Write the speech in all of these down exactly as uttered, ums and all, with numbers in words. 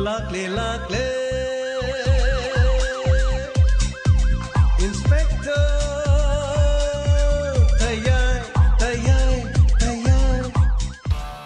ꯂꯥꯛꯂꯦ, ꯂꯥꯛꯂꯦ, Inspector ꯇꯌꯥꯏ, ꯇꯌꯥꯏ, ꯇꯌꯥꯏ꯫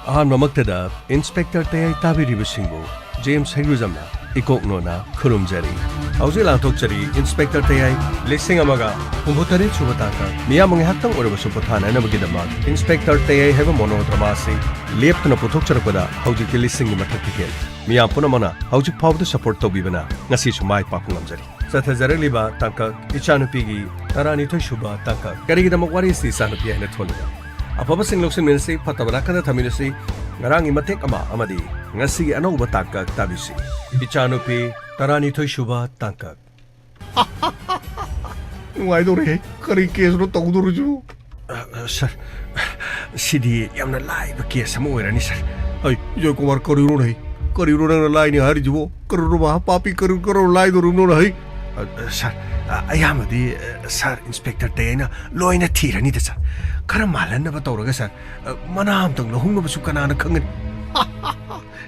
ꯑꯍꯥꯟꯕꯃꯛꯇꯗ Inspector ꯇꯌꯥꯏ ꯇꯥꯕꯤꯔꯤꯕꯁꯤꯡꯕꯨ ꯖꯦꯝꯁ ꯍꯩꯒ꯭ꯔꯨꯖꯝꯅ ꯏꯀꯣꯛ ꯅꯣꯟꯅ ꯈꯨꯔꯨꯝꯖꯔꯤ꯫ ꯍꯧꯖꯤꯛ ꯂꯥꯟꯊꯣꯛꯆꯔꯤ Inspector ꯇꯌꯥꯏ ꯂꯤꯁꯤꯡ ꯑꯃꯒ ꯍꯨꯝꯐꯨꯇꯔꯦꯠ ꯁꯨꯕ ꯇꯥꯡꯀꯛ꯫ ꯃꯤꯌꯥꯝꯕꯨ ꯉꯥꯏꯍꯥꯛꯇꯪ ꯑꯣꯏꯔꯕꯁꯨ ꯄꯣꯊꯥꯅꯅꯕꯒꯤꯗꯃꯛ Inspector ꯇꯌꯥꯏ ꯍꯥꯏꯕ monodrama ꯑꯁꯤ ꯂꯦꯞꯇꯅ ꯄꯨꯊꯣꯛꯆꯔꯛꯄꯗ ꯍꯧꯖꯤꯛꯇꯤ ꯂꯤꯁꯤꯡꯒꯤ ꯃꯊꯛꯇ ꯍꯦꯜꯂꯦ꯫ ꯃꯤꯌꯥꯝ ꯄꯨꯝꯅꯃꯛꯅ ꯍꯧꯖꯤꯛ ꯐꯥꯎꯕꯗ support ꯇꯧꯕꯤꯕꯅ ꯉꯁꯤꯁꯨ ꯃꯥꯏ ꯄꯥꯛꯄ ꯉꯝꯖꯔꯤ꯫ ꯆꯠꯊꯖꯔꯛꯂꯤꯕ ꯇꯥꯡꯀꯛ, ꯏꯆꯥꯅꯨꯄꯤꯒꯤ ꯇꯔꯥꯅꯤꯊꯣꯏ ꯁꯨꯕ ꯇꯥꯡꯀꯛ꯫ ꯀꯔꯤꯒꯤꯗꯃꯛ ꯋꯥꯔꯤꯁꯤ ꯏꯆꯥꯅꯨꯄꯤ ꯍꯥꯏꯅ ꯊꯣꯜꯂꯤꯕ? ꯑꯐꯕꯁꯤꯡ ꯂꯧꯁꯤꯟꯃꯤꯟꯅꯁꯤ, ꯐꯠꯇꯕ ꯅꯥꯀꯟꯗ ꯊꯝꯃꯤꯟꯅꯁꯤ꯫ ꯉꯔꯥꯡꯒꯤ ꯃꯇꯦꯛ ꯑꯃ ꯑꯃꯗꯤ ꯉꯁꯤꯒꯤ ꯑꯅꯧꯕ ꯇꯥꯡꯀꯛ ꯇꯥꯕꯤꯁꯤ꯫ ꯏꯆꯥꯅꯨꯄꯤ ꯇꯔꯥꯅꯤꯊꯣꯏ ꯁꯨꯕ ꯇꯥꯡꯀꯛ꯫ ꯅꯨꯡꯉꯥꯏꯗꯧꯔꯦꯍꯦ꯫ ꯀꯔꯤ caseꯅꯣ ꯇꯧꯗꯧꯔꯤꯁꯤꯕꯨ? ꯑ, ꯑ, sir, ꯁꯤꯗꯤ ꯌꯥꯝꯅ ꯂꯥꯏꯕ case ꯑꯃ ꯑꯣꯏꯔꯅꯤ, sir꯫ ꯑꯩ, ꯖꯣꯏꯀꯨꯃꯥꯔ, ꯀꯔꯤꯅꯣꯅꯦ? ꯀꯔꯤꯅꯣ ꯅꯪꯅ ꯂꯥꯏꯅꯤ ꯍꯥꯏꯔꯤꯁꯤꯕꯣ? ꯀꯔꯤꯅꯣ ꯃꯍꯥ ꯄꯥꯄꯤ, ꯀꯔꯤ, ꯀꯔꯤꯅꯣ ꯂꯥꯏꯗꯧꯔꯤꯕꯅꯣ, ꯍꯩ? ꯑ, ꯑ, sir, ꯑ, ꯑꯌꯥꯝꯕꯗꯤ, ꯑ, sir, Inspector ꯇꯌꯥꯏꯅ ꯂꯣꯏꯅ ꯊꯤꯔꯅꯤꯗ, sir꯫ ꯈꯔ ꯃꯥꯜꯍꯟꯅꯕ ꯇꯧꯔꯒ, sir, ꯑ, ꯃꯅꯥ ꯑꯝꯇꯪ ꯂꯧꯍꯧꯅꯕꯁꯨ ꯀꯅꯥꯅ ꯈꯪꯒꯅꯤ?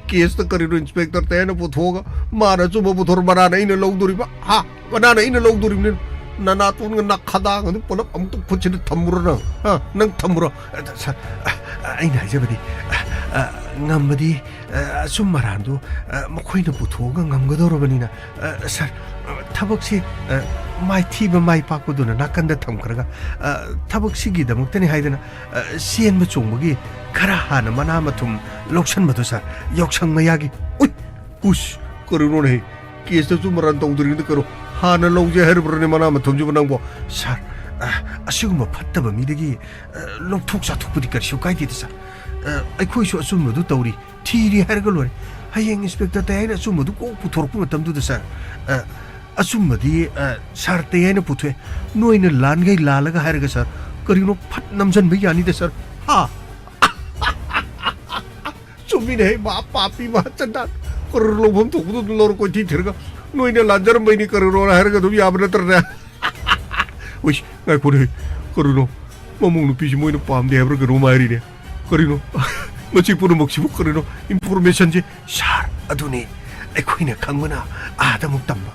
Caseꯇ ꯀꯔꯤꯅꯣ Inspector ꯇꯌꯥꯏꯅ ꯄꯨꯊꯣꯛꯑꯒ ꯃꯥꯅ ꯑꯆꯨꯝꯕ ꯄꯨꯊꯣꯔ ꯃꯅꯥꯅ ꯑꯩꯅ ꯂꯧꯗꯣꯔꯤꯕ? ꯍꯥ? ꯃꯅꯥꯅ ꯑꯩꯅ ꯂꯧꯗꯣꯔꯤꯕꯅꯤ꯫ ꯅꯅꯥꯇꯣꯟꯒ ꯅꯈꯗꯥꯡꯒꯗꯨ ꯄꯨꯂꯞ ꯑꯃꯨꯛꯇ ꯈꯨꯠꯁꯤꯗ ꯊꯝꯃꯨꯔꯣ ꯅꯪ? ꯍꯥ? ꯅꯪ ꯊꯝꯃꯨꯔꯣ? ꯑ, sir, ꯑ, ꯑꯩꯅ ꯍꯥꯏꯖꯕꯗꯤ, ꯑ, ꯑ, ꯉꯝꯃꯗꯤ, ꯑ, ꯑꯆꯨꯝ ꯑꯔꯥꯟꯗꯨ, ꯑ, ꯃꯈꯣꯏꯅ ꯄꯨꯊꯣꯛꯑꯒ ꯉꯝꯒꯗꯧꯔꯕꯅꯤꯅ, ꯑ, sir, ꯑ, ꯊꯕꯛꯁꯤ, ꯑ, ꯃꯥꯏꯊꯤꯕ ꯃꯥꯏ ꯄꯥꯛꯄꯗꯨꯅ ꯅꯥꯀꯟꯗ ꯊꯝꯈ꯭ꯔꯒ, ꯑ, ꯊꯕꯛꯁꯤꯒꯤꯗꯃꯛꯇꯅꯤ ꯍꯥꯏꯗꯅ, ꯑ, ꯆꯦꯟꯕ ꯆꯣꯡꯕꯒꯤ ꯈꯔ ꯍꯥꯟꯅ ꯃꯅꯥ ꯃꯊꯨꯝ ꯂꯧꯁꯟꯕꯗꯣ, sir, ꯌꯥꯎꯁꯪ ꯃꯌꯥꯒꯤ꯫ ꯎꯏ! ꯎꯁ! ꯀꯔꯤꯅꯣꯅꯦ? Caseꯇꯁꯨ ꯃꯔꯥꯟ ꯇꯧꯗ꯭ꯔꯤꯉꯩꯗ ꯀꯩꯅꯣ ꯍꯥꯟꯅ ꯂꯧꯖꯦ ꯍꯥꯏꯔꯤꯕ꯭ꯔꯅꯦ ꯃꯅꯥ ꯃꯊꯨꯝꯁꯤꯕꯨ ꯅꯪꯕꯣ? Sir, ꯑ, ꯑꯁꯤꯒꯨꯝꯕ ꯐꯠꯇꯕ ꯃꯤꯗꯒꯤ, ꯑ, ꯂꯧꯊꯣꯛ ꯆꯥꯊꯣꯛꯄꯗꯤ ꯀꯔꯤꯁꯨ ꯀꯥꯏꯗꯦꯗ, sir꯫ ꯑ, ꯑꯩꯈꯣꯏꯁꯨ ꯑꯆꯨꯝꯕꯗꯨ ꯇꯧꯔꯤ, ꯊꯤꯔꯤ ꯍꯥꯏꯔꯒ ꯂꯣꯏꯔꯦ꯫ ꯍꯌꯦꯡ Inspector ꯇꯌꯥꯏꯅ ꯑꯆꯨꯝꯕꯗꯨ ꯀꯣꯛ ꯄꯨꯊꯣꯔꯛꯄ ꯃꯇꯝꯗꯨꯗ, sir, ꯑ, ꯑꯆꯨꯝꯕꯗꯤ, ꯑ, sir ꯇꯌꯥꯏꯅ ꯄꯨꯊꯣꯛꯑꯦ, ꯅꯣꯏꯅ ꯂꯥꯟꯈꯩ ꯂꯥꯜꯂꯒ ꯍꯥꯏꯔꯒ, sir, ꯀꯔꯤꯅꯣ ꯐꯠ ꯅꯝꯁꯤꯟꯕ ꯌꯥꯅꯤꯗ, sir꯫ ꯍꯥ? ꯆꯨꯝꯃꯤꯅꯦꯍꯦ, ꯃꯥ ꯄꯥꯄꯤ, ꯃꯥ ꯆꯟꯗꯥꯟ꯫ ꯀꯔꯣꯔ ꯂꯧꯐꯝ ꯊꯣꯛꯄꯗꯨ ꯑꯗꯨꯝ ꯂꯧꯔ ꯀꯣꯏꯊꯤ ꯊꯤꯔꯒ, "ꯅꯣꯏꯅ ꯂꯥꯟꯖꯔꯝꯕꯩꯅꯤ ꯀꯔꯣꯔ" ꯍꯥꯏꯔꯒ ꯑꯗꯨꯝ ꯌꯥꯕ ꯅꯠꯇ꯭ꯔꯅꯦ? ꯎꯏ, ꯉꯥꯏꯈꯣꯅꯦ, ꯀꯔꯤꯅꯣ? ꯃꯃꯧ ꯅꯨꯄꯤꯁꯤ ꯃꯣꯏꯅ ꯄꯥꯝꯗꯦ ꯍꯥꯏꯕ꯭ꯔꯥ ꯀꯩꯅꯣꯝ ꯍꯥꯏꯔꯤꯅꯦ꯫ ꯀꯔꯤꯅꯣ? ꯃꯁꯤ ꯄꯨꯝꯅꯃꯛꯁꯤꯕꯨ ꯀꯔꯤꯅꯣ? Informationꯁꯦ, "Sir, ꯑꯗꯨꯅꯤ, ꯑꯩꯈꯣꯏꯅ ꯈꯪꯕꯅ ꯑꯥꯗ ꯑꯃꯨꯛ ꯇꯝꯕ,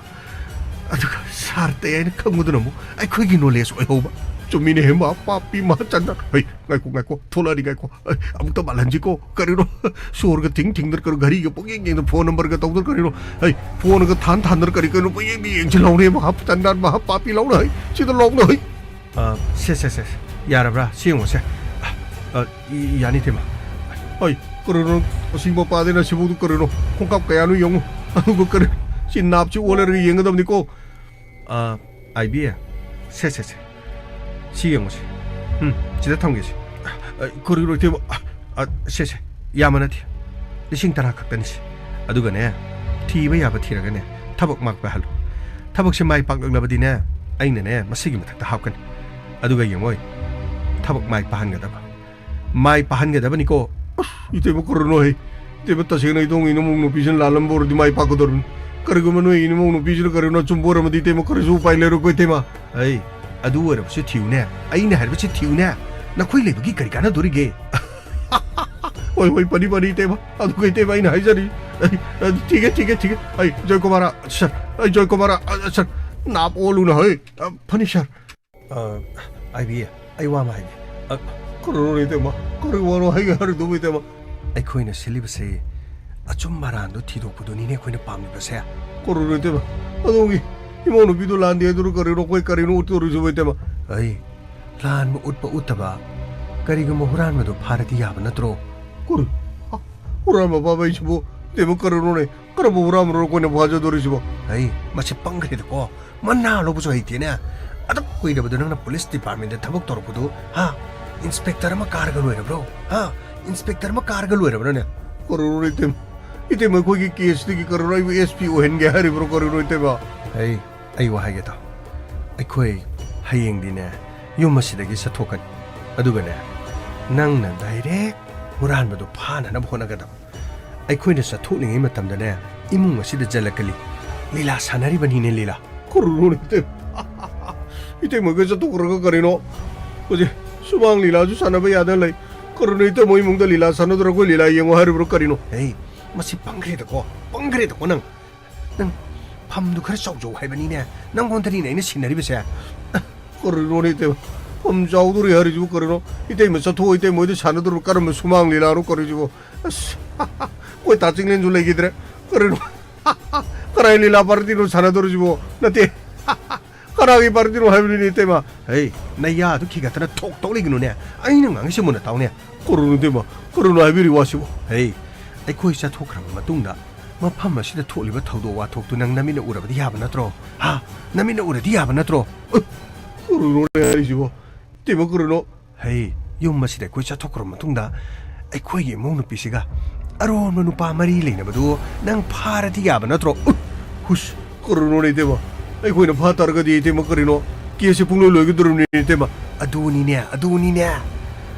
ꯑꯗꯨꯒ ꯁꯥꯔ ꯇꯩ ꯍꯥꯏꯅ ꯈꯪꯕꯗꯨꯅ ꯑꯃꯨꯛ ꯑꯩꯈꯣꯏꯒꯤ ꯅꯣꯂꯦꯖ ꯑꯣꯏꯍꯧꯕ꯫ ꯆꯨꯝꯃꯤꯅꯦꯍꯦ, ꯃꯍꯥ ꯄꯥꯄꯤ ꯃꯍꯥ ꯆꯟꯗ꯫ ꯍꯩ, ꯉꯥꯏꯈꯣ, ꯉꯥꯏꯈꯣ, ꯊꯣꯛꯂꯛꯑꯗꯤ ꯉꯥꯏꯈꯣ꯫ ꯑꯩ, ꯑꯃꯨꯛꯇ ꯃꯥꯜꯍꯟꯁꯤꯀꯣ꯫ ꯀꯔꯤꯅꯣ? ꯁꯣꯔꯒ ꯊꯤꯡ ꯊꯤꯡꯗꯅ ꯀꯔꯤꯅꯣ? ꯘꯔꯤꯒ ꯄꯨꯡꯌꯦꯡ ꯌꯦꯡꯗꯅ, ꯐꯣꯟ ꯅꯝꯕꯔꯒ ꯇꯧꯗꯅ ꯀꯔꯤꯅꯣ? ꯍꯩ, ꯐꯣꯟꯒ ꯊꯥꯟ ꯊꯥꯟꯗꯅ ꯀꯔꯤ ꯀꯔꯤꯅꯣ ꯄꯨꯡꯌꯦꯡꯗ ꯌꯦꯡꯁꯤꯜꯍꯧꯔꯦ, ꯃꯍꯥ ꯆꯟꯗ, ꯃꯍꯥ ꯄꯥꯄꯤ ꯂꯧꯅ꯫ ꯍꯩ, ꯁꯤꯗ ꯂꯧꯅ꯫ ꯍꯩ꯫ ꯑ, ꯁꯦ, ꯁꯦ, ꯁꯦ, ꯁꯦ꯫ ꯌꯥꯔꯕ꯭ꯔꯥ? ꯁꯤ ꯌꯦꯡꯉꯣꯁꯦ꯫ ꯑ, ꯑ, ꯌꯥꯅꯤ, ꯏꯇꯩꯃ꯫ ꯍꯩ, ꯀꯔꯤꯅꯣ? ꯑꯁꯤ ꯃꯄꯥꯗꯩꯅ ꯁꯤꯐꯥꯎꯗꯨ ꯀꯔꯤꯅꯣ? ꯈꯣꯡꯀꯥꯞ ꯀꯌꯥꯅꯣ ꯌꯦꯡꯉꯨ꯫ ꯑꯗꯨꯒ ꯀꯔꯤ? ꯁꯤ ꯅꯥꯞꯁꯤ ꯑꯣꯜꯂꯔꯒ ꯌꯦꯡꯒꯗꯕꯅꯤꯀꯣ꯫ ꯑ, ꯑꯥꯏꯕꯤ꯫ ꯁꯦ, ꯁꯦ, ꯁꯦ꯫ ꯁꯤ ꯌꯦꯡꯉꯨꯁꯦ꯫ ꯎꯝ, ꯁꯤꯗ ꯊꯝꯒꯦꯁꯦ꯫ ꯑ, ꯀꯔꯤꯅꯣ ꯏꯇꯩꯃ? ꯑ, ꯑ, ꯁꯦ, ꯁꯦ꯫ ꯌꯥꯝꯕ ꯅꯠꯇꯦ꯫ ꯂꯤꯁꯤꯡ ꯇꯔꯥ ꯈꯛꯇꯅꯤ ꯁꯦ꯫ ꯑꯗꯨꯒꯅꯦ, ꯊꯤꯕ ꯌꯥꯕ ꯊꯤꯔꯒꯅꯦ, ꯊꯕꯛ ꯃꯥꯏ ꯄꯥꯛꯍꯜꯂꯨ꯫ ꯊꯕꯛꯁꯦ ꯃꯥꯏ ꯄꯥꯛꯂꯛꯂꯕꯗꯤꯅꯦ, ꯑꯩꯅꯅꯦ, ꯃꯁꯤꯒꯤ ꯃꯊꯛꯇ ꯍꯥꯞꯀꯅꯤ꯫ ꯑꯗꯨꯒ ꯌꯦꯡꯉꯣꯏ, ꯊꯕꯛ ꯃꯥꯏ ꯄꯥꯛꯍꯟꯒꯗꯕ꯫ ꯃꯥꯏ ꯄꯥꯛꯍꯟꯒꯗꯕꯅꯤꯀꯣ꯫ ꯑꯁ, ꯏꯇꯩꯃ ꯀꯔꯤꯅꯣ ꯍꯦ? ꯏꯇꯩꯃ ꯇꯁꯦꯡꯅ ꯏꯇꯣꯡ ꯏꯅꯃꯣꯡ ꯅꯨꯄꯤꯁꯤꯅ ꯂꯥꯜꯂꯝꯕ ꯑꯣꯏꯔꯗꯤ ꯃꯥꯏ ꯄꯥꯛꯀꯗꯧꯔꯤꯅꯤ꯫ ꯀꯔꯤꯒꯨꯝꯕ ꯅꯣꯏ ꯏꯅꯃꯣꯡ ꯅꯨꯄꯤꯁꯤꯅ ꯀꯔꯤꯅꯣ ꯑꯆꯨꯝꯕ ꯑꯣꯏꯔꯝꯃꯗꯤ ꯏꯇꯩꯃ ꯀꯔꯤꯁꯨ ꯎꯄꯥꯏ ꯂꯩꯔꯣꯏꯀꯣ ꯏꯇꯩꯃ꯫ ꯑꯩ, ꯑꯗꯨ ꯑꯣꯏꯔꯕꯁꯨ ꯊꯤꯌꯨꯅꯦ꯫ ꯑꯩꯅ ꯍꯥꯏꯔꯤꯕꯁꯤ ꯊꯤꯌꯨꯅꯦ꯫ ꯅꯈꯣꯏ ꯂꯩꯕꯒꯤ ꯀꯔꯤ ꯀꯥꯟꯅꯗꯣꯔꯤꯒꯦ? ꯍꯣꯏ, ꯍꯣꯏ, ꯐꯅꯤ, ꯐꯅꯤ, ꯏꯇꯩꯃ꯫ ꯑꯗꯨꯒ ꯏꯇꯩꯃ ꯑꯩꯅ ꯍꯥꯏꯖꯔꯤ꯫ ꯑꯩ, ꯑ, ꯊꯤꯒꯦ, ꯊꯤꯒꯦ, ꯊꯤꯒꯦ꯫ ꯑꯩ, ꯖꯣꯏꯀꯨꯃꯥꯔ, ꯁꯔ, ꯑꯩ, ꯖꯣꯏꯀꯨꯃꯥꯔ, ꯑ, ꯁꯔ, ꯅꯥꯞ ꯑꯣꯜꯂꯨꯅ, ꯍꯣꯏ꯫ ꯑ, ꯐꯅꯤ, ꯁꯔ꯫ ꯑ, ꯑꯥꯏꯕꯤ, ꯑꯩ ꯋꯥ ꯑꯃ ꯍꯥꯏꯒꯦ꯫ ꯑ, ꯀꯔꯤꯅꯣ, ꯏꯇꯩꯃ? ꯀꯔꯤ ꯋꯥꯅꯣ ꯍꯥꯏꯒꯦ ꯍꯥꯏꯔꯤꯗꯨꯕꯨ, ꯏꯇꯩꯃ? ꯑꯩꯈꯣꯏꯅ ꯁꯤꯜꯂꯤꯕꯁꯦ ꯑꯆꯨꯝ ꯑꯔꯥꯟꯗꯣ ꯊꯤꯗꯣꯛꯄꯗꯨꯅꯤꯅꯦ ꯑꯩꯈꯣꯏꯅ ꯄꯥꯝꯃꯤꯕꯁꯦ꯫ ꯀꯔꯤꯅꯣ, ꯏꯇꯩꯃ? ꯑꯗꯣꯝꯒꯤ ꯏꯃꯧ ꯅꯨꯄꯤꯗꯣ ꯂꯥꯟꯗꯦ ꯍꯥꯏꯗꯨꯔꯣ ꯀꯔꯤꯅꯣ? ꯑꯩꯈꯣꯏ ꯀꯔꯤꯅꯣ ꯎꯠꯇꯣꯔꯤꯁꯤꯕꯣ, ꯏꯇꯩꯃ? ꯑꯩ, ꯂꯥꯟꯕ ꯎꯠꯄ ꯎꯠꯇꯕ, ꯀꯔꯤꯒꯨꯝꯕ ꯍꯨꯔꯥꯟꯕꯗꯣ ꯐꯥꯔꯗꯤ ꯌꯥꯕ ꯅꯠꯇ꯭ꯔꯣ? ꯀꯔꯤ? ꯍ? ꯍꯨꯔꯥꯟꯕ ꯐꯥꯕ ꯍꯥꯏꯁꯤꯕꯨ, ꯏꯇꯩꯃ, ꯀꯔꯤꯅꯣꯅꯦ? ꯀꯔꯝꯕ ꯍꯨꯔꯥꯟꯕꯅꯣ ꯑꯩꯈꯣꯏꯅ ꯐꯥꯖꯗꯣꯔꯤꯁꯤꯕꯣ? ꯑꯩ, ꯃꯁꯤ ꯄꯪꯈ꯭ꯔꯦꯗꯀꯣ꯫ ꯃꯅꯥ ꯂꯧꯕꯁꯨ ꯍꯩꯇꯦꯅꯦ꯫ ꯑꯗꯨꯛ ꯀꯨꯏꯔꯕꯗꯣ ꯅꯪꯅ ꯄꯨꯂꯤꯁ ꯗꯤꯄꯥꯔꯠꯃꯦꯟꯗ ꯊꯕꯛ ꯇꯧꯔꯛꯄꯗꯨ, ꯍꯥ? ꯏꯟꯁꯄꯦꯛꯇꯔ ꯑꯃ ꯀꯥꯔꯒ ꯂꯣꯏꯔꯕ꯭ꯔꯣ? ꯍꯥ? ꯏꯟꯁꯄꯦꯛꯇꯔ ꯑꯃ ꯀꯥꯔꯒ ꯂꯣꯏꯔꯕ꯭ꯔꯅꯦ? ꯀꯔꯤꯅꯣ ꯏꯇꯩꯃ? ꯏꯇꯩꯃ ꯑꯩꯈꯣꯏꯒꯤ ꯀꯦꯁꯇꯒꯤ ꯀꯔꯤꯅꯣ ꯑꯩꯕꯨ ꯑꯦꯁ ꯄꯤ ꯑꯣꯏꯍꯟꯒꯦ ꯍꯥꯏꯔꯤꯕ꯭ꯔꯣ? ꯀꯔꯤꯅꯣ ꯏꯇꯩꯃ? ꯑꯩ, ꯑꯩ ꯋꯥ ꯍꯥꯏꯒꯦ ꯇꯥꯎ꯫ ꯑꯩꯈꯣꯏ ꯍꯌꯦꯡꯗꯤꯅꯦ ꯌꯨꯝ ꯑꯁꯤꯗꯒꯤ ꯆꯠꯊꯣꯛꯀꯅꯤ꯫ ꯑꯗꯨꯒꯅꯦ, ꯅꯪꯅ ꯗꯥꯏꯔꯦꯛ ꯍꯨꯔꯥꯟꯕꯗꯨ ꯐꯥꯅꯅꯕ ꯍꯣꯠꯅꯒꯗꯕ꯫ ꯑꯩꯈꯣꯏꯅ ꯆꯠꯊꯣꯛꯂꯤꯉꯩ ꯃꯇꯝꯗꯅꯦ, ꯏꯃꯨꯡ ꯑꯁꯤꯗ ꯖꯂꯀꯂꯤ ꯂꯤꯂꯥ ꯁꯥꯟꯅꯔꯤꯕꯅꯤꯅꯦ, ꯂꯤꯂꯥ꯫ ꯀꯔꯤꯅꯣꯅꯦ ꯏꯇꯩꯃ? ꯏꯇꯩꯃꯒ ꯆꯠꯊꯣꯛꯈ꯭ꯔꯒ ꯀꯔꯤꯅꯣ? ꯍꯧꯖꯤꯛ ꯁꯨꯃꯥꯡ ꯂꯤꯂꯥꯁꯨ ꯁꯥꯟꯅꯕ ꯌꯥꯗꯅ ꯂꯩ꯫ ꯀꯔꯤꯅꯣ ꯏꯇꯩꯃ ꯏꯃꯨꯡꯗ ꯂꯤꯂꯥ ꯁꯥꯟꯅꯗ꯭ꯔ ꯑꯩꯈꯣꯏ ꯂꯤꯂꯥ ꯌꯦꯡꯉꯣ ꯍꯥꯏꯔꯤꯕ꯭ꯔꯣ ꯀꯔꯤꯅꯣ? ꯍꯦ, ꯃꯁꯤ ꯄꯪꯈ꯭ꯔꯦꯗꯀꯣ, ꯄꯪꯈ꯭ꯔꯦꯗꯀꯣ ꯅꯪ꯫ ꯅꯪ ꯐꯝꯗꯨ ꯈꯔ ꯆꯥꯎꯖꯧ ꯍꯥꯏꯕꯅꯤꯅꯦ꯫ ꯅꯪꯉꯣꯟꯗꯅꯤꯅꯦ ꯑꯩꯅ ꯁꯤꯟꯅꯔꯤꯕꯁꯦ꯫ ꯀꯔꯤꯅꯣꯅꯦ ꯏꯇꯩꯃ? ꯐꯝ ꯆꯥꯎꯗꯣꯔꯤ ꯍꯥꯏꯔꯤꯁꯤꯕꯨ ꯀꯔꯤꯅꯣ? ꯏꯇꯩꯃ ꯆꯠꯊꯣꯛꯑꯣ, ꯏꯇꯩꯃ ꯍꯣꯏꯗ ꯁꯥꯟꯅꯗꯣꯔꯤꯕ ꯀꯔꯝꯕ ꯁꯨꯃꯥꯡ ꯂꯤꯂꯥꯅꯣ ꯀꯔꯤꯁꯤꯕꯨ? ꯑꯁ, ꯑꯩꯈꯣꯏ ꯇꯥ ꯆꯤꯡꯂꯦꯟꯁꯨ ꯂꯩꯈꯤꯗ꯭ꯔꯦ꯫ ꯀꯔꯤꯅꯣ? ꯀꯔꯥꯏ ꯂꯤꯂꯥ ꯄꯥꯔꯇꯤꯅꯣ ꯁꯥꯟꯅꯗꯣꯔꯤꯁꯤꯕꯣ? ꯅꯠꯇꯦ꯫ ꯀꯅꯥꯒꯤ ꯄꯥꯔꯇꯤꯅꯣ ꯍꯥꯏꯕꯅꯤꯅꯦ, ꯏꯇꯩꯃ? ꯍꯩ, ꯅꯌꯥꯗꯨ ꯈꯤꯒꯠꯇꯅ ꯊꯣꯛ ꯇꯧ ꯂꯩꯒꯅꯨꯅꯦ꯫ ꯑꯩꯅ ꯉꯥꯡꯉꯤꯁꯦ ꯃꯨꯟꯅ ꯇꯥꯎꯅꯦ꯫ ꯀꯔꯤꯅꯣ, ꯏꯇꯩꯃ? ꯀꯔꯤꯅꯣ ꯍꯥꯏꯕꯤꯔꯤ ꯋꯥꯁꯤꯕꯣ? ꯍꯩ, ꯑꯩꯈꯣꯏ ꯆꯠꯊꯣꯛꯈ꯭ꯔꯕ ꯃꯇꯨꯡꯗ ꯃꯐꯝ ꯑꯁꯤꯗ ꯊꯣꯛꯂꯤꯕ ꯊꯧꯗꯣꯛ ꯋꯥꯊꯣꯛꯇꯨ ꯅꯪ ꯅꯃꯤꯠꯅ ꯎꯔꯕꯗꯤ ꯌꯥꯕ ꯅꯠꯇ꯭ꯔꯣ? ꯍꯥ? ꯅꯃꯤꯠꯅ ꯎꯔꯗꯤ ꯌꯥꯕ ꯅꯠꯇ꯭ꯔꯣ? ꯑ, ꯀꯔꯤꯅꯣꯅꯦ ꯍꯥꯏꯔꯤꯁꯤꯕꯣ? ꯏꯇꯩꯃ, ꯀꯔꯤꯅꯣ? ꯍꯩ, ꯌꯨꯝ ꯑꯁꯤꯗ ꯑꯩꯈꯣꯏ ꯆꯠꯊꯣꯛꯈ꯭ꯔꯕ ꯃꯇꯨꯡꯗ ꯑꯩꯈꯣꯏꯒꯤ ꯏꯃꯧ ꯅꯨꯄꯤꯁꯤꯒ ꯑꯔꯣꯟꯕ ꯅꯨꯄꯥ ꯃꯔꯤ ꯂꯩꯅꯕꯗꯨ ꯅꯪ ꯐꯥꯔꯗꯤ ꯌꯥꯕ ꯅꯠꯇ꯭ꯔꯣ? ꯎꯠ! ꯍꯨꯁ! ꯀꯔꯤꯅꯣꯅꯦ ꯏꯇꯩꯃ? ꯑꯩꯈꯣꯏꯅ ꯐꯥ ꯇꯥꯔꯒꯗꯤ ꯏꯇꯩꯃ ꯀꯔꯤꯅꯣ? ꯀꯦꯁꯁꯦ ꯄꯨꯡꯂꯣꯏ ꯂꯣꯏꯒꯗꯧꯔꯤꯕꯅꯤ ꯏꯇꯩꯃ꯫ ꯑꯗꯨꯅꯤꯅꯦ, ꯑꯗꯨꯅꯤꯅꯦ꯫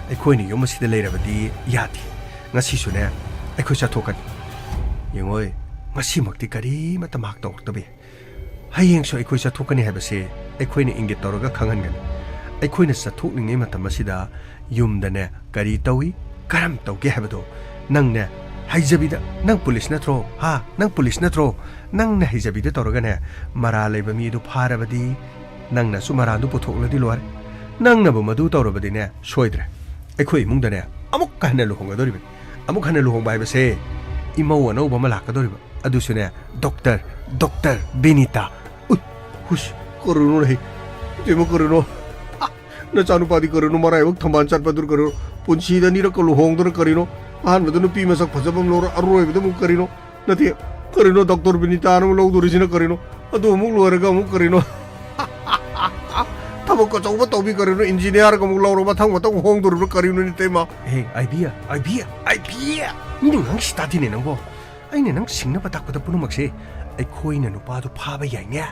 ꯑꯩꯈꯣꯏꯅ ꯌꯨꯝ ꯑꯁꯤꯗ ꯂꯩꯔꯕꯗꯤ ꯌꯥꯗꯦ꯫ ꯉꯁꯤꯁꯨꯅꯦ, ꯑꯩꯈꯣꯏ ꯆꯠꯊꯣꯛꯀꯅꯤ꯫ ꯌꯦꯡꯉꯣꯏ, ꯉꯁꯤꯃꯛꯇꯤ ꯀꯔꯤꯃꯠꯇ ꯃꯍꯥꯛ ꯇꯧꯔꯛꯇꯕ ꯌꯥꯏ꯫ ꯍꯌꯦꯡꯁꯨ ꯑꯩꯈꯣꯏ ꯆꯠꯊꯣꯛꯀꯅꯤ ꯍꯥꯏꯕꯁꯦ ꯑꯩꯈꯣꯏꯅ ꯏꯪꯒꯤꯠ ꯇꯧꯔꯒ ꯈꯪꯍꯟꯒꯅꯤ꯫ ꯑꯩꯈꯣꯏꯅ ꯆꯠꯊꯣꯛꯂꯤꯉꯩ ꯃꯇꯝ ꯑꯁꯤꯗ ꯌꯨꯝꯗꯅꯦ ꯀꯔꯤ ꯇꯧꯏ, ꯀꯔꯝ ꯇꯧꯒꯦ ꯍꯥꯏꯕꯗꯣ ꯅꯪꯅꯦ ꯍꯩꯖꯕꯤꯗ, "ꯅꯪ ꯄꯨꯂꯤꯁ ꯅꯠꯇ꯭ꯔꯣ? ꯍꯥ? ꯅꯪ ꯄꯨꯂꯤꯁ ꯅꯠꯇ꯭ꯔꯣ?" ꯅꯪꯅ ꯍꯩꯖꯕꯤꯗ ꯇꯧꯔꯒꯅꯦ ꯃꯔꯥꯜ ꯂꯩꯕ ꯃꯤ ꯑꯗꯨ ꯐꯥꯔꯕꯗꯤ ꯅꯪꯅꯁꯨ ꯃꯔꯥꯜꯗꯨ ꯄꯨꯊꯣꯛꯂꯗꯤ ꯂꯣꯏꯔꯦ꯫ ꯅꯪꯅꯕꯨ ꯃꯗꯨ ꯇꯧꯔꯕꯗꯤꯅꯦ ꯁꯣꯏꯗ꯭ꯔꯦ꯫ ꯑꯩꯈꯣꯏ ꯏꯃꯨꯡꯗꯅꯦ ꯑꯃꯨꯛꯀ ꯍꯟꯅ ꯂꯨꯍꯣꯡꯒꯗꯧꯔꯤꯕꯅꯤ꯫ ꯑꯃꯨꯛ ꯍꯟꯅ ꯂꯨꯍꯣꯡꯕ ꯍꯥꯏꯕꯁꯦ ꯏꯃꯧ ꯑꯅꯧꯕ ꯑꯃ ꯂꯥꯛꯀꯗꯧꯔꯤꯕ꯫ ꯑꯗꯨꯁꯨꯅꯦ, ꯗꯣꯛꯇꯔ, ꯗꯣꯛꯇꯔ ꯕꯤꯅꯤꯇꯥ꯫ ꯎꯏ, ꯍꯨꯁ, ꯀꯔꯤꯅꯣ ꯂꯩ? ꯏꯇꯩꯃ, ꯀꯔꯤꯅꯣ? ꯍꯥ, ꯅꯆꯥꯅꯨꯄꯥꯗꯤ ꯀꯔꯤꯅꯣ ꯃꯔꯥꯏꯕꯛ ꯊꯝꯕꯥꯜ ꯆꯠꯄꯗꯨ ꯀꯔꯤꯅꯣ? ꯄꯨꯟꯁꯤꯗ ꯑꯅꯤꯔꯛꯀ ꯂꯨꯍꯣꯡꯗꯅ ꯀꯔꯤꯅꯣ? ꯑꯍꯥꯟꯕꯗ ꯅꯨꯄꯤ ꯃꯁꯛ ꯐꯖꯕ ꯑꯃ ꯂꯧꯔ, ꯑꯔꯣꯏꯕꯗ ꯑꯃꯨꯛ ꯀꯔꯤꯅꯣ? ꯅꯠꯇꯦ, ꯀꯔꯤꯅꯣ ꯗꯣꯛꯇꯔ ꯕꯤꯅꯤꯇꯥꯅ ꯑꯃꯨꯛ ꯂꯧꯗꯣꯔꯤꯁꯤꯅ ꯀꯔꯤꯅꯣ? ꯑꯗꯨ ꯑꯃꯨꯛ ꯂꯣꯏꯔꯒ ꯑꯃꯨꯛ ꯀꯔꯤꯅꯣ? ꯊꯕꯛ ꯑꯆꯧꯕ ꯇꯧꯕꯤ ꯀꯔꯤꯅꯣ? ꯏꯟꯖꯤꯅꯤꯌꯥꯔꯒ ꯑꯃꯨꯛ ꯂꯧꯔ ꯃꯊꯪ ꯃꯊꯪ ꯍꯣꯡꯗꯣꯔꯤꯕ꯭ꯔꯥ ꯀꯔꯤꯅꯣꯅꯦ, ꯏꯇꯩꯃ? ꯍꯦ, ꯑꯥꯏꯗꯤꯌꯥ, ꯑꯥꯏꯗꯤꯌꯥ, ꯑꯥꯏꯗꯤꯌꯥ! ꯃꯤꯅ ꯉꯥꯡꯁꯤ ꯇꯥꯗꯦꯅꯦ ꯅꯪꯕꯣ꯫ ꯑꯩꯅ ꯅꯪ ꯁꯤꯡꯅꯕ ꯇꯥꯛꯄꯗ ꯄꯨꯝꯅꯃꯛꯁꯦ ꯑꯩꯈꯣꯏꯅ ꯅꯨꯄꯥꯗꯨ ꯐꯥꯕ ꯌꯥꯏꯅꯦ꯫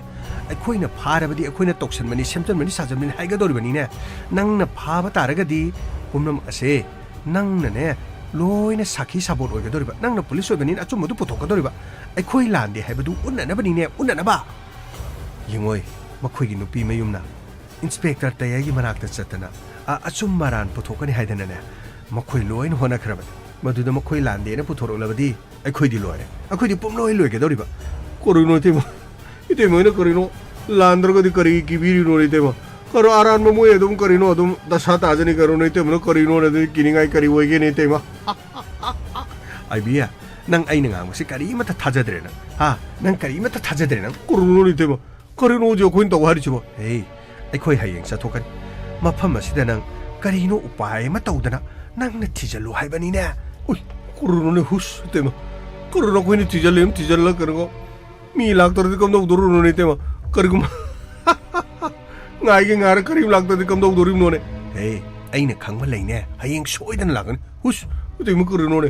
ꯑꯩꯈꯣꯏꯅ ꯐꯥꯔꯕꯗꯤ ꯑꯩꯈꯣꯏꯅ ꯇꯧꯁꯟꯕꯅꯤ, ꯁꯦꯝꯖꯟꯕꯅꯤ, ꯁꯥꯖꯟꯕꯅꯤ ꯍꯥꯏꯒꯗꯧꯔꯤꯕꯅꯤꯅꯦ꯫ ꯅꯪꯅ ꯐꯥꯕ ꯇꯥꯔꯒꯗꯤ ꯄꯨꯝꯅꯃꯛ ꯑꯁꯦ ꯅꯪꯅꯅꯦ ꯂꯣꯏꯅ ꯁꯥꯈꯤ ꯁꯥꯕꯣꯠ ꯑꯣꯏꯒꯗꯧꯔꯤꯕ꯫ ꯅꯪꯅ ꯄꯨꯂꯤꯁ ꯑꯣꯏꯕꯅꯤꯅ ꯑꯆꯨꯝꯕꯗꯨ ꯄꯨꯊꯣꯛꯀꯗꯧꯔꯤꯕ꯫ ꯑꯩꯈꯣꯏ ꯂꯥꯟꯗꯦ ꯍꯥꯏꯕꯗꯨ ꯎꯠꯅꯅꯕꯅꯤꯅꯦ, ꯎꯠꯅꯅꯕ꯫ ꯌꯦꯡꯉꯣꯏ, ꯃꯈꯣꯏꯒꯤ ꯅꯨꯄꯤ ꯃꯌꯨꯝꯅ ꯏꯟꯁꯄꯦꯛꯇꯔ ꯇꯌꯥꯏꯒꯤ ꯃꯅꯥꯛꯇ ꯆꯠꯇꯅ ꯑ-, ꯑꯆꯨꯝ ꯑꯔꯥꯟ ꯄꯨꯊꯣꯛꯀꯅꯤ ꯍꯥꯏꯗꯅꯅꯦ ꯃꯈꯣꯏ ꯂꯣꯏꯅ ꯍꯣꯠꯅꯈ꯭ꯔꯕꯅꯤ꯫ ꯃꯗꯨꯗ ꯃꯈꯣꯏ ꯂꯥꯟꯗꯦꯅ ꯄꯨꯊꯣꯔꯛꯂꯕꯗꯤ ꯑꯩꯈꯣꯏꯗꯤ ꯂꯣꯏꯔꯦ꯫ ꯑꯩꯈꯣꯏꯗꯤ ꯄꯨꯝꯂꯣꯏ ꯂꯣꯏꯒꯗꯧꯔꯤꯕ꯫ ꯀꯔꯤꯅꯣ ꯏꯇꯩꯃ? ꯏꯇꯩꯃ ꯍꯣꯏꯅ ꯀꯔꯤꯅꯣ? ꯂꯥꯟꯗ꯭ꯔꯒꯗꯤ ꯀꯔꯤ ꯀꯤꯕꯤꯔꯤꯅꯣ ꯏꯇꯩꯃ? ꯀꯔꯣ ꯑꯔꯥꯟꯕ ꯃꯣꯏ ꯑꯗꯨꯝ ꯀꯔꯤꯅꯣ ꯑꯗꯨꯝ ꯗꯁꯥ ꯇꯥꯖꯅꯤ ꯀꯔꯤꯅꯣ ꯏꯇꯩꯃꯅ ꯀꯔꯤꯅꯣ ꯑꯗꯨꯗꯤ ꯀꯤꯅꯤꯡꯉꯥꯏ ꯀꯔꯤ ꯑꯣꯏꯒꯦꯅꯦ ꯏꯇꯩꯃ? ꯑꯥꯏꯕꯤ, ꯅꯪ ꯑꯩꯅ ꯉꯥꯡꯕꯁꯤ ꯀꯔꯤꯃꯠꯇ ꯊꯥꯖꯗ꯭ꯔꯦ ꯅꯪ꯫ ꯍꯥ? ꯅꯪ ꯀꯔꯤꯃꯠꯇ ꯊꯥꯖꯗ꯭ꯔꯦ ꯅꯪ꯫ ꯀꯔꯤꯅꯣ ꯏꯇꯩꯃ? ꯀꯔꯤꯅꯣ ꯍꯧꯖꯤꯛ ꯑꯩꯈꯣꯏꯅ ꯇꯧ ꯍꯥꯏꯔꯤꯁꯤꯕꯣ? ꯍꯦ, ꯑꯩꯈꯣꯏ ꯍꯌꯦꯡ ꯆꯠꯊꯣꯛꯀꯅꯤ꯫ ꯃꯐꯝ ꯑꯁꯤꯗ ꯅꯪ ꯀꯔꯤꯅꯣ ꯎꯄꯥꯏ ꯑꯃ ꯇꯧꯗꯅ ꯅꯪꯅ ꯊꯤꯖꯜꯂꯨ ꯍꯥꯏꯕꯅꯤꯅꯦ꯫ ꯎꯏ, ꯀꯔꯤꯅꯣꯅꯦ ꯍꯨꯁ ꯏꯇꯩꯃ? ꯀꯔꯤꯅꯣ ꯑꯩꯈꯣꯏꯅ ꯊꯤꯖꯜꯂꯦ ꯑꯃ ꯊꯤꯖꯜꯂ ꯀꯔꯤꯅꯣ? ꯃꯤ ꯂꯥꯛꯇ꯭ꯔꯗꯤ ꯀꯝꯗꯧꯗꯣꯔꯤꯅꯣꯅꯦ ꯏꯇꯩꯃ? ꯀꯔꯤꯒꯨꯝꯕ ꯉꯥꯏꯒꯦ ꯉꯥꯏꯔ ꯀꯔꯤꯝ ꯂꯥꯛꯇ꯭ꯔꯗꯤ ꯀꯝꯗꯧꯗꯣꯔꯤꯕꯅꯣꯅꯦ? ꯍꯦ, ꯑꯩꯅ ꯈꯪꯕ ꯂꯩꯅꯦ, ꯍꯌꯦꯡ ꯁꯣꯏꯗꯅ ꯂꯥꯛꯀꯅꯤ꯫ ꯍꯨꯁ, ꯏꯇꯩꯃ ꯀꯔꯤꯅꯣꯅꯦ?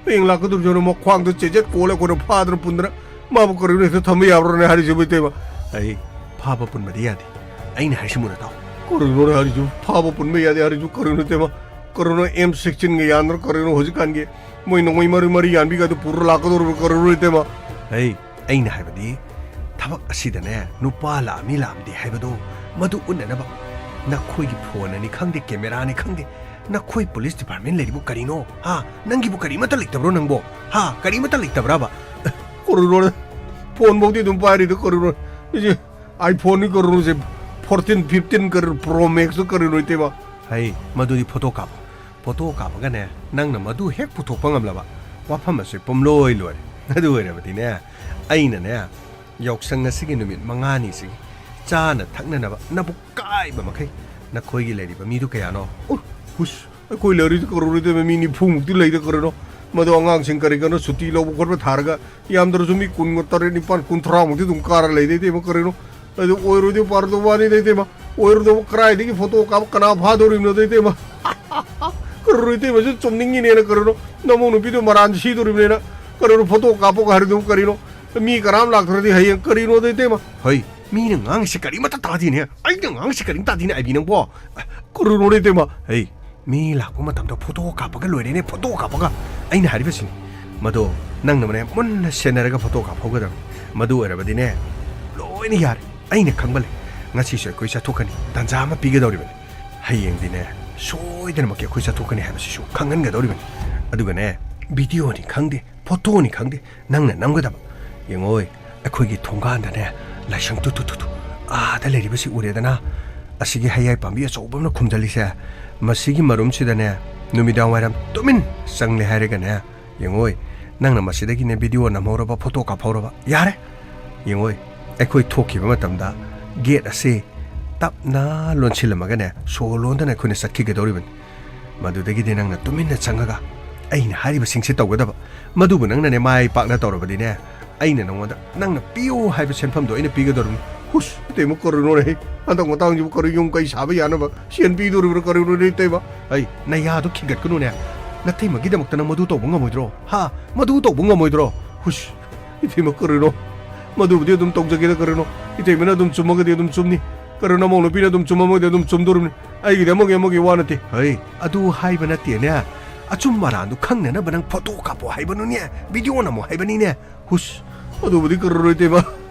ꯍꯌꯦꯡ ꯂꯥꯛꯀꯗꯧꯔꯤꯕꯅꯣ ꯃꯈ꯭ꯋꯥꯡꯗ ꯆꯦꯖꯦꯠ ꯀꯣꯜꯂ ꯑꯩꯈꯣꯏꯅ ꯐꯥꯗꯅ ꯄꯨꯟꯗꯅ ꯃꯥꯕꯨ ꯀꯔꯤꯅꯣ ꯍꯦꯛꯇ ꯊꯝꯕ ꯌꯥꯕ꯭ꯔꯣꯅꯦ ꯍꯥꯏꯔꯤꯁꯤꯕꯨ ꯏꯇꯩꯃ? ꯑꯩ ꯐꯥꯕ ꯄꯨꯟꯕꯗꯤ ꯌꯥꯗꯦ꯫ ꯑꯩꯅ ꯍꯥꯏꯁꯤ ꯃꯨꯟꯅ ꯇꯥꯎ꯫ ꯀꯔꯤꯅꯣꯅꯦ ꯍꯥꯏꯔꯤꯁꯤꯕꯨ? ꯐꯥꯕ ꯄꯨꯟꯕ ꯌꯥꯗꯦ ꯍꯥꯏꯔꯤꯁꯤꯕꯨ ꯀꯔꯤꯅꯣ ꯏꯇꯩꯃ? ꯀꯔꯤꯅꯣ ꯑꯦꯝ ꯁꯤꯛꯁꯇꯤꯟꯒ ꯌꯥꯟꯗ꯭ꯔꯣ ꯀꯔꯤꯅꯣ ꯍꯧꯖꯤꯛꯀꯥꯟꯒꯤ? ꯃꯣꯏ ꯅꯣꯡꯃꯩ ꯃꯔꯤ ꯃꯔꯤ ꯌꯥꯟꯕꯤꯒꯗꯨ ꯄꯨꯔ ꯂꯥꯛꯀꯗꯧꯔꯤꯕ꯭ꯔꯣ ꯀꯔꯤꯅꯣ ꯏꯇꯩꯃ? ꯍꯩ, ꯑꯩꯅ ꯍꯥꯏꯕꯗꯤ ꯊꯕꯛ ꯑꯁꯤꯗꯅꯦ ꯅꯨꯄꯥ ꯂꯥꯛꯑꯃꯤ ꯂꯥꯛꯑꯝꯗꯦ ꯍꯥꯏꯕꯗꯣ ꯃꯗꯨ ꯎꯠꯅꯅꯕ ꯅꯈꯣꯏꯒꯤ ꯐꯣꯟꯅꯅꯤ ꯈꯪꯗꯦ, ꯀꯦꯃꯦꯔꯥꯅꯤ ꯈꯪꯗꯦ, ꯅꯈꯣꯏ ꯄꯨꯂꯤꯁ ꯗꯤꯄꯥꯔꯠꯃꯦꯟ ꯂꯩꯔꯤꯕꯨ ꯀꯔꯤꯅꯣ? ꯍꯥ? ꯅꯪꯒꯤꯕꯨ ꯀꯔꯤꯃꯠꯇ ꯂꯩꯇꯕ꯭ꯔꯣ ꯅꯪꯕꯣ? ꯍꯥ? ꯀꯔꯤꯃꯠꯇ ꯂꯩꯇꯕ꯭ꯔꯕ? ꯀꯔꯤꯅꯣ? ꯐꯣꯟꯐꯧꯗꯤ ꯑꯗꯨꯝ ꯄꯥꯏꯔꯤꯗꯣ ꯀꯔꯤꯅꯣ? ꯁꯤꯁꯦ iPhone ꯅꯤ ꯀꯔꯤꯅꯣ? ꯁꯦ ꯐꯣꯔꯇꯤꯟ, ꯐꯤꯐꯇꯤꯟ ꯀꯔꯤ ꯄ꯭ꯔꯣ ꯃꯦꯛꯁꯇꯣ ꯀꯔꯤꯅꯣ ꯏꯇꯩꯃ? ꯍꯩ, ꯃꯗꯨꯗꯤ ꯐꯣꯇꯣ ꯀꯥꯞꯄꯣ꯫ ꯐꯣꯇꯣ ꯀꯥꯞꯄꯒꯅꯦ ꯅꯪꯅ ꯃꯗꯨ ꯍꯦꯛ ꯄꯨꯊꯣꯛꯄ ꯉꯝꯂꯕ ꯋꯥꯐꯝ ꯑꯁꯤ ꯄꯨꯝꯂꯣꯏ ꯂꯣꯏꯔꯦ꯫ ꯑꯗꯨ ꯑꯣꯏꯔꯕꯗꯤꯅꯦ ꯑꯩꯅꯅꯦ ꯌꯥꯎꯁꯪ ꯑꯁꯤꯒꯤ ꯅꯨꯃꯤꯠ ꯃꯉꯥꯅꯤꯁꯤꯒꯤ ꯆꯥꯅ ꯊꯛꯅꯅꯕ ꯅꯕꯨꯛ ꯀꯥꯏꯕ ꯃꯈꯩ ꯅꯈꯣꯏꯒꯤ ꯂꯩꯔꯤꯕ ꯃꯤꯗꯨ ꯀꯌꯥꯅꯣ? ꯎ, ꯍꯨꯁ, ꯑꯩꯈꯣꯏ ꯂꯩꯔꯤꯗꯤ ꯀꯔꯤꯅꯣ ꯏꯇꯩꯃ? ꯃꯤ ꯅꯤꯐꯨꯃꯨꯛꯇꯤ ꯂꯩꯗ ꯀꯔꯤꯅꯣ? ꯃꯗꯣ ꯑꯉꯥꯡꯁꯤꯡ ꯀꯔꯤ ꯀꯔꯤꯅꯣ ꯁꯨꯇꯤ ꯂꯧꯕ ꯈꯣꯠꯄ ꯊꯥꯔꯒ ꯌꯥꯝꯗ꯭ꯔꯁꯨ ꯃꯤ ꯀꯨꯟ ꯇꯔꯦꯠ, ꯅꯤꯄꯥꯟ, ꯀꯨꯟꯊ꯭ꯔꯥꯃꯨꯛꯇꯤ ꯑꯗꯨꯝ ꯀꯥꯔ ꯂꯩꯗ ꯏꯇꯩꯃ ꯀꯔꯤꯅꯣ? ꯑꯗꯨ ꯑꯣꯏꯔꯣꯏꯗꯣꯏ ꯄꯥꯔꯗꯣ ꯋꯥꯅꯤꯗ ꯏꯇꯩꯃ꯫ ꯑꯣꯏꯔꯣꯏꯗꯧꯕ ꯀꯔꯥꯏꯗꯒꯤ ꯐꯣꯇꯣ ꯀꯥꯞꯄ ꯀꯅꯥ ꯐꯥꯗꯧꯔꯤꯕꯅꯣꯗ ꯏꯇꯩꯃ? ꯀꯔꯤꯅꯣ ꯏꯇꯩꯃꯁꯨ ꯆꯨꯝꯅꯤꯡꯉꯤꯅꯦꯅ ꯀꯔꯤꯅꯣ? ꯅꯃꯧ ꯅꯨꯄꯤꯗꯣ ꯃꯔꯥꯟ ꯁꯤꯗꯣꯔꯤꯕꯅꯤꯅ ꯀꯔꯤꯅꯣ ꯐꯣꯇꯣ ꯀꯥꯞꯄꯣ ꯍꯥꯏꯔꯤꯗꯨꯕꯨ ꯀꯔꯤꯅꯣ? ꯃꯤ ꯀꯅꯥꯝ ꯂꯥꯛꯇ꯭ꯔꯗꯤ ꯍꯌꯦꯡ ꯀꯔꯤꯅꯣꯗ ꯏꯇꯩꯃ? ꯍꯩ, ꯃꯤꯅ ꯉꯥꯡꯉꯤꯁꯦ ꯀꯔꯤꯃꯠꯇ ꯇꯥꯗꯦꯅꯦ꯫ ꯑꯩꯅ ꯉꯥꯡꯉꯤꯁꯦ ꯀꯔꯤꯝ ꯇꯥꯗꯦꯅꯦ ꯑꯥꯏꯕꯤ ꯅꯪꯕꯣ꯫ ꯀꯔꯤꯅꯣꯅꯦ ꯏꯇꯩꯃ? ꯍꯩ, ꯃꯤ ꯂꯥꯛꯄ ꯃꯇꯝꯗ ꯐꯣꯇꯣ ꯀꯥꯞꯄꯒ ꯂꯣꯏꯔꯦꯅꯦ, ꯐꯣꯇꯣ ꯀꯥꯞꯄꯒ꯫ ꯑꯩꯅ ꯍꯥꯏꯔꯤꯕꯁꯤꯅꯤ, ꯃꯗꯣ ꯅꯪꯅ ꯃꯅꯦ ꯃꯨꯟꯅ ꯁꯦꯟꯅꯔꯒ ꯐꯣꯇꯣ ꯀꯥꯞꯍꯧꯒꯗꯕꯅꯤ꯫ ꯃꯗꯨ ꯑꯣꯏꯔꯕꯗꯤꯅꯦ ꯂꯣꯏꯅ ꯌꯥꯔꯦ꯫ ꯑꯩꯅ ꯈꯪꯕ ꯂꯩ꯫ ꯉꯁꯤꯁꯨ ꯑꯩꯈꯣꯏ ꯆꯠꯊꯣꯛꯀꯅꯤ, ꯇꯥꯟꯖꯥ ꯑꯃ ꯄꯤꯒꯗꯧꯔꯤꯕꯅꯤ꯫ ꯍꯌꯦꯡꯗꯤꯅꯦ ꯁꯣꯏꯗꯅꯃꯛꯀꯤ ꯑꯩꯈꯣꯏ ꯆꯠꯊꯣꯛꯀꯅꯤ ꯍꯥꯏꯕꯁꯤꯁꯨ ꯈꯪꯍꯟꯒꯗꯧꯔꯤꯕꯅꯤ꯫ ꯑꯗꯨꯒꯅꯦ ꯚꯤꯗꯤꯑꯣꯅꯤ ꯈꯪꯗꯦ, ꯐꯣꯇꯣꯅꯤ ꯈꯪꯗꯦ, ꯅꯪꯅ ꯅꯝꯒꯗꯕ꯫ ꯌꯦꯡꯉꯣꯏ, ꯑꯩꯈꯣꯏꯒꯤ ꯊꯣꯡꯒꯥꯟꯗꯅꯦ, ꯂꯥꯏꯁꯪ ꯇꯨ ꯇꯨ ꯇꯨ ꯇꯨ ꯑꯥꯗ ꯂꯩꯔꯤꯕꯁꯤ ꯎꯔꯦꯗꯅ? ꯑꯁꯤꯒꯤ ꯍꯩꯌꯥꯏ ꯄꯥꯝꯕꯤ ꯑꯆꯧꯕ ꯑꯃꯅ ꯈꯨꯝꯖꯤꯜꯂꯤꯁꯦ, ꯃꯁꯤꯒꯤ ꯃꯔꯨꯝꯁꯤꯗꯅꯦ, ꯅꯨꯃꯤꯗꯥꯡ ꯋꯥꯏꯔꯝ ꯇꯨꯃꯤꯟ ꯆꯪꯂꯦ ꯍꯥꯏꯔꯒꯅꯦ, ꯌꯦꯡꯉꯣꯏ, ꯅꯪꯅ ꯃꯁꯤꯗꯒꯤꯅꯦ ꯚꯤꯗꯤꯑꯣ ꯅꯝꯍꯧꯔꯕ, ꯐꯣꯇꯣ ꯀꯥꯞꯍꯧꯔꯕ, ꯌꯥꯔꯦ꯫ ꯌꯦꯡꯉꯣꯏ, ꯑꯩꯈꯣꯏ ꯊꯣꯛꯈꯤꯕ ꯃꯇꯝꯗ ꯒꯦꯠ ꯑꯁꯤ ꯇꯞꯅ ꯂꯣꯟꯁꯤꯜꯂꯝꯃꯒꯅꯦ, ꯁꯣ ꯂꯣꯟꯗꯅ ꯑꯩꯈꯣꯏꯅ ꯆꯠꯈꯤꯒꯗꯧꯔꯤꯕꯅꯤ꯫ ꯃꯗꯨꯗꯒꯤꯗꯤ ꯅꯪꯅ ꯇꯨꯃꯤꯟꯅ ꯆꯪꯉꯒ ꯑꯩꯅ ꯍꯥꯏꯔꯤꯕꯁꯤꯡꯁꯤ ꯇꯧꯒꯗꯕ꯫ ꯃꯗꯨꯕꯨ ꯅꯪꯅꯅꯦ ꯃꯥꯏ ꯄꯥꯛꯅ ꯇꯧꯔꯕꯗꯤꯅꯦ, ꯑꯩꯅ ꯅꯉꯣꯟꯗ ꯅꯪꯅ ꯄꯤꯌꯨ ꯍꯥꯏꯕ ꯁꯦꯟꯐꯝꯗꯣ ꯑꯩꯅ ꯄꯤꯒꯗꯧꯔꯤꯕꯅꯤ꯫ ꯍꯨꯁ, ꯏꯇꯩꯃ, ꯀꯔꯤꯅꯣꯅꯦ? ꯍꯟꯗꯛ ꯃꯇꯥꯡꯁꯤꯕꯨ ꯀꯔꯤ ꯌꯨꯝ ꯀꯩ ꯁꯥꯕ ꯌꯥꯅꯕ ꯁꯦꯟ ꯄꯤꯗꯣꯔꯤꯕ꯭ꯔꯥ ꯀꯔꯤꯅꯣꯅꯦ, ꯏꯇꯩꯃ? ꯑꯩ ꯅꯌꯥꯗꯣ ꯈꯤꯒꯠꯀꯅꯨꯅꯦ꯫ ꯅꯇꯩꯃꯒꯤꯗꯃꯛꯇ ꯅꯪ ꯃꯗꯨ ꯇꯧꯕ ꯉꯝꯃꯣꯏꯗ꯭ꯔꯣ? ꯍꯥ? ꯃꯗꯨ ꯇꯧꯕ ꯉꯝꯃꯣꯏꯗ꯭ꯔꯣ? ꯍꯨꯁ, ꯏꯇꯩꯃ, ꯀꯔꯤꯅꯣ? ꯃꯗꯨꯕꯨꯗꯤ ꯑꯗꯨꯝ ꯇꯧꯖꯒꯦꯗ, ꯀꯔꯤꯅꯣ? ꯏꯇꯩꯃꯅ ꯑꯗꯨꯝ ꯆꯨꯝꯃꯒꯗꯤ ꯑꯗꯨꯝ ꯆꯨꯝꯅꯤ꯫ ꯀꯔꯤꯅꯣ, ꯅꯃꯧ ꯅꯨꯄꯤꯅ ꯑꯗꯨꯝ ꯆꯨꯝꯃꯝꯃꯒꯗꯤ ꯑꯗꯨꯝ ꯆꯨꯝꯗꯣꯔꯤꯕꯅꯤ꯫ ꯑꯩꯒꯤꯗꯤ ꯑꯃꯒꯤ ꯑꯃꯒꯤ ꯋꯥ ꯅꯠꯇꯦ꯫ ꯍꯩ, ꯑꯗꯨ ꯍꯥꯏꯕ ꯅꯠꯇꯦꯅꯦ꯫ ꯑꯆꯨꯝ ꯑꯔꯥꯟꯗꯨ ꯈꯪꯅꯅꯕ ꯅꯪ ꯐꯣꯇꯣ ꯀꯥꯞꯄꯣ ꯍꯥꯏꯕꯅꯨꯅꯦ, ꯚꯤꯗꯤꯑꯣ ꯅꯝꯃꯣ ꯍꯥꯏꯕꯅꯤꯅꯦ꯫ ꯍꯨꯁ, ꯑꯗꯨꯕꯨꯗꯤ ꯀꯔꯤꯅꯣ, ꯏꯇꯩꯃ?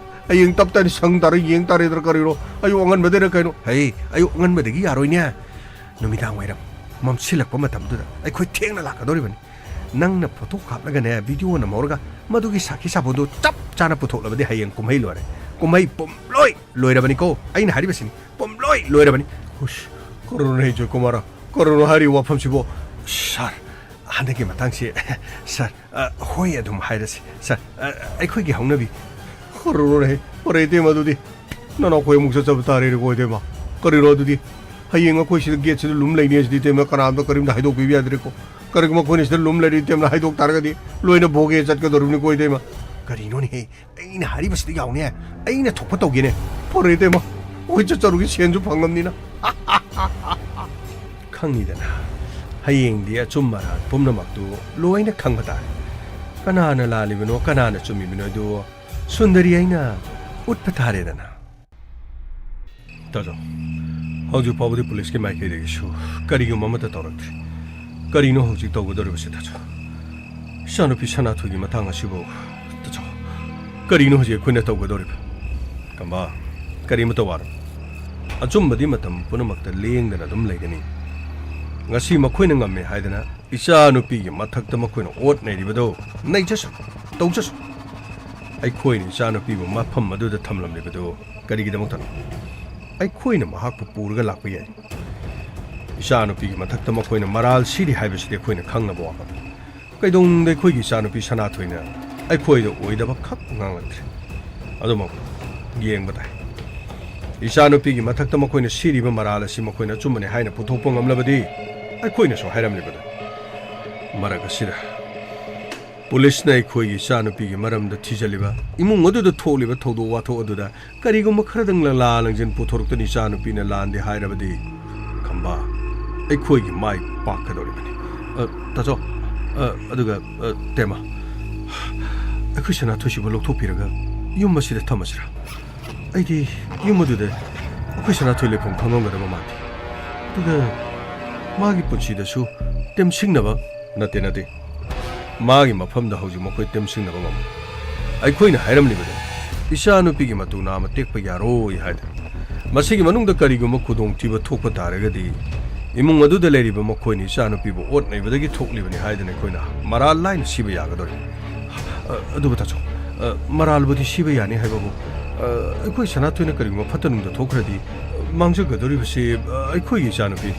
ꯍꯌꯦꯡ ꯇꯞ ꯇꯥꯅ ꯁꯪ ꯇꯥꯔ ꯌꯦꯡ ꯇꯥꯔꯦꯗ꯭ꯔꯥ, ꯀꯔꯤꯅꯣ? ꯑꯌꯨꯛ ꯑꯉꯟꯕꯗꯩꯔ ꯀꯩꯅꯣ? ꯍꯩ, ꯑꯌꯨꯛ ꯑꯉꯟꯕꯗꯒꯤ ꯌꯥꯔꯣꯏꯅꯦ꯫ ꯅꯨꯃꯤꯗꯥꯡ ꯋꯥꯏꯔꯝ ꯃꯝꯁꯤꯜꯂꯛꯄ ꯃꯇꯝꯗꯨꯗ ꯑꯩꯈꯣꯏ ꯊꯦꯡꯅ ꯂꯥꯛꯀꯗꯧꯔꯤꯕꯅꯤ꯫ ꯅꯪꯅ ꯐꯣꯇꯣ ꯀꯥꯞꯂꯒꯅꯦ, ꯚꯤꯗꯤꯑꯣ ꯅꯝꯍꯧꯔꯒ ꯃꯗꯨꯒꯤ ꯁꯥꯈꯤ ꯁꯥꯕꯣꯟꯗꯨ ꯆꯞ ꯆꯥꯅ ꯄꯨꯊꯣꯛꯂꯕꯗꯤ ꯍꯌꯦꯡ ꯀꯨꯝꯍꯩ ꯂꯣꯏꯔꯦ꯫ ꯀꯨꯝꯍꯩ ꯄꯨꯝꯂꯣꯏ ꯂꯣꯏꯔꯕꯅꯤꯀꯣ꯫ ꯑꯩꯅ ꯍꯥꯏꯔꯤꯕꯁꯤꯅꯤ, ꯄꯨꯝꯂꯣꯏ ꯂꯣꯏꯔꯕꯅꯤ꯫ ꯍꯨꯁ, ꯀꯔꯤꯅꯣꯅꯦ, ꯖꯣꯏꯀꯨꯃꯥꯔ? ꯀꯔꯤꯅꯣ ꯍꯥꯏꯔꯤꯕ ꯋꯥꯐꯝꯁꯤꯕꯣ? ꯁꯥꯔ, ꯍꯟꯗꯛꯀꯤ ꯃꯇꯥꯡꯁꯤ, ꯁꯥꯔ, ꯑ, ꯍꯣꯏ ꯑꯗꯨꯝ ꯍꯥꯏꯔꯁꯤ꯫ ꯁꯥꯔ, ꯑ, ꯑꯩꯈꯣꯏꯒꯤ ꯍꯧꯅꯕꯤ꯫ ꯀꯔꯤꯅꯣꯅꯦ? ꯐꯔꯦ, ꯏꯇꯩꯃ, ꯑꯗꯨꯗꯤ ꯅꯅꯥꯎꯈꯣꯏ ꯑꯃꯨꯛ ꯆꯠꯆꯕ ꯇꯥꯔꯦꯅꯦꯀꯣ, ꯏꯇꯩꯃ꯫ ꯀꯔꯤꯅꯣ ꯑꯗꯨꯗꯤ? ꯍꯌꯦꯡ ꯑꯩꯈꯣꯏ ꯁꯤꯗ ꯒꯦꯠꯁꯤꯗ ꯂꯨꯝ ꯂꯩꯅꯤ ꯍꯥꯏꯁꯤꯗꯤ, ꯏꯇꯩꯃ, ꯀꯅꯥꯝꯇ ꯀꯔꯤꯝꯇ ꯍꯥꯏꯗꯣꯛꯄꯤꯕ ꯌꯥꯗ꯭ꯔꯦꯀꯣ꯫ ꯀꯔꯤꯒꯨꯝꯕ ꯑꯩꯈꯣꯏꯅ ꯁꯤꯗ ꯂꯨꯝ ꯂꯩꯔꯗꯤ, ꯏꯇꯩꯃꯅ ꯍꯥꯏꯗꯣꯛ ꯇꯥꯔꯒꯗꯤ ꯂꯣꯏꯅ ꯚꯣꯒꯦ ꯆꯠꯀꯗꯧꯔꯤꯕꯅꯤꯀꯣ, ꯏꯇꯩꯃ꯫ ꯀꯔꯤꯅꯣꯅꯦꯍꯦ? ꯑꯩꯅ ꯍꯥꯏꯔꯤꯕꯁꯤꯗ ꯌꯥꯎꯅꯦ꯫ ꯑꯩꯅ ꯊꯣꯛꯄ ꯇꯧꯒꯦꯅꯦ꯫ ꯐꯔꯦ, ꯏꯇꯩꯃ, ꯑꯩꯈꯣꯏ ꯆꯠꯆꯔꯨꯒꯦ, ꯁꯦꯟꯁꯨ ꯐꯪꯉꯝꯅꯤꯅ꯫ ꯈꯪꯅꯤꯗꯅ, ꯍꯌꯦꯡꯗꯤ ꯑꯆꯨꯝ ꯑꯔꯥꯟ ꯄꯨꯝꯅꯃꯛꯇꯨ ꯂꯣꯏꯅ ꯈꯪꯕ ꯇꯥꯔꯦ꯫ ꯀꯅꯥꯅ ꯂꯥꯜꯂꯤꯕꯅꯣ, ꯀꯅꯥꯅ ꯆꯨꯝꯃꯤꯕꯅꯣ ꯍꯥꯏꯗꯨ ꯁꯨꯟꯗꯔꯤ ꯑꯩꯅ ꯎꯠꯄ ꯇꯥꯔꯦꯗꯅ꯫ ꯇꯥꯖꯧ, ꯍꯧꯖꯤꯛ ꯐꯥꯎꯕꯗꯤ ꯄꯨꯂꯤꯁꯀꯤ ꯃꯥꯏꯀꯩꯗꯒꯤꯁꯨ ꯀꯔꯤꯒꯨꯝꯕ ꯑꯃꯠꯇ ꯇꯧꯔꯛꯇ꯭ꯔꯤ꯫ ꯀꯔꯤꯅꯣ ꯍꯧꯖꯤꯛ ꯇꯧꯒꯗꯧꯔꯤꯕꯁꯤ, ꯇꯥꯖꯧ? ꯏꯆꯥꯅꯨꯄꯤ ꯁꯅꯥꯊꯣꯏꯒꯤ ꯃꯇꯥꯡ ꯑꯁꯤꯕꯨ, ꯇꯥꯖꯧ, ꯀꯔꯤꯅꯣ ꯍꯧꯖꯤꯛ ꯑꯩꯈꯣꯏꯅ ꯇꯧꯒꯗꯧꯔꯤꯕ? ꯀꯝꯕ, ꯀꯔꯤꯃꯇ ꯋꯥꯔꯨꯅꯨ꯫ ꯑꯆꯨꯝꯕꯗꯤ ꯃꯇꯝ ꯄꯨꯝꯅꯃꯛꯇ ꯂꯦꯡꯗꯅ ꯑꯗꯨꯝ ꯂꯩꯒꯅꯤ꯫ ꯉꯁꯤ ꯃꯈꯣꯏꯅ ꯉꯝꯃꯦ ꯍꯥꯏꯗꯅ ꯏꯆꯥꯅꯨꯄꯤꯒꯤ ꯃꯊꯛꯇ ꯃꯈꯣꯏꯅ ꯑꯣꯠ ꯅꯩꯔꯤꯕꯗꯨ ꯅꯩꯖꯁꯅꯨ, ꯇꯧꯖꯁꯅꯨ꯫ ꯑꯩꯈꯣꯏꯅ ꯏꯆꯥꯅꯨꯄꯤꯕꯨ ꯃꯐꯝ ꯑꯗꯨꯗ ꯊꯝꯂꯝꯂꯤꯕꯗꯨ ꯀꯔꯤꯒꯤꯗꯃꯛꯇꯅꯣ? ꯑꯩꯈꯣꯏꯅ ꯃꯍꯥꯛꯄꯨ ꯄꯨꯔꯒ ꯂꯥꯛꯄ ꯌꯥꯏ꯫ ꯏꯆꯥꯅꯨꯄꯤꯒꯤ ꯃꯊꯛꯇ ꯃꯈꯣꯏꯅ ꯃꯔꯥꯜ ꯁꯤꯔꯤ ꯍꯥꯏꯕꯁꯤꯗꯤ ꯑꯩꯈꯣꯏꯅ ꯈꯪꯂꯕ ꯋꯥꯐꯝꯅꯤ꯫ ꯀꯩꯗꯧꯅꯨꯡꯗ ꯑꯩꯈꯣꯏꯒꯤ ꯏꯆꯥꯅꯨꯄꯤ ꯁꯅꯥꯊꯣꯏꯅ ꯑꯩꯈꯣꯏꯗ ꯑꯣꯏꯗꯕ ꯈꯛ ꯉꯥꯡꯂꯛꯇ꯭ꯔꯦ꯫ ꯑꯗꯨꯃꯛ ꯌꯦꯡꯕ ꯇꯥꯏ꯫ ꯏꯆꯥꯅꯨꯄꯤꯒꯤ ꯃꯊꯛꯇ ꯃꯈꯣꯏꯅ ꯁꯤꯔꯤꯕ ꯃꯔꯥꯜ ꯑꯁꯤ ꯃꯈꯣꯏꯅ ꯑꯆꯨꯝꯕꯅꯤ ꯍꯥꯏꯅ ꯄꯨꯊꯣꯛꯄ ꯉꯝꯂꯕꯗꯤ ꯑꯩꯈꯣꯏꯅꯁꯨ ꯍꯥꯏꯔꯝꯂꯤꯕꯗꯨ ꯃꯔꯛ ꯑꯁꯤꯗ ꯄꯨꯂꯤꯁꯅ ꯑꯩꯈꯣꯏꯒꯤ ꯏꯆꯥꯅꯨꯄꯤꯒꯤ ꯃꯔꯝꯗ ꯊꯤꯖꯤꯜꯂꯤꯕ, ꯏꯃꯨꯡ ꯑꯗꯨꯗ ꯊꯣꯛꯂꯤꯕ ꯊꯧꯗꯣꯛ ꯋꯥꯊꯣꯛ ꯑꯗꯨꯗ ꯀꯔꯤꯒꯨꯝꯕ ꯈꯔꯗꯪ ꯂꯪꯂꯥ ꯂꯪꯖꯤꯟ ꯄꯨꯊꯣꯔꯛꯇꯨꯅ ꯏꯆꯥꯅꯨꯄꯤꯅ ꯂꯥꯟꯗꯦ ꯍꯥꯏꯔꯕꯗꯤ, ꯈꯝꯕ, ꯑꯩꯈꯣꯏꯒꯤ ꯃꯥꯏ ꯄꯥꯛꯀꯗꯧꯔꯤꯕꯅꯤ꯫ ꯑ, ꯇꯥꯆꯧ, ꯑ, ꯑꯗꯨꯒ, ꯑ, ꯇꯦꯃ, ꯑꯩꯈꯣꯏ ꯁꯅꯥꯊꯣꯏꯁꯤꯕꯨ ꯂꯧꯊꯣꯛꯄꯤꯔꯒ ꯌꯨꯝ ꯑꯁꯤꯗ ꯊꯝꯃꯁꯤꯔꯥ? ꯑꯩꯗꯤ ꯌꯨꯝ ꯑꯗꯨꯗ ꯑꯩꯈꯣꯏ ꯁꯅꯥꯊꯣꯏ ꯂꯩꯐꯝ ꯈꯪꯉꯝꯒꯗꯕ ꯃꯥꯟꯗꯦ꯫ ꯑꯗꯨꯒ ꯃꯥꯒꯤ ꯄꯨꯟꯁꯤꯗꯁꯨ ꯇꯦꯝꯁꯤꯡꯅꯕ ꯅꯠꯇꯦ, ꯅꯠꯇꯦ꯫ ꯃꯥꯒꯤ ꯃꯐꯝꯗ ꯍꯧꯖꯤꯛ ꯃꯈꯣꯏ ꯇꯦꯝꯁꯤꯡꯅꯕ ꯉꯝꯃꯤ꯫ ꯑꯩꯈꯣꯏꯅ ꯍꯥꯏꯔꯝꯂꯤꯕꯗꯨ, ꯏꯆꯥꯅꯨꯄꯤꯒꯤ ꯃꯇꯨ ꯅꯥꯝꯃ ꯇꯦꯛꯄ ꯌꯥꯔꯣꯏ ꯍꯥꯏꯗꯅ꯫ ꯃꯁꯤꯒꯤ ꯃꯅꯨꯡꯗ ꯀꯔꯤꯒꯨꯝꯕ ꯈꯨꯗꯣꯡꯊꯤꯕ ꯊꯣꯛꯄ ꯇꯥꯔꯒꯗꯤ, ꯏꯃꯨꯡ ꯑꯗꯨꯗ ꯂꯩꯔꯤꯕ ꯃꯈꯣꯏꯅ ꯏꯆꯥꯅꯨꯄꯤꯕꯨ ꯑꯣꯠ ꯅꯩꯕꯗꯒꯤ ꯊꯣꯛꯂꯤꯕꯅꯤ ꯍꯥꯏꯗꯅ ꯑꯩꯈꯣꯏꯅ ꯃꯔꯥꯜ ꯂꯥꯏꯅ ꯁꯤꯕ ꯌꯥꯒꯗꯧꯔꯤ꯫ ꯑ, ꯑꯗꯨꯕꯨ ꯇꯥꯆꯧ, ꯑ, ꯃꯔꯥꯜꯕꯨꯗꯤ ꯁꯤꯕ ꯌꯥꯅꯤ ꯍꯥꯏꯕꯕꯨ, ꯑ, ꯑꯩꯈꯣꯏ ꯁꯅꯥꯊꯣꯏꯅ ꯀꯔꯤꯒꯨꯝꯕ ꯐꯠꯇ ꯅꯨꯡꯗ ꯊꯣꯛꯈ꯭ꯔꯗꯤ, ꯑ, ꯃꯥꯡꯖꯒꯗꯧꯔꯤꯕꯁꯤ, ꯑ, ꯑꯩꯈꯣꯏꯒꯤ ꯏꯆꯥꯅꯨꯄꯤꯅꯤ꯫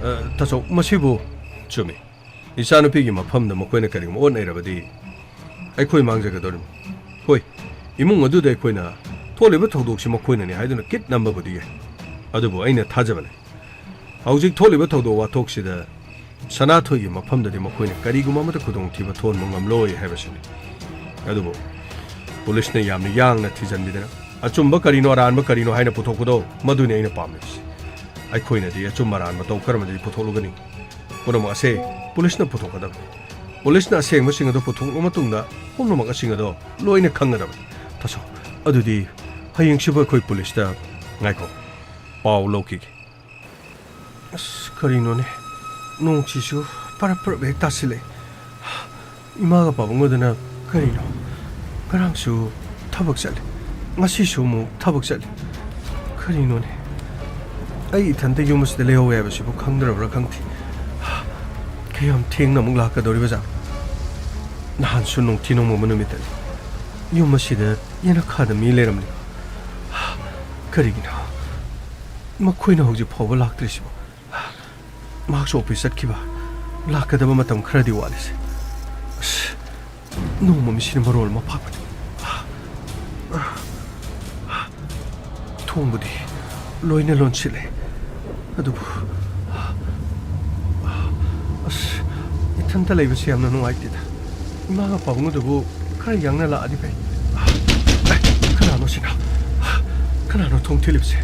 ꯑ, ꯇꯥꯆꯧ, ꯃꯁꯤꯕꯨ ꯆꯨꯝꯃꯤ꯫ ꯏꯆꯥꯅꯨꯄꯤꯒꯤ ꯃꯐꯝꯗ ꯃꯈꯣꯏꯅ ꯀꯔꯤꯒꯨꯝꯕ ꯑꯣꯠ ꯅꯩꯔꯕꯗꯤ ꯑꯩꯈꯣꯏ ꯃꯥꯡꯖꯒꯗꯧꯔꯤꯕꯅꯤ꯫ ꯍꯣꯏ, ꯏꯃꯨꯡ ꯑꯗꯨꯗ ꯑꯩꯈꯣꯏꯅ ꯊꯣꯛꯂꯤꯕ ꯊꯧꯗꯣꯛꯁꯤ ꯃꯈꯣꯏꯅꯅꯤ ꯍꯥꯏꯗꯨꯅ ꯀꯤꯠ ꯅꯝꯕꯕꯨꯗꯤ ꯌꯥꯏ, ꯑꯗꯨꯕꯨ ꯑꯩꯅ ꯊꯥꯖꯕ ꯂꯩ, ꯍꯧꯖꯤꯛ ꯊꯣꯛꯂꯤꯕ ꯊꯧꯗꯣꯛ ꯋꯥꯊꯣꯛꯁꯤꯗ ꯁꯅꯥꯊꯣꯏꯒꯤ ꯃꯐꯝꯗꯗꯤ ꯃꯈꯣꯏꯅ ꯀꯔꯤꯒꯨꯝꯕ ꯑꯃꯠꯇ ꯈꯨꯗꯣꯡꯊꯤꯕ ꯊꯣꯛꯍꯟꯕ ꯉꯝꯂꯣꯏ ꯍꯥꯏꯕꯁꯤꯅꯤ꯫ ꯑꯗꯨꯕꯨ ꯄꯨꯂꯤꯁꯅ ꯌꯥꯝꯅ ꯌꯥꯡꯅ ꯊꯤꯖꯤꯟꯕꯤꯗꯅ ꯑꯆꯨꯝꯕ ꯀꯔꯤꯅꯣ ꯑꯔꯥꯟꯕ ꯀꯔꯤꯅꯣ ꯍꯥꯏꯅ ꯄꯨꯊꯣꯛꯄꯗꯣ, ꯃꯗꯨꯅꯤ ꯑꯩꯅ ꯄꯥꯝꯂꯤꯕꯁꯤ꯫ ꯑꯩꯈꯣꯏꯅꯗꯤ ꯑꯆꯨꯝ ꯑꯔꯥꯟ ꯃꯇꯧ ꯀꯔꯝꯕꯗꯤ ꯄꯨꯊꯣꯛꯂꯨꯒꯅꯤ? ꯄꯨꯝꯅꯃꯛ ꯑꯁꯦ ꯄꯨꯂꯤꯁꯅ ꯄꯨꯊꯣꯛꯀꯗꯕꯅꯤ꯫ ꯄꯨꯂꯤꯁꯅ ꯑꯁꯦꯡꯕꯁꯤꯡ ꯑꯗꯨ ꯄꯨꯊꯣꯛꯂꯕ ꯃꯇꯨꯡꯗ ꯄꯨꯝꯅꯃꯛ ꯑꯁꯤꯡ ꯑꯗꯣ ꯂꯣꯏꯅ ꯈꯪꯒꯗꯕꯅꯤ꯫ ꯇꯥꯆꯧ, ꯑꯗꯨꯗꯤ ꯍꯌꯦꯡꯁꯤꯕꯨ ꯑꯩꯈꯣꯏ ꯄꯨꯂꯤꯁꯇ, ꯉꯥꯏꯈꯣ, ꯄꯥꯎ ꯂꯧꯈꯤꯒꯦ꯫ ꯑꯁ, ꯀꯔꯤꯅꯣꯅꯦ? ꯅꯣꯡꯁꯤꯁꯨ ꯄꯔꯞ ꯄꯔꯞ ꯍꯦꯛ ꯇꯥꯁꯤꯜꯂꯛꯑꯦ꯫ ꯏꯃꯥꯒ ꯄꯥꯕꯨꯡꯒꯗꯨꯅ ꯀꯔꯤꯅꯣ? ꯉꯔꯥꯡꯁꯨ ꯊꯕꯛ ꯆꯠꯂꯤ, ꯉꯁꯤꯁꯨ ꯑꯃꯨꯛ ꯊꯕꯛ ꯆꯠꯂꯤ꯫ ꯀꯔꯤꯅꯣꯅꯦ? ꯑꯩ ꯏꯊꯟꯇ ꯌꯨꯝ ꯑꯁꯤꯗ ꯂꯩꯍꯧꯋꯦ ꯍꯥꯏꯕꯁꯤꯕꯨ ꯈꯪꯗ꯭ꯔꯕ꯭ꯔꯥ ꯈꯪꯗꯦ꯫ ꯌꯥꯝ ꯊꯦꯡꯅ ꯑꯃꯨꯛ ꯂꯥꯛꯀꯗꯧꯔꯤꯕ ꯖꯥꯠ꯫ ꯅꯍꯥꯟꯁꯨ ꯅꯣꯡꯊꯤ ꯅꯣꯡꯃꯝꯕ ꯅꯨꯃꯤꯠꯇꯅꯤ꯫ ꯌꯨꯝ ꯑꯁꯤꯗ ꯌꯦꯅꯈꯥꯗ ꯃꯤ ꯂꯩꯔꯝꯂꯤꯕ꯫ ꯀꯔꯤꯒꯤꯅꯣ? ꯃꯈꯣꯏꯅ ꯍꯧꯖꯤꯛ ꯐꯥꯎꯕ ꯂꯥꯛꯇ꯭ꯔꯤꯁꯤꯕꯣ? ꯃꯍꯥꯛꯁꯨ ꯑꯣꯐꯤꯁ ꯆꯠꯈꯤꯕ꯫ ꯂꯥꯛꯀꯗꯕ ꯃꯇꯝ ꯈꯔꯗꯤ ꯋꯥꯠꯂꯤꯁꯦ꯫ ꯑꯁ, ꯅꯣꯡꯃ ꯃꯤꯁꯤꯅ ꯃꯔꯣꯜ ꯑꯃ ꯐꯥꯛꯄꯅꯤ꯫ ꯊꯣꯡꯕꯨꯗꯤ ꯂꯣꯏꯅ ꯂꯣꯟꯁꯤꯜꯂꯦ, ꯑꯗꯨꯕꯨ, ꯑꯁ, ꯏꯊꯟꯇ ꯂꯩꯕꯁꯦ ꯌꯥꯝꯅ ꯅꯨꯡꯉꯥꯏꯇꯦꯗ꯫ ꯏꯃꯥꯒ ꯄꯥꯕꯨꯡꯗꯨꯕꯨ ꯈꯔ ꯌꯥꯡꯅ ꯂꯥꯛꯑꯗꯤ ꯐꯩ꯫ ꯑꯦ, ꯀꯅꯥꯅꯣ ꯁꯤꯅ? ꯀꯅꯥꯅꯣ ꯊꯣꯡ ꯊꯤꯜꯂꯤꯕꯁꯦ?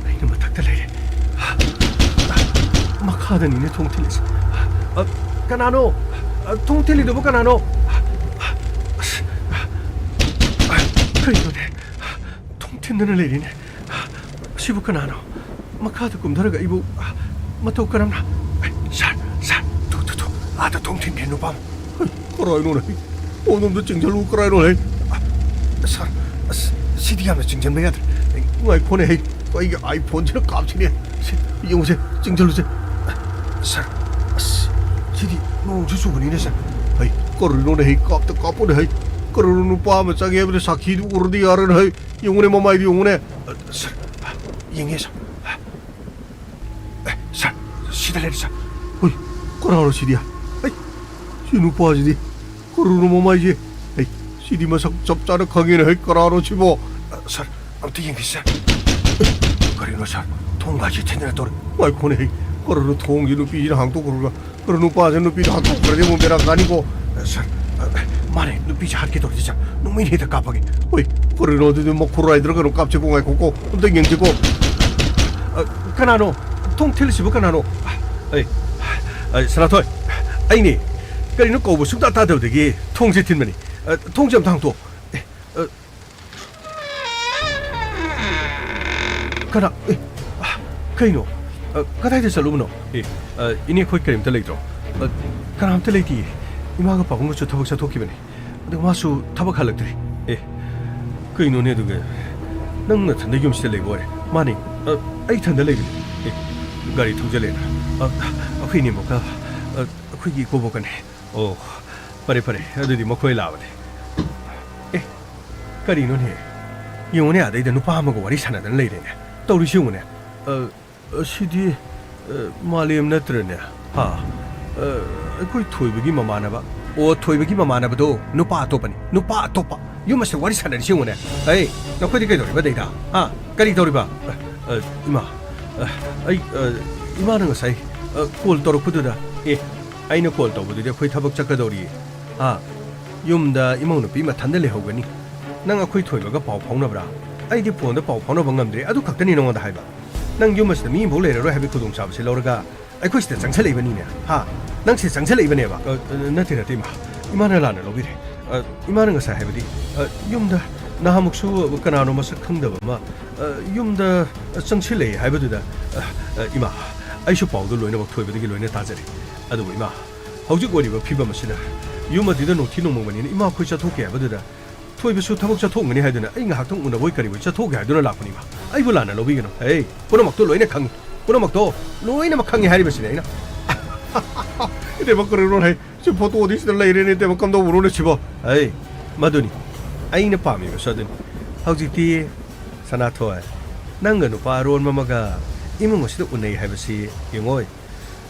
ꯑꯩꯅ ꯃꯊꯛꯇ ꯂꯩꯔꯦ, ꯃꯈꯥꯗꯅꯤꯅꯦ ꯊꯣꯡ ꯊꯤꯜꯂꯤꯁꯦ꯫ ꯑ, ꯀꯅꯥꯅꯣ? ꯑ, ꯊꯣꯡ ꯊꯤꯜꯂꯤꯗꯨꯕꯨ ꯀꯅꯥꯅꯣ? ꯑꯁ, ꯀꯩꯅꯣꯅꯦ? ꯊꯣꯡ ꯊꯤꯟꯗꯅ ꯂꯩꯔꯤꯅꯦ꯫ ꯁꯤꯕꯨ ꯀꯅꯥꯅꯣ? ꯃꯈꯥꯗ ꯀꯨꯝꯊꯔꯒ ꯑꯩꯕꯨ ꯃꯇꯧ ꯀꯔꯝꯅ? ꯑꯦ, ꯁꯥꯔ, ꯁꯥꯔ, ꯊꯨ, ꯊꯨ, ꯊꯨ, ꯑꯥꯗ ꯊꯣꯡ ꯊꯤꯟꯈ꯭ꯔꯦ ꯅꯨꯄꯥ ꯑꯃ꯫ ꯍꯩ, ꯀꯔꯥꯏꯅꯣꯅꯦ? ꯐꯣꯟ ꯑꯝꯇ ꯆꯤꯡꯁꯤꯜꯂꯨ, ꯀꯔꯥꯏꯅꯣ ꯍꯦ? ꯑ, ꯁꯥꯔ, ꯑꯁ, ꯁꯤꯗꯤ ꯌꯥꯝꯅ ꯆꯤꯡꯁꯤꯟꯕ ꯌꯥꯗ꯭ꯔꯦ꯫ ꯑꯩ, ꯉꯥꯏꯈꯣꯅꯦ ꯍꯦ, ꯑꯩꯒꯤ ꯑꯥꯏꯐꯣꯟꯁꯤꯅ ꯀꯥꯞꯁꯤꯅꯦ꯫ ꯁꯤ, ꯌꯦꯡꯉꯨꯁꯦ, ꯆꯤꯡꯁꯤꯜꯂꯨꯁꯦ꯫ ꯁꯥꯔ, ꯑꯁ, ꯁꯤꯗꯤ ꯅꯣꯡꯁꯨ ꯆꯨꯕꯅꯤꯅꯦ ꯁꯥꯔ꯫ ꯍꯩ, ꯀꯔꯤꯅꯣꯅꯦ ꯍꯩ, ꯀꯥꯞꯇ ꯀꯥꯞꯄꯨꯅꯦ ꯍꯩ꯫ ꯀꯔꯤꯅꯣ ꯅꯨꯄꯥ ꯑꯃ ꯆꯪꯉꯦ ꯍꯥꯏꯕꯗ ꯁꯥꯈꯤꯗꯨ ꯎꯔꯗꯤ ꯌꯥꯔꯣꯏꯅꯦ ꯍꯩ꯫ ꯌꯦꯡꯉꯨꯅꯦ ꯃꯃꯥꯏꯗꯨ ꯌꯦꯡꯉꯨꯅꯦ꯫ ꯑ, ꯁꯥꯔ, ꯌꯦꯡꯉꯦ ꯁꯥꯔ꯫ ꯑꯦ, ꯁꯥꯔ, ꯁꯤꯗ ꯂꯩꯔꯦ, ꯁꯥꯔ꯫ ꯍꯨꯏ, ꯀꯅꯥꯅꯣ ꯁꯤꯗꯤ? ꯑꯩ, ꯁꯤ ꯅꯨꯄꯥꯁꯤꯗꯤ ꯀꯔꯨꯅꯣ ꯃꯃꯥꯏꯁꯦ? ꯑꯩ, ꯁꯤꯗꯤ ꯃꯁꯛ ꯆꯞ ꯆꯥꯅ ꯈꯪꯉꯦꯅꯦ꯫ ꯍꯩ, ꯀꯅꯥꯅꯣ ꯁꯤꯕꯣ? ꯑ, ꯁꯥꯔ, ꯑꯝꯇ ꯌꯦꯡꯒꯦ, ꯁꯥꯔ꯫ ꯑꯦ, ꯀꯔꯤꯅꯣ, ꯁꯥꯔ? ꯊꯣꯡꯒꯥꯁꯦ ꯊꯤꯟꯗꯅ ꯇꯧꯔꯦ꯫ ꯉꯥꯏꯈꯣꯅꯦ, ꯍꯩ, ꯀꯔꯨꯅꯣ ꯊꯣꯡꯁꯤ ꯅꯨꯄꯤꯁꯤꯅ ꯍꯥꯡꯇꯣꯛꯈ꯭ꯔꯒ? ꯀꯔꯨ ꯅꯨꯄꯥꯁꯦ ꯅꯨꯄꯤꯗ ꯍꯥꯡꯇꯣꯛꯈ꯭ꯔꯗꯤ ꯑꯃꯨꯛ ꯕꯦꯔꯥ ꯀꯥꯅꯤꯀꯣ꯫ ꯑ, ꯁꯥꯔ, ꯑ, ꯃꯥꯅꯦ, ꯅꯨꯄꯤꯁꯦ ꯍꯥꯠꯀꯦ ꯇꯧꯔꯤꯁꯦ, ꯁꯥꯔ꯫ ꯅꯣꯡꯃꯩꯅ ꯍꯦꯛꯇ ꯀꯥꯞꯄꯒꯦ꯫ ꯍꯣꯏ, ꯀꯔꯤꯅꯣ ꯑꯗꯨꯗꯤ ꯃꯈꯨꯔꯥꯏꯗ꯭ꯔ ꯀꯩꯅꯣ ꯀꯥꯞꯁꯤꯀꯣ, ꯉꯥꯏꯈꯣꯀꯣ꯫ ꯑꯝꯇ ꯌꯦꯡꯁꯤꯀꯣ꯫ ꯑ, ꯀꯅꯥꯅꯣ? ꯊꯣꯡ ꯊꯤꯜꯂꯤꯁꯤꯕꯨ ꯀꯅꯥꯅꯣ? ꯑꯩ, ꯑꯩ, ꯁꯅꯥꯊꯣꯏ, ꯑꯩꯅꯦ꯫ ꯀꯔꯤꯅꯣ ꯀꯧꯕ ꯁꯨꯡꯇꯥ ꯇꯥꯗꯕꯗꯒꯤ ꯊꯣꯡꯁꯦ ꯊꯤꯟꯕꯅꯤ꯫ ꯑ, ꯊꯣꯡꯁꯦ ꯑꯝꯇ ꯍꯥꯡꯇꯣꯛꯑꯣ꯫ ꯑꯦ, ꯑ, ꯀꯅꯥ? ꯑꯦ, ꯑ, ꯀꯩꯅꯣ? ꯑ, ꯀꯗꯥꯏꯗ ꯆꯠꯂꯨꯕꯅꯣ? ꯑꯦ, ꯑ, ꯏꯅꯦ, ꯑꯩꯈꯣꯏ ꯀꯔꯤꯝꯇ ꯂꯩꯇ꯭ꯔꯣ? ꯑ, ꯀꯅꯥꯝꯇ ꯂꯩꯇꯤꯌꯦ꯫ ꯏꯃꯥꯒ ꯄꯥꯕꯨꯡꯒꯁꯨ ꯊꯕꯛ ꯆꯠꯊꯣꯛꯈꯤꯕꯅꯦ꯫ ꯑꯗꯨꯒ ꯃꯥꯁꯨ ꯊꯕꯛ ꯍꯜꯂꯛꯇ꯭ꯔꯤ꯫ ꯑꯦ, ꯀꯩꯅꯣꯅꯦ ꯑꯗꯨꯒ? ꯅꯪ ꯅꯊꯟꯗ ꯌꯨꯝꯁꯤꯗ ꯂꯩꯕ ꯑꯣꯏꯔꯦ? ꯃꯥꯅꯦ, ꯑ, ꯑꯩ ꯏꯊꯟꯗ ꯂꯩꯕꯅꯦ꯫ ꯑꯦ, ꯒꯥꯔꯤ ꯊꯧꯖꯜꯂꯦꯅ꯫ ꯑ, ꯑꯩꯈꯣꯏ ꯏꯅꯦꯝꯕꯣꯛꯀ, ꯑ, ꯑꯩꯈꯣꯏꯒꯤ ꯏꯀꯨꯕꯣꯛꯀꯅꯦ꯫ ꯑꯣ, ꯐꯔꯦ, ꯐꯔꯦ, ꯑꯗꯨꯗꯤ ꯃꯈꯣꯏ ꯂꯥꯛꯑꯕꯅꯦ꯫ ꯑꯦ, ꯀꯔꯤꯅꯣꯅꯦ? ꯌꯦꯡꯉꯨꯅꯦ, ꯑꯗꯩꯗ ꯅꯨꯄꯥ ꯑꯃꯒ ꯋꯥꯔꯤ ꯁꯥꯟꯅꯗꯅ ꯂꯩꯔꯦꯅꯦ꯫ ꯇꯧꯔꯤꯁꯤ ꯌꯦꯡꯉꯨꯅꯦ꯫ ꯑ, ꯑꯁꯤꯗꯤ, ꯑ, ꯃꯥꯂꯦꯝ ꯅꯠꯇ꯭ꯔꯅꯦ? ꯍꯥ? ꯑ, ꯑꯩꯈꯣꯏ ꯊꯣꯏꯕꯒꯤ ꯃꯃꯥꯟꯅꯕ꯫ ꯑꯣ, ꯊꯣꯏꯕꯒꯤ ꯃꯃꯥꯟꯅꯕꯗꯣ ꯅꯨꯄꯥ ꯑꯇꯣꯞꯄꯅꯤ꯫ ꯅꯨꯄꯥ ꯑꯇꯣꯞꯄ꯫ ꯌꯨꯝ ꯑꯁꯤꯗ ꯋꯥꯔꯤ ꯁꯥꯟꯅꯔꯤꯁꯤ ꯌꯦꯡꯉꯨꯅꯦ꯫ ꯑꯩ, ꯅꯈꯣꯏꯗꯤ ꯀꯩꯗꯧꯔꯤꯕ ꯑꯗꯩꯗ? ꯍꯥ? ꯀꯔꯤ ꯇꯧꯔꯤꯕ? ꯑ, ꯑ, ꯏꯃꯥ, ꯑ, ꯑꯩ, ꯑ, ꯏꯃꯥꯅ ꯉꯁꯥꯏ, ꯑ, ꯀꯣꯜ ꯇꯧꯔꯛꯄꯗꯨꯗ, ꯑꯦ, ꯑꯩꯅ ꯀꯣꯜ ꯇꯧꯕꯗꯨꯗꯤ ꯑꯩꯈꯣꯏ ꯊꯕꯛ ꯆꯠꯀꯗꯧꯔꯤ꯫ ꯍꯥ? ꯌꯨꯝꯗ ꯏꯃꯧ ꯅꯨꯄꯤ ꯃꯊꯟꯗ ꯂꯩꯍꯧꯒꯅꯤ꯫ ꯅꯪ ꯑꯩꯈꯣꯏ ꯊꯣꯏꯕꯒ ꯄꯥꯎ ꯐꯥꯎꯅꯕ꯭ꯔꯥ? ꯑꯩꯗꯤ ꯐꯣꯟꯗ ꯄꯥꯎ ꯐꯥꯎꯅꯕ ꯉꯝꯗ꯭ꯔꯦ꯫ ꯑꯗꯨ ꯈꯛꯇꯅꯤ ꯅꯉꯣꯟꯗ ꯍꯥꯏꯕ꯫ ꯅꯪ ꯌꯨꯝ ꯑꯁꯤꯗ ꯃꯤ ꯑꯃꯐꯥꯎ ꯂꯩꯔꯔꯣꯏ ꯍꯥꯏꯕꯒꯤ ꯈꯨꯗꯣꯡꯆꯥꯕꯁꯤ ꯂꯧꯔꯒ ꯑꯩꯈꯣꯏ ꯁꯤꯗ ꯆꯪꯁꯤꯜꯂꯛꯏꯕꯅꯤꯅꯦ꯫ ꯍꯥ? ꯅꯪ ꯁꯤꯗ ꯆꯪꯁꯤꯜꯂꯛꯏꯕꯅꯦꯕ꯫ ꯑ, ꯑ, ꯅꯠꯇꯦ, ꯅꯠꯇꯦ, ꯏꯃꯥ꯫ ꯏꯃꯥꯅ ꯂꯥꯟꯅ ꯂꯧꯕꯤꯔꯦ꯫ ꯑ, ꯏꯃꯥꯅ ꯉꯁꯥꯏ ꯍꯥꯏꯕꯗꯤ, ꯑ, ꯌꯨꯝꯗ ꯅꯍꯥꯟꯃꯨꯛꯁꯨ ꯀꯅꯥꯅꯣ ꯃꯁꯛ ꯈꯪꯗꯕ ꯑꯃ, ꯑ, ꯌꯨꯝꯗ ꯆꯪꯁꯤꯜꯂꯛꯑꯦ ꯍꯥꯏꯕꯗꯨꯗ, ꯑ, ꯑ, ꯏꯃꯥ, ꯑꯩꯁꯨ ꯄꯥꯎꯗꯨ ꯂꯣꯏꯅꯃꯛ ꯊꯣꯏꯕꯗꯒꯤ ꯂꯣꯏꯅ ꯇꯥꯖꯔꯦ꯫ ꯑꯗꯨꯕꯨ ꯏꯃꯥ, ꯍꯧꯖꯤꯛ ꯑꯣꯏꯔꯤꯕ ꯐꯤꯕꯝ ꯑꯁꯤꯗ ꯌꯨꯝ ꯑꯗꯨꯗ ꯅꯣꯡꯊꯤ ꯅꯣꯡꯃꯪꯕꯅꯤꯅ ꯏꯃꯥ ꯑꯩꯈꯣꯏ ꯆꯠꯊꯣꯛꯀꯦ ꯍꯥꯏꯕꯗꯨꯗ ꯊꯣꯏꯕꯁꯨ ꯊꯕꯛ ꯆꯠꯊꯣꯛꯒꯅꯤ ꯍꯥꯏꯗꯨꯅ ꯑꯩ ꯉꯥꯏꯍꯥꯛꯇꯪ ꯎꯅꯕ ꯑꯣꯏ ꯀꯔꯤ ꯑꯣꯏ ꯆꯠꯊꯣꯛꯒꯦ ꯍꯥꯏꯗꯨꯅ ꯂꯥꯛꯄꯅꯤꯕ꯫ ꯑꯩꯕꯨ ꯂꯥꯟꯅ ꯂꯧꯕꯤꯒꯅꯨ꯫ ꯍꯦ, ꯄꯨꯝꯅꯃꯛꯇꯣ ꯂꯣꯏꯅ ꯈꯪꯉꯤ꯫ ꯄꯨꯝꯅꯃꯛꯇꯣ ꯂꯣꯏꯅꯃꯛ ꯈꯪꯉꯤ ꯍꯥꯏꯔꯤꯕꯁꯤꯅꯦ ꯑꯩꯅ꯫ ꯏꯇꯩꯃ ꯀꯔꯤꯅꯣ ꯍꯥꯏ? ꯁꯤ ꯐꯣꯇꯣꯗꯤ ꯁꯤꯗ ꯂꯩꯔꯦꯅꯦ ꯏꯇꯩꯃ, ꯀꯝꯗꯧꯕꯅꯣꯅꯦ ꯁꯤꯕꯣ? ꯍꯦ, ꯃꯗꯨꯅꯤ ꯑꯩꯅ ꯄꯥꯝꯃꯤꯕꯁꯨ ꯑꯗꯨꯅꯤ꯫ ꯍꯧꯖꯤꯛꯇꯤ ꯁꯅꯥꯊꯣꯏ, ꯅꯪꯒ ꯅꯨꯄꯥ ꯑꯔꯣꯟꯕ ꯑꯃꯒ ꯏꯃꯨꯡ ꯑꯁꯤꯗ ꯎꯅꯩ ꯍꯥꯏꯕꯁꯤ ꯌꯦꯡꯉꯣꯏ꯫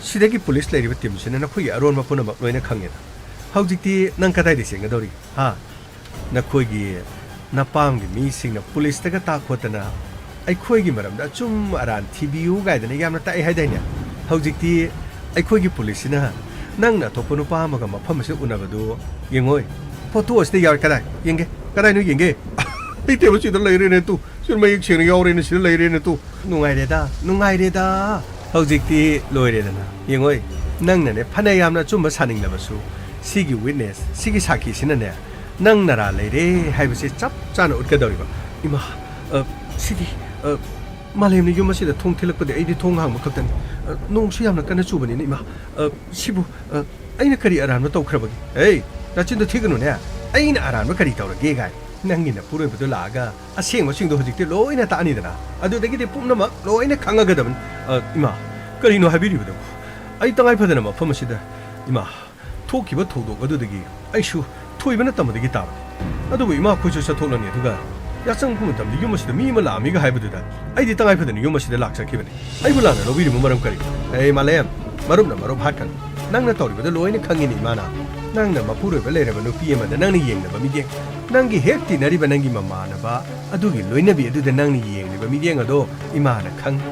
ꯁꯤꯗꯒꯤ ꯄꯨꯂꯤꯁ ꯂꯩꯔꯤꯕ ꯇꯤꯝꯁꯤꯅ ꯅꯈꯣꯏꯒꯤ ꯑꯔꯣꯟꯕ ꯄꯨꯝꯅꯃꯛ ꯂꯣꯏꯅ ꯈꯪꯉꯦꯗ꯫ ꯍꯧꯖꯤꯛꯇꯤ ꯅꯪ ꯀꯗꯥꯏꯗ ꯆꯦꯟꯒꯗꯧꯔꯤ? ꯍꯥ? ꯅꯈꯣꯏꯒꯤ ꯅꯄꯥꯝꯒꯤ ꯃꯤꯁꯤꯡꯅ ꯄꯨꯂꯤꯁꯇꯒ ꯇꯥꯛ ꯈꯣꯠꯇꯅ ꯑꯩꯈꯣꯏꯒꯤ ꯃꯔꯝꯗ ꯑꯆꯨꯝ ꯑꯔꯥꯟ ꯊꯤꯕꯤꯌꯨ ꯀꯥꯏꯗꯅ ꯌꯥꯝꯅ ꯇꯥꯛꯑꯦ ꯍꯥꯏꯗꯥꯏꯅꯦ? ꯍꯧꯖꯤꯛꯇꯤ ꯑꯩꯈꯣꯏꯒꯤ ꯄꯨꯂꯤꯁꯁꯤꯅ ꯅꯪꯅ ꯑꯇꯣꯞꯄ ꯅꯨꯄꯥ ꯑꯃꯒ ꯃꯐꯝ ꯑꯁꯤꯗ ꯎꯅꯕꯗꯨ ꯌꯦꯡꯉꯣꯏ꯫ ꯐꯣꯇꯣ ꯑꯁꯤꯗ ꯌꯥꯎꯔꯦ꯫ ꯀꯗꯥꯏ? ꯌꯦꯡꯒꯦ꯫ ꯀꯗꯥꯏꯅꯣ ꯌꯦꯡꯒꯦ? ꯏꯇꯦꯕ ꯁꯤꯗ ꯂꯩꯔꯦꯅꯦ ꯇꯨ꯫ ꯁꯤꯗ ꯃꯌꯦꯛ ꯁꯦꯡꯅ ꯌꯥꯎꯔꯦꯅꯦ, ꯁꯤꯗ ꯂꯩꯔꯦꯅꯦ ꯇꯨ꯫ ꯅꯨꯡꯉꯥꯏꯔꯦꯗ, ꯅꯨꯡꯉꯥꯏꯔꯦꯗ꯫ ꯍꯧꯖꯤꯛꯇꯤ ꯂꯣꯏꯔꯦꯗꯅ꯫ ꯌꯦꯡꯉꯣꯏ, ꯅꯪꯅꯅꯦ ꯐꯅ ꯌꯥꯝꯅ ꯑꯆꯨꯝꯕ ꯁꯥꯅꯤꯡꯂꯕꯁꯨ, ꯁꯤꯒꯤ ꯋꯤꯠꯅꯦꯁ, ꯁꯤꯒꯤ ꯁꯥꯈꯤꯁꯤꯅꯅꯦ ꯅꯪ ꯅꯔꯥ ꯂꯩꯔꯦ ꯍꯥꯏꯕꯁꯦ ꯆꯞ ꯆꯥꯅ ꯎꯠꯀꯗꯧꯔꯤꯕ꯫ ꯏꯃꯥ, ꯑ, ꯁꯤꯗꯤ, ꯑ, ꯃꯥꯂꯦꯝꯅ ꯌꯨꯝ ꯑꯁꯤꯗ ꯊꯣꯡ ꯊꯤꯜꯂꯛꯄꯗꯤ ꯑꯩꯗꯤ ꯊꯣꯡ ꯍꯥꯡꯕ ꯈꯛꯇꯅꯤ꯫ ꯑ, ꯅꯣꯡꯁꯨ ꯌꯥꯝꯅ ꯀꯟꯅ ꯆꯨꯕꯅꯤꯅ, ꯏꯃꯥ, ꯑ, ꯁꯤꯕꯨ, ꯑ, ꯑꯩꯅ ꯀꯔꯤ ꯑꯔꯥꯟꯕ ꯇꯧꯈ꯭ꯔꯕꯒꯦ? ꯑꯦ, ꯅꯆꯤꯟꯗꯣ ꯊꯤꯒꯅꯨꯅꯦ꯫ ꯑꯩꯅ ꯑꯔꯥꯟꯕ ꯀꯔꯤ ꯇꯧꯔꯒꯦ ꯀꯥꯏ? ꯅꯪꯒꯤ ꯅꯄꯨꯔꯣꯏꯕꯗꯣ ꯂꯥꯛꯑꯒ ꯑꯁꯦꯡꯕꯁꯤꯡꯗꯣ ꯍꯧꯖꯤꯛꯇꯤ ꯂꯣꯏꯅ ꯇꯥꯛꯑꯅꯤꯗꯅ꯫ ꯑꯗꯨꯗꯒꯤꯗꯤ ꯄꯨꯝꯅꯃꯛ ꯂꯣꯏꯅ ꯈꯪꯉꯒꯗꯕꯅꯤ꯫ ꯑ, ꯏꯃꯥ, ꯀꯔꯤꯅꯣ ꯍꯥꯏꯕꯤꯔꯤꯕꯗꯨꯕꯨ? ꯑꯩ ꯇꯉꯥꯏ ꯐꯗꯅ ꯃꯐꯝ ꯑꯁꯤꯗ, ꯏꯃꯥ, ꯊꯣꯛꯈꯤꯕ ꯊꯧꯗꯣꯛ ꯑꯗꯨꯗꯒꯤ ꯑꯩꯁꯨ ꯊꯣꯏꯕꯅ ꯇꯝꯕꯗꯒꯤ ꯇꯥꯕꯅꯤ꯫ ꯑꯗꯨꯕꯨ ꯏꯃꯥ, ꯑꯩꯈꯣꯏꯁꯨ ꯆꯠꯊꯣꯛꯂꯅꯤ, ꯑꯗꯨꯒ ꯌꯥꯆꯪꯉꯛꯄ ꯃꯇꯝꯗ ꯌꯨꯝ ꯑꯁꯤꯗ ꯃꯤ ꯑꯃ ꯂꯥꯛꯑꯝꯃꯤꯒ ꯍꯥꯏꯕꯗꯨꯗ ꯑꯩꯗꯤ ꯇꯉꯥꯏ ꯐꯗꯅ ꯌꯨꯝ ꯑꯁꯤꯗ ꯂꯥꯛꯆꯈꯤꯕꯅꯤ꯫ ꯑꯩꯕꯨ ꯂꯥꯟꯅ ꯂꯧꯕꯤꯔꯤꯕ ꯃꯔꯝ ꯀꯔꯤꯅꯣ? ꯑꯦ ꯃꯥꯂꯦꯝ, ꯃꯔꯨꯞꯅ ꯃꯔꯨꯞ ꯍꯥꯠꯀꯅꯨ꯫ ꯅꯪꯅ ꯇꯧꯔꯤꯕꯗꯨ ꯂꯣꯏꯅ ꯈꯪꯉꯤꯅꯤ ꯏꯃꯥꯅ꯫ ꯅꯪꯅ ꯃꯄꯨꯔꯣꯏꯕ ꯂꯩꯔꯕ ꯅꯨꯄꯤ ꯑꯃꯗ ꯅꯪꯅ ꯌꯦꯡꯅꯕ ꯃꯤꯠꯌꯦꯡ, ꯅꯪꯒꯤ ꯍꯦꯛ ꯇꯤꯟꯅꯔꯤꯕ ꯅꯪꯒꯤ ꯃꯃꯥꯟꯅꯕ ꯑꯗꯨꯒꯤ ꯂꯣꯏꯅꯕꯤ ꯑꯗꯨꯗ ꯅꯪꯅ ꯌꯦꯡꯂꯤꯕ ꯃꯤꯠꯌꯦꯡ ꯑꯗꯣ ꯏꯃꯥꯅ ꯈꯪꯉꯤ꯫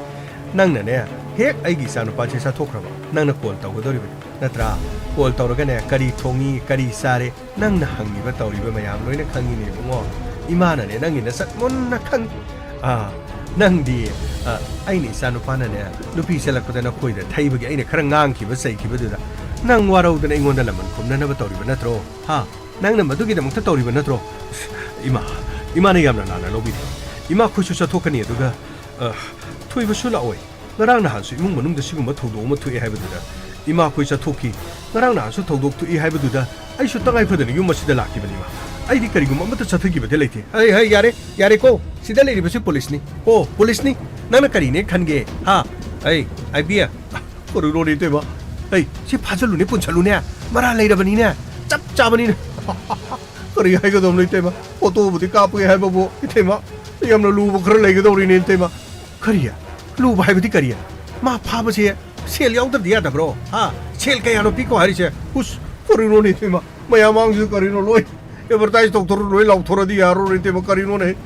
ꯅꯪꯅꯅꯦ, ꯍꯦꯛ ꯑꯩꯒꯤ ꯏꯆꯥꯅꯨꯄꯥꯁꯦ ꯆꯠꯊꯣꯛꯈ꯭ꯔꯕ ꯅꯪꯅ ꯀꯣꯜ ꯇꯧꯒꯗꯧꯔꯤꯕꯅꯤ ꯅꯠꯇ꯭ꯔꯥ? ꯀꯣꯜ ꯇꯧꯔꯒꯅꯦ, "ꯀꯔꯤ ꯊꯣꯡꯉꯤ, ꯀꯔꯤ ꯆꯥꯔꯦ?" ꯅꯪꯅ ꯍꯪꯉꯤꯕ ꯇꯧꯔꯤꯕ ꯃꯌꯥꯝ ꯂꯣꯏꯅ ꯈꯪꯉꯤꯅꯦ ꯏꯕꯨꯡꯉꯣ꯫ ꯏꯃꯥꯅꯅꯦ, ꯅꯪꯒꯤ ꯅꯁꯛ ꯃꯨꯟꯅ ꯈꯪꯉꯤ꯫ ꯑꯥ, ꯅꯪꯗꯤ, ꯑ, ꯑꯩꯅ ꯏꯆꯥꯅꯨꯄꯥꯅꯅꯦ, ꯅꯨꯄꯤ ꯆꯦꯜꯂꯛꯄꯗ ꯅꯈꯣꯏꯗ ꯊꯩꯕꯒꯤ ꯑꯩꯅ ꯈꯔ ꯉꯥꯡꯈꯤꯕ ꯆꯩꯈꯤꯕꯗꯨꯗ ꯅꯪ ꯋꯥꯔꯧꯗꯅ ꯑꯩꯉꯣꯟꯗ ꯂꯃꯟ ꯈꯨꯝꯅꯅꯕ ꯇꯧꯔꯤꯕ ꯅꯠꯇ꯭ꯔꯣ? ꯍꯥ? ꯅꯪꯅ ꯃꯗꯨꯒꯤꯗꯃꯛꯇ ꯇꯧꯔꯤꯕ ꯅꯠꯇ꯭ꯔꯣ? ꯏꯃꯥ, ꯏꯃꯥꯅ ꯌꯥꯝꯅ ꯂꯥꯟꯅ ꯂꯧꯕꯤꯔꯦ꯫ ꯏꯃꯥ, ꯑꯩꯈꯣꯏꯁꯨ ꯆꯠꯊꯣꯛꯀꯅꯤ, ꯑꯗꯨꯒ, ꯑ, ꯊꯣꯏꯕꯁꯨ ꯂꯥꯛꯑꯣꯏ꯫ ꯉꯔꯥꯡ ꯅꯍꯥꯟꯁꯨ ꯏꯃꯨꯡ ꯃꯅꯨꯡꯗ ꯁꯤꯒꯨꯝꯕ ꯊꯧꯗꯣꯛ ꯑꯃ ꯊꯣꯛꯑꯦ ꯍꯥꯏꯕꯗꯨꯗ ꯏꯃꯥꯈꯣꯏ ꯆꯠꯊꯣꯛꯈꯤ꯫ ꯉꯔꯥꯡ ꯅꯍꯥꯟꯁꯨ ꯊꯧꯗꯣꯛ ꯊꯣꯛꯏ ꯍꯥꯏꯕꯗꯨꯗ ꯑꯩꯁꯨ ꯇꯉꯥꯏ ꯐꯗꯅ ꯌꯨꯝ ꯑꯁꯤꯗ ꯂꯥꯛꯈꯤꯕꯅꯤ, ꯏꯃꯥ꯫ ꯑꯩꯗꯤ ꯀꯔꯤꯒꯨꯝꯕ ꯑꯃꯠꯇ ꯆꯠꯊꯈꯤꯕꯗꯤ ꯂꯩꯇꯦ꯫ ꯍꯩ, ꯍꯩ, ꯌꯥꯔꯦ, ꯌꯥꯔꯦꯀꯣ꯫ ꯁꯤꯗ ꯂꯩꯔꯤꯕꯁꯤ ꯄꯨꯂꯤꯁꯅꯤ꯫ ꯑꯣ, ꯄꯨꯂꯤꯁꯅꯤ꯫ ꯅꯪꯅ ꯀꯔꯤꯅꯦ ꯈꯟꯒꯦ? ꯍꯥ? ꯑꯩ, ꯑꯥꯏ ꯕꯤ ꯑꯦꯐ꯫ ꯀꯔꯤꯅꯣꯅꯦ ꯏꯇꯩꯃ? ꯑꯩ, ꯁꯤ ꯐꯥꯖꯜꯂꯨꯅꯦ, ꯄꯨꯟꯁꯜꯂꯨꯅꯦ꯫ ꯃꯔꯥ ꯂꯩꯔꯕꯅꯤꯅꯦ꯫ ꯆꯞ ꯆꯥꯕꯅꯤꯅꯦ꯫ ꯀꯔꯤ ꯍꯥꯏꯒꯗꯕꯅꯣ ꯏꯇꯩꯃ? ꯐꯣꯇꯣꯕꯨꯗꯤ ꯀꯥꯞꯄꯒꯦ ꯍꯥꯏꯕꯕꯨ, ꯏꯇꯩꯃ, ꯌꯥꯝꯅ ꯂꯨꯕ ꯈꯔ ꯂꯩꯒꯗꯧꯔꯤꯅꯦ ꯏꯇꯩꯃ꯫ ꯀꯔꯤ? ꯂꯨꯕ ꯍꯥꯏꯕꯗꯤ ꯀꯔꯤ? ꯃꯥ ꯐꯥꯕꯁꯦ ꯁꯦꯜ ꯌꯥꯎꯗ꯭ꯔꯗꯤ ꯌꯥꯗꯕ꯭ꯔꯣ? ꯍꯥ? ꯁꯦꯜ ꯀꯌꯥꯅꯣ ꯄꯤꯀꯣ ꯍꯥꯏꯔꯤꯁꯦ? ꯍꯨꯁ, ꯀꯔꯤꯅꯣꯅꯦ ꯏꯇꯩꯃ? ꯃꯌꯥꯝ ꯃꯥꯡꯁꯤꯗ ꯀꯔꯤꯅꯣ ꯂꯣꯏ ꯑꯦꯗꯚꯔꯇꯥꯏꯁ ꯇꯧꯊꯣꯔ ꯂꯣꯏ ꯂꯥꯎꯊꯣꯔꯗꯤ ꯌꯥꯔꯔꯣꯏ ꯏꯇꯩꯃ, ꯀꯔꯤꯅꯣꯅꯦ?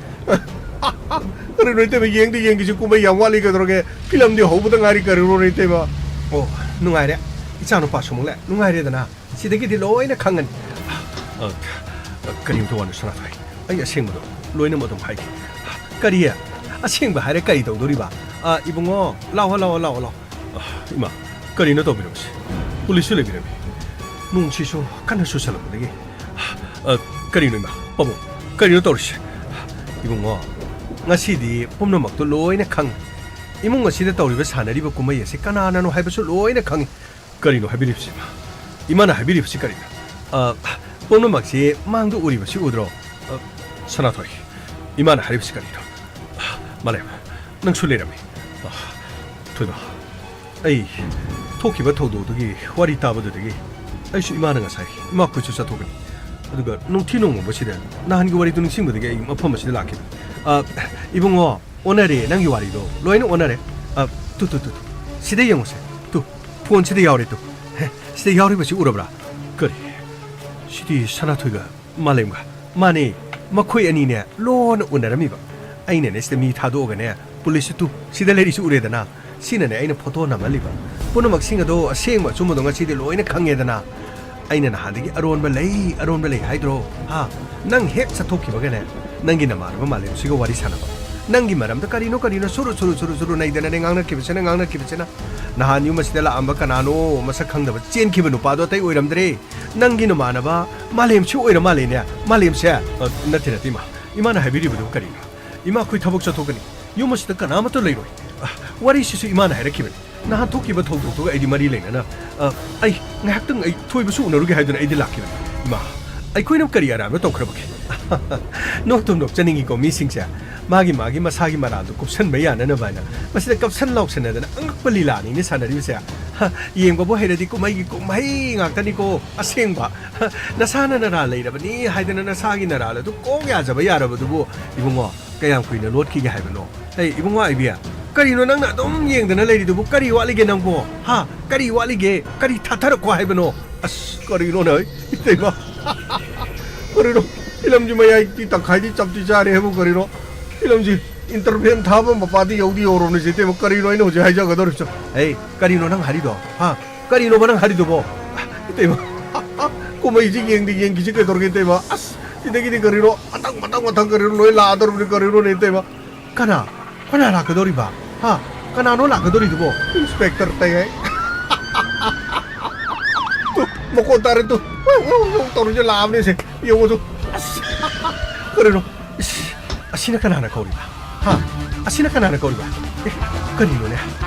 ꯀꯔꯤꯅꯣ ꯏꯇꯩꯃ, ꯌꯦꯡꯗꯤ ꯌꯦꯡꯈꯤꯁꯤ, ꯀꯨꯝꯍꯩ ꯌꯥꯝ ꯋꯥꯠꯂꯤ ꯀꯩꯗꯧꯔꯒꯦ? ꯐꯤꯂꯝꯗꯤ ꯍꯧꯕꯗ ꯉꯥꯏꯔꯤ, ꯀꯔꯤꯅꯣꯅꯦ ꯏꯇꯩꯃ? ꯑꯣ, ꯅꯨꯡꯉꯥꯏꯔꯦ꯫ ꯏꯆꯥꯅꯨꯄꯥꯁꯨ ꯑꯃꯨꯛ ꯂꯥꯛꯑꯦ, ꯅꯨꯡꯉꯥꯏꯔꯦꯗꯅ꯫ ꯁꯤꯗꯒꯤꯗꯤ ꯂꯣꯏꯅ ꯈꯪꯉꯅꯤ꯫ ꯑ, ꯀꯔꯤꯝꯇ ꯋꯥꯅꯨ ꯁꯅꯥꯊꯣꯏ, ꯑꯩ ꯑꯁꯦꯡꯕꯗꯣ ꯂꯣꯏꯅꯃꯛ ꯑꯗꯨꯝ ꯍꯥꯏꯒꯦ꯫ ꯀꯔꯤ? ꯑꯁꯦꯡꯕ ꯍꯥꯏꯔꯦ ꯀꯔꯤ ꯇꯧꯗꯣꯔꯤꯕ? ꯑ, ꯏꯕꯨꯡꯉꯣ, ꯂꯥꯛꯑꯣ, ꯂꯥꯛꯑꯣ, ꯂꯥꯛꯑꯣ, ꯂꯥꯛꯑꯣ꯫ ꯑ, ꯏꯃꯥ, ꯀꯔꯤꯅꯣ ꯇꯧꯕꯤꯔꯝꯃꯤꯁꯦ? ꯄꯨꯂꯤꯁꯁꯨ ꯂꯩꯕꯤꯔꯝꯃꯤ꯫ ꯅꯣꯡꯁꯤꯁꯨ ꯀꯟꯅ ꯆꯨꯁꯜꯂꯛꯄꯗꯒꯤ꯫ ꯑ, ꯀꯔꯤꯅꯣ ꯏꯃꯥ, ꯄꯥꯕꯨꯡ, ꯀꯔꯤꯅꯣ ꯇꯧꯔꯤꯁꯦ? ꯏꯕꯨꯡꯉꯣ, ꯉꯁꯤꯗꯤ ꯄꯨꯝꯅꯃꯛꯇꯣ ꯂꯣꯏꯅ ꯈꯪꯉꯤ꯫ ꯏꯃꯨꯡ ꯑꯁꯤꯗ ꯇꯧꯔꯤꯕ ꯁꯥꯟꯅꯔꯤꯕ ꯀꯨꯝꯍꯩ ꯑꯁꯤ ꯀꯅꯥꯅꯅꯣ ꯍꯥꯏꯕꯁꯨ ꯂꯣꯏꯅ ꯈꯪꯉꯤ꯫ ꯀꯔꯤꯅꯣ ꯍꯥꯏꯕꯤꯔꯤꯕꯁꯤ, ꯏꯃꯥ? ꯏꯃꯥꯅ ꯍꯥꯏꯕꯤꯔꯤꯕꯁꯤ ꯀꯔꯤꯅꯣ? ꯑ, ꯄꯨꯝꯅꯃꯛꯁꯤ ꯃꯥꯡꯗ ꯎꯔꯤꯕꯁꯤ ꯎꯗ꯭ꯔꯣ? ꯑ, ꯁꯅꯥꯊꯣꯏ, ꯏꯃꯥꯅ ꯍꯥꯏꯔꯤꯕꯁꯤ ꯀꯔꯤꯅꯣ? ꯑ, ꯃꯥꯂꯦꯝ, ꯅꯪꯁꯨ ꯂꯩꯔꯝꯃꯤ꯫ ꯑ, ꯊꯣꯏꯕ, ꯑꯩ ꯊꯣꯛꯈꯤꯕ ꯊꯧꯗꯣꯛꯇꯨꯒꯤ ꯋꯥꯔꯤ ꯇꯥꯕꯗꯨꯗꯒꯤ ꯑꯩꯁꯨ ꯏꯃꯥꯅ ꯉꯁꯥꯏ ꯏꯃꯥ ꯈꯨꯠꯁꯨ ꯆꯠꯊꯣꯛꯀꯅꯤ꯫ ꯑꯗꯨꯒ ꯅꯨꯡꯊꯤ ꯅꯣꯡꯃꯁꯤꯗ ꯅꯍꯥꯟꯒꯤ ꯋꯥꯔꯤꯗꯨ ꯅꯤꯡꯁꯤꯡꯕꯗꯒꯤ ꯑꯩ ꯃꯐꯝ ꯑꯁꯤꯗ ꯂꯥꯛꯈꯤꯕꯅꯤ꯫ ꯑ, ꯏꯕꯨꯡꯉꯣ, ꯑꯣꯟꯅꯔꯦ ꯅꯪꯒꯤ ꯋꯥꯔꯤꯗꯣ, ꯂꯣꯏꯅ ꯑꯣꯟꯅꯔꯦ꯫ ꯑ, ꯇꯨ, ꯇꯨ, ꯇꯨ, ꯇꯨ, ꯁꯤꯗ ꯌꯦꯡꯉꯨꯁꯦ꯫ ꯇꯨ, ꯐꯣꯟꯁꯤꯗ ꯌꯥꯎꯔꯦ ꯇꯨ꯫ ꯍꯦ, ꯁꯤꯗ ꯌꯥꯎꯔꯤꯕꯁꯤ ꯎꯔꯕ꯭ꯔꯥ? ꯀꯔꯤ? ꯁꯤꯗꯤ ꯁꯅꯥꯊꯣꯏꯒ ꯃꯥꯂꯦꯝꯒ꯫ ꯃꯥꯅꯦ, ꯃꯈꯣꯏ ꯑꯅꯤꯅꯦ ꯂꯣꯟꯅ ꯎꯅꯔꯝꯃꯤꯕ꯫ ꯑꯩꯅꯅꯦ ꯁꯤꯗ ꯃꯤ ꯊꯥꯗꯣꯛꯑꯒꯅꯦ ꯄꯨꯂꯤꯁꯇꯨ ꯁꯤꯗ ꯂꯩꯔꯤꯁꯤ ꯎꯔꯦꯗꯅ꯫ ꯁꯤꯅꯅꯦ ꯑꯩꯅ ꯐꯣꯇꯣ ꯅꯝꯍꯜꯂꯤꯕ꯫ ꯄꯨꯝꯅꯃꯛꯁꯤꯡ ꯑꯗꯣ ꯑꯁꯦꯡꯕ ꯑꯆꯨꯝꯕꯗꯣ ꯉꯁꯤꯗꯤ ꯂꯣꯏꯅ ꯈꯪꯉꯦꯗꯅ꯫ ꯑꯩꯅ ꯅꯍꯥꯟꯗꯒꯤ ꯑꯔꯣꯟꯕ ꯂꯩ, ꯑꯔꯣꯟꯕ ꯂꯩ ꯍꯥꯏꯗ꯭ꯔꯣ? ꯍꯥ? ꯅꯪ ꯍꯦꯛ ꯆꯠꯊꯣꯛꯈꯤꯕꯒꯅꯦ ꯅꯪꯒꯤ ꯅꯃꯥꯟꯅꯕ ꯃꯥꯂꯦꯝꯁꯤꯒ ꯋꯥꯔꯤ ꯁꯥꯟꯅꯕ꯫ ꯅꯪꯒꯤ ꯃꯔꯝꯗ ꯀꯔꯤꯅꯣ ꯀꯔꯤꯅꯣ ꯁꯨꯔꯨ ꯁꯨꯔꯨ ꯁꯨꯔꯨ ꯁꯨꯔꯨ ꯅꯩꯗꯅꯅꯦ ꯉꯥꯡꯅꯈꯤꯕꯁꯤꯅ ꯉꯥꯡꯅꯈꯤꯕꯁꯤꯅ꯫ ꯅꯍꯥꯟ ꯌꯨꯝ ꯑꯁꯤꯗ ꯂꯥꯛꯑꯝꯕ ꯀꯅꯥꯅꯣ ꯃꯁꯛ ꯈꯪꯗꯕ ꯆꯦꯟꯈꯤꯕ ꯅꯨꯄꯥꯗꯣ ꯑꯇꯩ ꯑꯣꯏꯔꯝꯗ꯭ꯔꯦ꯫ ꯅꯪꯒꯤ ꯅꯃꯥꯟꯅꯕ ꯃꯥꯂꯦꯝꯁꯤ ꯑꯣꯏꯔ ꯃꯥꯜꯂꯦꯅꯦ꯫ ꯃꯥꯂꯦꯝꯁꯦ꯫ ꯑ, ꯅꯠꯇꯦ, ꯅꯠꯇꯦ, ꯏꯃꯥ꯫ ꯏꯃꯥꯅ ꯍꯥꯏꯕꯤꯔꯤꯕꯗꯨ ꯀꯔꯤꯅꯣ? ꯏꯃꯥ, ꯑꯩꯈꯣꯏ ꯊꯕꯛ ꯆꯠꯊꯣꯛꯀꯅꯤ꯫ ꯌꯨꯝ ꯑꯁꯤꯗ ꯀꯅꯥꯃꯠꯇ ꯂꯩꯔꯣꯏ꯫ ꯑ, ꯋꯥꯔꯤꯁꯤꯁꯨ ꯏꯃꯥꯅ ꯍꯥꯏꯔꯛꯈꯤꯕꯅꯤ꯫ ꯅꯍꯥꯟ ꯊꯣꯛꯈꯤꯕ ꯊꯧꯗꯣꯛꯇꯨꯒ ꯑꯩꯗꯤ ꯃꯔꯤ ꯂꯩꯅꯅ, ꯑ, ꯑꯩ ꯉꯥꯏꯍꯥꯛꯇꯪ ꯑꯩ ꯊꯣꯏꯕꯁꯨ ꯎꯅꯔꯨꯒꯦ ꯍꯥꯏꯗꯨꯅ ꯑꯩꯗꯤ ꯂꯥꯛꯈꯤꯕꯅꯤ꯫ ꯏꯃꯥ, ꯑꯩꯈꯣꯏꯅ ꯀꯔꯤ ꯑꯔꯥꯟꯕ ꯇꯧꯈ꯭ꯔꯕꯒꯦ? ꯅꯣꯛꯇꯨꯝ ꯅꯣꯛꯆꯅꯤꯡꯉꯤꯀꯣ ꯃꯤꯁꯤꯡꯁꯦ꯫ ꯃꯥꯒꯤ ꯃꯥꯒꯤ ꯃꯁꯥꯒꯤ ꯃꯔꯥꯜꯗꯣ ꯀꯨꯞꯁꯟꯕ ꯌꯥꯅꯅꯕ ꯍꯥꯏꯅ ꯃꯁꯤꯗ ꯀꯞꯁꯟ ꯂꯥꯎꯁꯟꯅꯗꯅ ꯑꯉꯛꯄ ꯂꯤꯂꯥꯅꯤꯅꯦ ꯁꯥꯟꯅꯔꯤꯕꯁꯦ꯫ ꯍ, ꯌꯦꯡꯕꯕꯨ ꯍꯩꯔꯗꯤ ꯀꯨꯝꯍꯩꯒꯤ ꯀꯨꯝꯍꯩ ꯉꯥꯛꯇꯅꯤꯀꯣ ꯑꯁꯦꯡꯕ꯫ ꯍ, ꯅꯁꯥꯅ ꯅꯔꯥꯜ ꯂꯩꯔꯕꯅꯤ ꯍꯥꯏꯗꯅ ꯅꯁꯥꯒꯤ ꯅꯔꯥꯜ ꯑꯗꯨ ꯀꯣꯛ ꯌꯥꯖꯕ ꯌꯥꯔꯕꯗꯨꯕꯨ ꯏꯕꯨꯡꯉꯣ, ꯀꯌꯥꯝ ꯀꯨꯏꯅ ꯂꯣꯠꯈꯤꯒꯦ ꯍꯥꯏꯕꯅꯣ? ꯍꯩ, ꯏꯕꯨꯡꯉꯣ ꯑꯥꯏꯕꯤ, ꯀꯔꯤꯅꯣ ꯅꯪꯅ ꯑꯗꯨꯝ ꯌꯦꯡꯗꯅ ꯂꯩꯔꯤꯗꯨꯕꯨ? ꯀꯔꯤ ꯋꯥꯠꯂꯤꯒꯦ ꯅꯪꯕꯣ? ꯍꯥ? ꯀꯔꯤ ꯋꯥꯠꯂꯤꯒꯦ? ꯀꯔꯤ ꯊꯥꯊꯔꯛꯈꯣ ꯍꯥꯏꯕꯅꯣ? ꯑꯁ, ꯀꯔꯤꯅꯣꯅꯦ, ꯍꯩ, ꯏꯇꯩꯃ? ꯀꯔꯤꯅꯣ? ꯐꯤꯂꯝꯁꯤ ꯃꯌꯥꯏꯒꯤ ꯇꯪꯈꯥꯏꯗꯤ ꯆꯞꯇꯤ ꯆꯥꯔꯦ ꯍꯥꯏꯕꯨ ꯀꯔꯤꯅꯣ? ꯐꯤꯂꯝꯁꯤ ꯏꯟꯇꯔꯚꯦꯟ ꯊꯥꯕ ꯃꯄꯥꯗꯤ ꯌꯧꯗꯤ ꯌꯧꯔꯕꯅꯤ, ꯏꯇꯩꯃ꯫ ꯀꯔꯤꯅꯣ ꯑꯩꯅ ꯍꯧꯖꯤꯛ ꯍꯥꯏꯖꯒꯗꯧꯔꯤꯕꯁꯦ? ꯍꯩ, ꯀꯔꯤꯅꯣ ꯅꯪ ꯍꯥꯏꯔꯤꯗꯣ? ꯍꯥ? ꯀꯔꯤꯅꯣꯕ ꯅꯪ ꯍꯥꯏꯔꯤꯗꯨꯕꯣ? ꯏꯇꯩꯃ, ꯀꯨꯝꯍꯩꯁꯤ ꯌꯦꯡꯗꯤ ꯌꯦꯡꯈꯤꯁꯤ ꯀꯩꯗꯧꯔꯒꯦ, ꯏꯇꯩꯃ? ꯑꯁ, ꯁꯤꯗꯒꯤꯗꯤ ꯀꯔꯤꯅꯣ? ꯃꯊꯪ, ꯃꯊꯪ, ꯃꯊꯪ ꯀꯔꯤꯅꯣ? ꯂꯣꯏ ꯂꯥꯛꯑꯗꯧꯔꯕꯅꯤ, ꯀꯔꯤꯅꯣꯅꯦ, ꯏꯇꯩꯃ? ꯀꯅꯥ? ꯀꯅꯥ ꯂꯥꯛꯀꯗꯧꯔꯤꯕ? ꯍꯥ? ꯀꯅꯥꯅꯣ ꯂꯥꯛꯀꯗꯧꯔꯤꯗꯨꯕꯣ? ꯏꯟꯁꯄꯦꯛꯇꯔ ꯇꯩ ꯍꯥꯏ꯫ ꯇꯨ, ꯃꯈꯣꯟ ꯇꯥꯔꯦ ꯇꯨ꯫ ꯇꯧꯔꯤꯁꯦ ꯂꯥꯛꯑꯕꯅꯦ ꯁꯦ꯫ ꯌꯦꯡꯉꯣ ꯇꯨ꯫ ꯑꯁ! ꯀꯔꯤꯅꯣ? ꯏꯁ! ꯑꯁꯤꯅ ꯀꯅꯥꯅ ꯀꯧꯔꯤꯕ? ꯍꯥ? ꯑꯁꯤꯅ ꯀꯅꯥꯅ ꯀꯧꯔꯤꯕ? ꯑꯦ, ꯀꯔꯤꯅꯣꯅꯦ?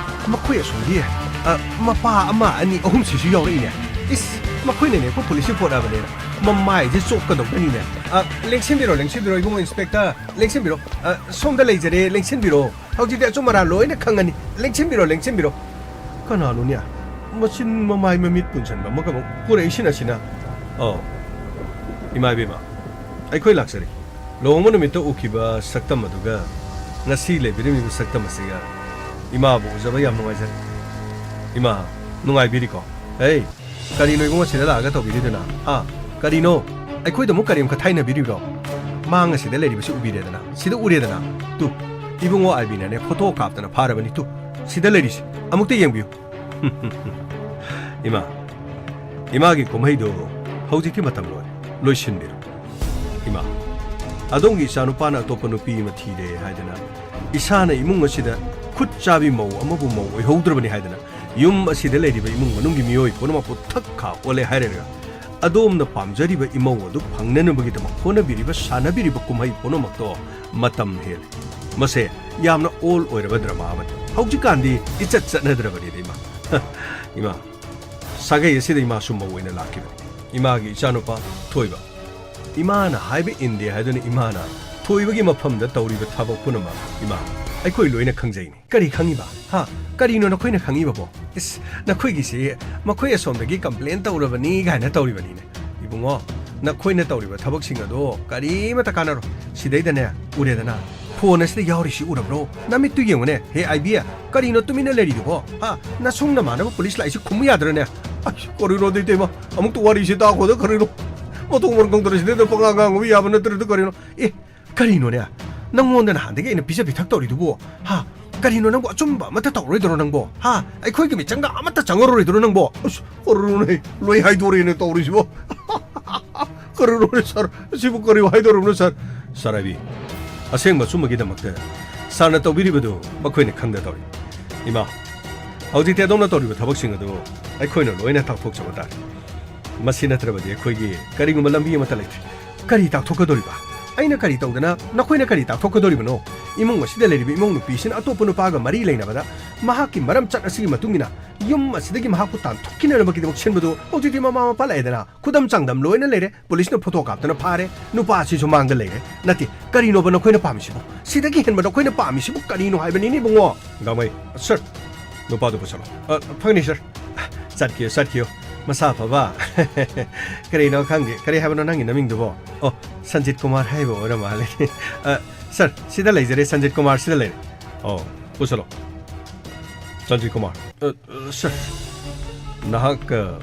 ꯃꯈꯣꯏ ꯑꯁꯣꯝꯒꯤ, ꯑ, ꯃꯄꯥ ꯑꯃ, ꯑꯅꯤ, ꯑꯍꯨꯝꯁꯤꯁꯨ ꯌꯥꯎꯔꯛꯏꯅꯦ꯫ ꯏꯁ! ꯃꯈꯣꯏꯅꯅꯦ ꯑꯩꯈꯣꯏ ꯄꯨꯂꯤꯁ ꯔꯤꯄꯣꯔꯠ ꯍꯥꯏꯕꯅꯦꯅ꯫ ꯃꯃꯥꯏꯁꯦ ꯆꯣꯞꯀꯗꯧꯕꯅꯤꯅꯦ꯫ ꯑ, ꯂꯦꯡꯁꯤꯟꯕꯤꯔꯣ, ꯂꯦꯡꯁꯤꯟꯕꯤꯔꯣ, ꯏꯕꯨꯡꯉꯣ ꯏꯟꯁꯄꯦꯛꯇꯔ꯫ ꯂꯦꯡꯁꯤꯟꯕꯤꯔꯣ꯫ ꯑ, ꯁꯣꯝꯗ ꯂꯩꯖꯔꯦ, ꯂꯦꯡꯁꯤꯟꯕꯤꯔꯣ꯫ ꯍꯧꯖꯤꯛꯇꯤ ꯑꯆꯨꯝ ꯑꯔꯥꯟ ꯂꯣꯏꯅ ꯈꯪꯉꯅꯤ꯫ ꯂꯦꯡꯁꯤꯟꯕꯤꯔꯣ, ꯂꯦꯡꯁꯤꯟꯕꯤꯔꯣ꯫ ꯀꯅꯥꯅꯣꯅꯦ? ꯃꯆꯤꯟ ꯃꯃꯥꯏ ꯃꯃꯤꯠ ꯄꯨꯟꯁꯟꯕ ꯑꯃꯒ ꯑꯃꯨꯛ ꯄꯨꯔꯛꯏꯁꯤꯅ ꯁꯤꯅ꯫ ꯑꯣ, ꯏꯃꯥ ꯏꯕꯦꯝꯃ, ꯑꯩꯈꯣꯏ ꯂꯥꯛꯆꯔꯤ꯫ ꯂꯨꯍꯣꯡꯕ ꯅꯨꯃꯤꯠꯇ ꯎꯈꯤꯕ ꯁꯛꯇꯝ ꯑꯗꯨꯒ ꯉꯁꯤ ꯂꯩꯕꯤꯔꯝꯃꯤꯕ ꯁꯛꯇꯝ ꯑꯁꯤꯒ ꯏꯃꯥꯕꯨ ꯎꯖꯕ ꯌꯥꯝ ꯅꯨꯡꯉꯥꯏꯖꯔꯦ꯫ ꯏꯃꯥ, ꯅꯨꯡꯉꯥꯏꯕꯤꯔꯤꯀꯣ? ꯍꯦ, ꯀꯔꯤꯅꯣ ꯏꯕꯨꯡꯉꯣ ꯁꯤꯗ ꯂꯥꯛꯑꯒ ꯇꯧꯕꯤꯔꯤꯗꯨꯅ? ꯍꯥ? ꯀꯔꯤꯅꯣ? ꯑꯩꯈꯣꯏꯗ ꯑꯃꯨꯛ ꯀꯔꯤ ꯑꯃꯨꯛ ꯈꯊꯥꯏꯅꯕꯤꯔꯤꯕ꯭ꯔꯣ? ꯃꯥꯡ ꯑꯁꯤꯗ ꯂꯩꯔꯤꯕꯁꯤ ꯎꯕꯤꯔꯦꯗꯅ? ꯁꯤꯗ ꯎꯔꯦꯗꯅ? ꯇꯨ, ꯏꯕꯨꯡꯉꯣ ꯑꯥꯏꯕꯤꯅꯅꯦ ꯐꯣꯇꯣ ꯀꯥꯞꯇꯅ ꯐꯥꯔꯕꯅꯤ꯫ ꯇꯨ, ꯁꯤꯗ ꯂꯩꯔꯤꯁꯤ꯫ ꯑꯃꯨꯛꯇ ꯌꯦꯡꯕꯤꯌꯨ꯫ ꯏꯃꯥ, ꯏꯃꯥꯒꯤ ꯀꯨꯝꯍꯩꯗꯣ ꯍꯧꯖꯤꯛꯇꯤ ꯃꯇꯝ ꯂꯣꯏꯔꯦ꯫ ꯂꯣꯏꯁꯤꯟꯕꯤꯔꯣ꯫ ꯏꯃꯥ, ꯑꯗꯣꯝꯒꯤ ꯏꯆꯥꯅꯨꯄꯥꯅ ꯑꯇꯣꯞꯄ ꯅꯨꯄꯤ ꯑꯃ ꯊꯤꯔꯦ ꯍꯥꯏꯗꯅ, ꯏꯁꯥꯅ ꯏꯃꯨꯡ ꯑꯁꯤꯗ ꯈꯨꯠ ꯆꯥꯕꯤ ꯃꯧ ꯑꯃꯕꯨ ꯃꯧ ꯑꯣꯏꯍꯧꯗ꯭ꯔꯕꯅꯤ ꯍꯥꯏꯗꯅ, ꯌꯨꯝ ꯑꯁꯤꯗ ꯂꯩꯔꯤꯕ ꯏꯃꯨꯡ ꯃꯅꯨꯡꯒꯤ ꯃꯤꯑꯣꯏ ꯄꯨꯝꯅꯃꯛꯄꯨ ꯊꯛ ꯈꯥ ꯑꯣꯜꯂꯦ ꯍꯥꯏꯔꯒ, ꯑꯗꯣꯝꯅ ꯄꯥꯝꯖꯔꯤꯕ ꯏꯃꯧ ꯑꯗꯨ ꯐꯪꯅꯅꯕꯒꯤꯗꯃꯛ ꯍꯣꯠꯅꯕꯤꯔꯤꯕ, ꯁꯥꯟꯅꯕꯤꯔꯤꯕ ꯀꯨꯝꯍꯩ ꯄꯨꯝꯅꯃꯛꯇꯣ ꯃꯇꯝ ꯍꯦꯜꯂꯦ꯫ ꯃꯁꯦ ꯌꯥꯝꯅ ꯑꯣꯜ ꯑꯣꯏꯔꯕ ꯗ꯭ꯔꯃꯥ ꯑꯃꯅꯤ꯫ ꯍꯧꯖꯤꯛꯀꯥꯟꯗꯤ ꯏꯆꯠ ꯆꯠꯅꯗ꯭ꯔꯕꯅꯤꯗ, ꯏꯃꯥ꯫ ꯏꯃꯥ, ꯁꯥꯒꯩ ꯑꯁꯤꯗ ꯏꯃꯥꯁꯨ ꯃꯧ ꯑꯣꯏꯅ ꯂꯥꯛꯈꯤꯕꯅꯤ꯫ ꯏꯃꯥꯒꯤ ꯏꯆꯥꯅꯨꯄꯥ ꯊꯣꯏꯕ꯫ ꯏꯃꯥꯅ ꯍꯥꯏꯕ ꯏꯟꯗꯦ ꯍꯥꯏꯗꯨꯅ ꯏꯃꯥꯅ ꯊꯣꯏꯕꯒꯤ ꯃꯐꯝꯗ ꯇꯧꯔꯤꯕ ꯊꯕꯛ ꯄꯨꯝꯅꯃꯛ, ꯏꯃꯥ, ꯑꯩꯈꯣꯏ ꯂꯣꯏꯅ ꯈꯪꯖꯩꯅꯤ꯫ ꯀꯔꯤ ꯈꯪꯉꯤꯕ? ꯍꯥ? ꯀꯔꯤꯅꯣ ꯅꯈꯣꯏꯅ ꯈꯪꯉꯤꯕꯕꯣ? ꯏꯁ, ꯅꯈꯣꯏꯒꯤꯁꯤ ꯃꯈꯣꯏ ꯑꯁꯣꯝꯗꯒꯤ ꯀꯝꯄ꯭ꯂꯦꯟ ꯇꯧꯔꯕꯅꯤ ꯀꯥꯏꯅ ꯇꯧꯔꯤꯕꯅꯤꯅꯦ꯫ ꯏꯕꯨꯡꯉꯣ, ꯅꯈꯣꯏꯅ ꯇꯧꯔꯤꯕ ꯊꯕꯛꯁꯤꯡ ꯑꯗꯣ ꯀꯔꯤꯃꯠꯇ ꯀꯥꯟꯅꯔꯣꯏ꯫ ꯁꯤꯗꯩꯗꯅꯦ, ꯎꯔꯦꯗꯅ? ꯐꯣꯟ ꯑꯁꯤꯗ ꯌꯥꯎꯔꯤꯁꯤ ꯎꯔꯕ꯭ꯔꯣ? ꯅꯃꯤꯠꯇꯨ ꯌꯦꯡꯉꯨꯅꯦ꯫ ꯍꯦ ꯑꯥꯏꯕꯤ, ꯀꯔꯤꯅꯣ ꯇꯨꯃꯤꯟꯅ ꯂꯩꯔꯤꯗꯨꯕꯣ? ꯍꯥ? ꯅꯁꯨꯡ ꯅꯃꯥꯟꯅꯕ ꯄꯨꯂꯤꯁ ꯂꯥꯛꯏꯁꯤ ꯈꯨꯝꯃꯨ ꯌꯥꯗ꯭ꯔꯅꯦ? ꯑꯁ, ꯀꯔꯤꯅꯣ ꯑꯗꯩ ꯏꯇꯩꯃ? ꯑꯃꯨꯛꯇ ꯋꯥꯔꯤꯁꯤ ꯇꯥꯈꯣꯗ ꯀꯔꯤꯅꯣ? ꯃꯊꯣꯡ ꯃꯔꯝ ꯈꯪꯗꯔꯦ ꯁꯤꯗꯩꯗ ꯄꯉꯥꯡ ꯉꯥꯡꯕ ꯌꯥꯕ ꯅꯠꯇ꯭ꯔꯦꯗ ꯀꯔꯤꯅꯣ? ꯑꯦ, ꯀꯔꯤꯅꯣꯅꯦ? ꯅꯪꯉꯣꯟꯗ ꯅꯍꯥꯟꯗꯒꯤ ꯑꯩꯅ ꯄꯤꯖ ꯄꯤꯊꯛ ꯇꯧꯔꯤꯗꯨꯕꯨ? ꯍꯥ? ꯀꯔꯤꯅꯣ ꯅꯪꯕꯨ ꯑꯆꯨꯝꯕ ꯑꯃꯠꯇ ꯇꯧꯔꯣꯏꯗ꯭ꯔꯣ ꯅꯪꯕꯣ? ꯍꯥ? ꯑꯩꯈꯣꯏꯒꯤ ꯃꯤꯆꯪꯗ ꯑꯃꯠꯇ ꯆꯪꯉꯔꯣꯏꯗ꯭ꯔꯣ ꯅꯪꯕꯣ? ꯑꯁ, ꯀꯔꯤꯅꯣꯅꯦ? ꯂꯣꯏ ꯍꯥꯏꯗꯣꯔꯦꯅꯦ ꯇꯧꯔꯤꯁꯤꯕꯣ꯫ ꯀꯔꯤꯅꯣꯅꯦ ꯁꯥꯔ? ꯑꯁꯤꯕꯨ ꯀꯔꯤ ꯍꯥꯏꯗꯣꯔꯕꯅꯣ ꯁꯥꯔ? ꯁꯥꯔ ꯑꯥꯏꯕꯤ, ꯑꯁꯦꯡꯕ ꯑꯆꯨꯝꯕꯒꯤꯗꯃꯛꯇ ꯁꯥꯔꯅ ꯇꯧꯕꯤꯔꯤꯕꯗꯨ ꯃꯈꯣꯏꯅ ꯈꯪꯗ ꯇꯧꯔꯤ꯫ ꯏꯃꯥ, ꯍꯧꯖꯤꯛꯇꯤ ꯑꯗꯣꯝꯅ ꯇꯧꯔꯤꯕ ꯊꯕꯛꯁꯤꯡ ꯑꯗꯨ ꯑꯩꯈꯣꯏꯅ ꯂꯣꯏꯅ ꯇꯥꯛꯊꯣꯛꯆꯕ ꯇꯥꯔꯦ꯫ ꯃꯁꯤ ꯅꯠꯇ꯭ꯔꯕꯗꯤ ꯑꯩꯈꯣꯏꯒꯤ ꯀꯔꯤꯒꯨꯝꯕ ꯂꯝꯕꯤ ꯑꯃꯠꯇ ꯂꯩꯇ꯭ꯔꯦ꯫ ꯀꯔꯤ ꯇꯥꯛꯊꯣꯛꯀꯗꯧꯔꯤꯕ? ꯑꯩꯅ ꯀꯔꯤ ꯇꯧꯗꯅ ꯅꯈꯣꯏꯅ ꯀꯔꯤ ꯇꯥꯛꯊꯣꯛꯀꯗꯧꯔꯤꯕꯅꯣ? ꯏꯃꯨꯡ ꯑꯁꯤꯗ ꯂꯩꯔꯤꯕ ꯏꯃꯧ ꯅꯨꯄꯤꯁꯤꯅ ꯑꯇꯣꯞꯄ ꯅꯨꯄꯥꯒ ꯃꯔꯤ ꯂꯩꯅꯕꯗ ꯃꯍꯥꯛꯀꯤ ꯃꯔꯝ ꯆꯠ ꯑꯁꯤꯒꯤ ꯃꯇꯨꯡ ꯏꯟꯅ ꯌꯨꯝ ꯑꯁꯤꯗꯒꯤ ꯃꯍꯥꯛꯄꯨ ꯇꯥꯟꯊꯣꯛꯈꯤꯅꯅꯕꯒꯤꯗꯃꯛ ꯁꯤꯟꯕꯗꯨ ꯍꯧꯖꯤꯛꯇꯤ ꯃꯃꯥ ꯃꯄꯥ ꯂꯥꯛꯑꯦꯗꯅ, ꯈꯨꯗꯝ ꯆꯥꯡꯗꯝ ꯂꯣꯏꯅ ꯂꯩꯔꯦ, ꯄꯨꯂꯤꯁꯅ ꯐꯣꯇꯣ ꯀꯥꯞꯇꯅ ꯐꯥꯔꯦ, ꯅꯨꯄꯥ ꯑꯁꯤꯁꯨ ꯃꯥꯡꯗ ꯂꯩꯔꯦ꯫ ꯅꯠꯇꯦ, ꯀꯔꯤꯅꯣꯕ ꯅꯈꯣꯏꯅ ꯄꯥꯝꯃꯤꯁꯤꯕꯨ? ꯁꯤꯗꯒꯤ ꯍꯦꯟꯕ ꯅꯈꯣꯏꯅ ꯄꯥꯝꯃꯤꯁꯤꯕꯨ ꯀꯔꯤꯅꯣ ꯍꯥꯏꯕꯅꯤꯅꯦ ꯏꯕꯨꯡꯉꯣ? ꯒꯥꯡꯃꯩ, ꯁꯥꯔ, ꯅꯨꯄꯥꯗꯨ ꯄꯨꯁꯜꯂꯣ꯫ ꯑ, ꯐꯒꯅꯤ, ꯁꯔ꯫ ꯆꯠꯈꯤꯌꯨ, ꯆꯠꯈꯤꯌꯨ꯫ ꯃꯁꯥ ꯐꯕ꯫ ꯀꯔꯤꯅꯣ ꯈꯪꯗꯦ꯫ ꯀꯔꯤ ꯍꯥꯏꯕꯅꯣ ꯅꯪꯒꯤ ꯅꯃꯤꯡꯗꯨꯕꯣ? ꯑꯣ, ꯁꯟꯖꯤꯠ ꯀꯨꯃꯥꯔ ꯍꯥꯏꯕ ꯑꯣꯏꯔ ꯃꯥꯜꯂꯦ꯫ ꯑ, ꯁꯔ, ꯁꯤꯗ ꯂꯩꯖꯔꯦ, ꯁꯟꯖꯤꯠ ꯀꯨꯃꯥꯔ ꯁꯤꯗ ꯂꯩꯔꯦ꯫ ꯑꯣ, ꯄꯨꯁꯜꯂꯣ꯫ ꯁꯟꯖꯤꯠ ꯀꯨꯃꯥꯔ꯫ ꯑ, ꯑ, ꯁꯔ, ꯅꯍꯥꯛ, ꯑ,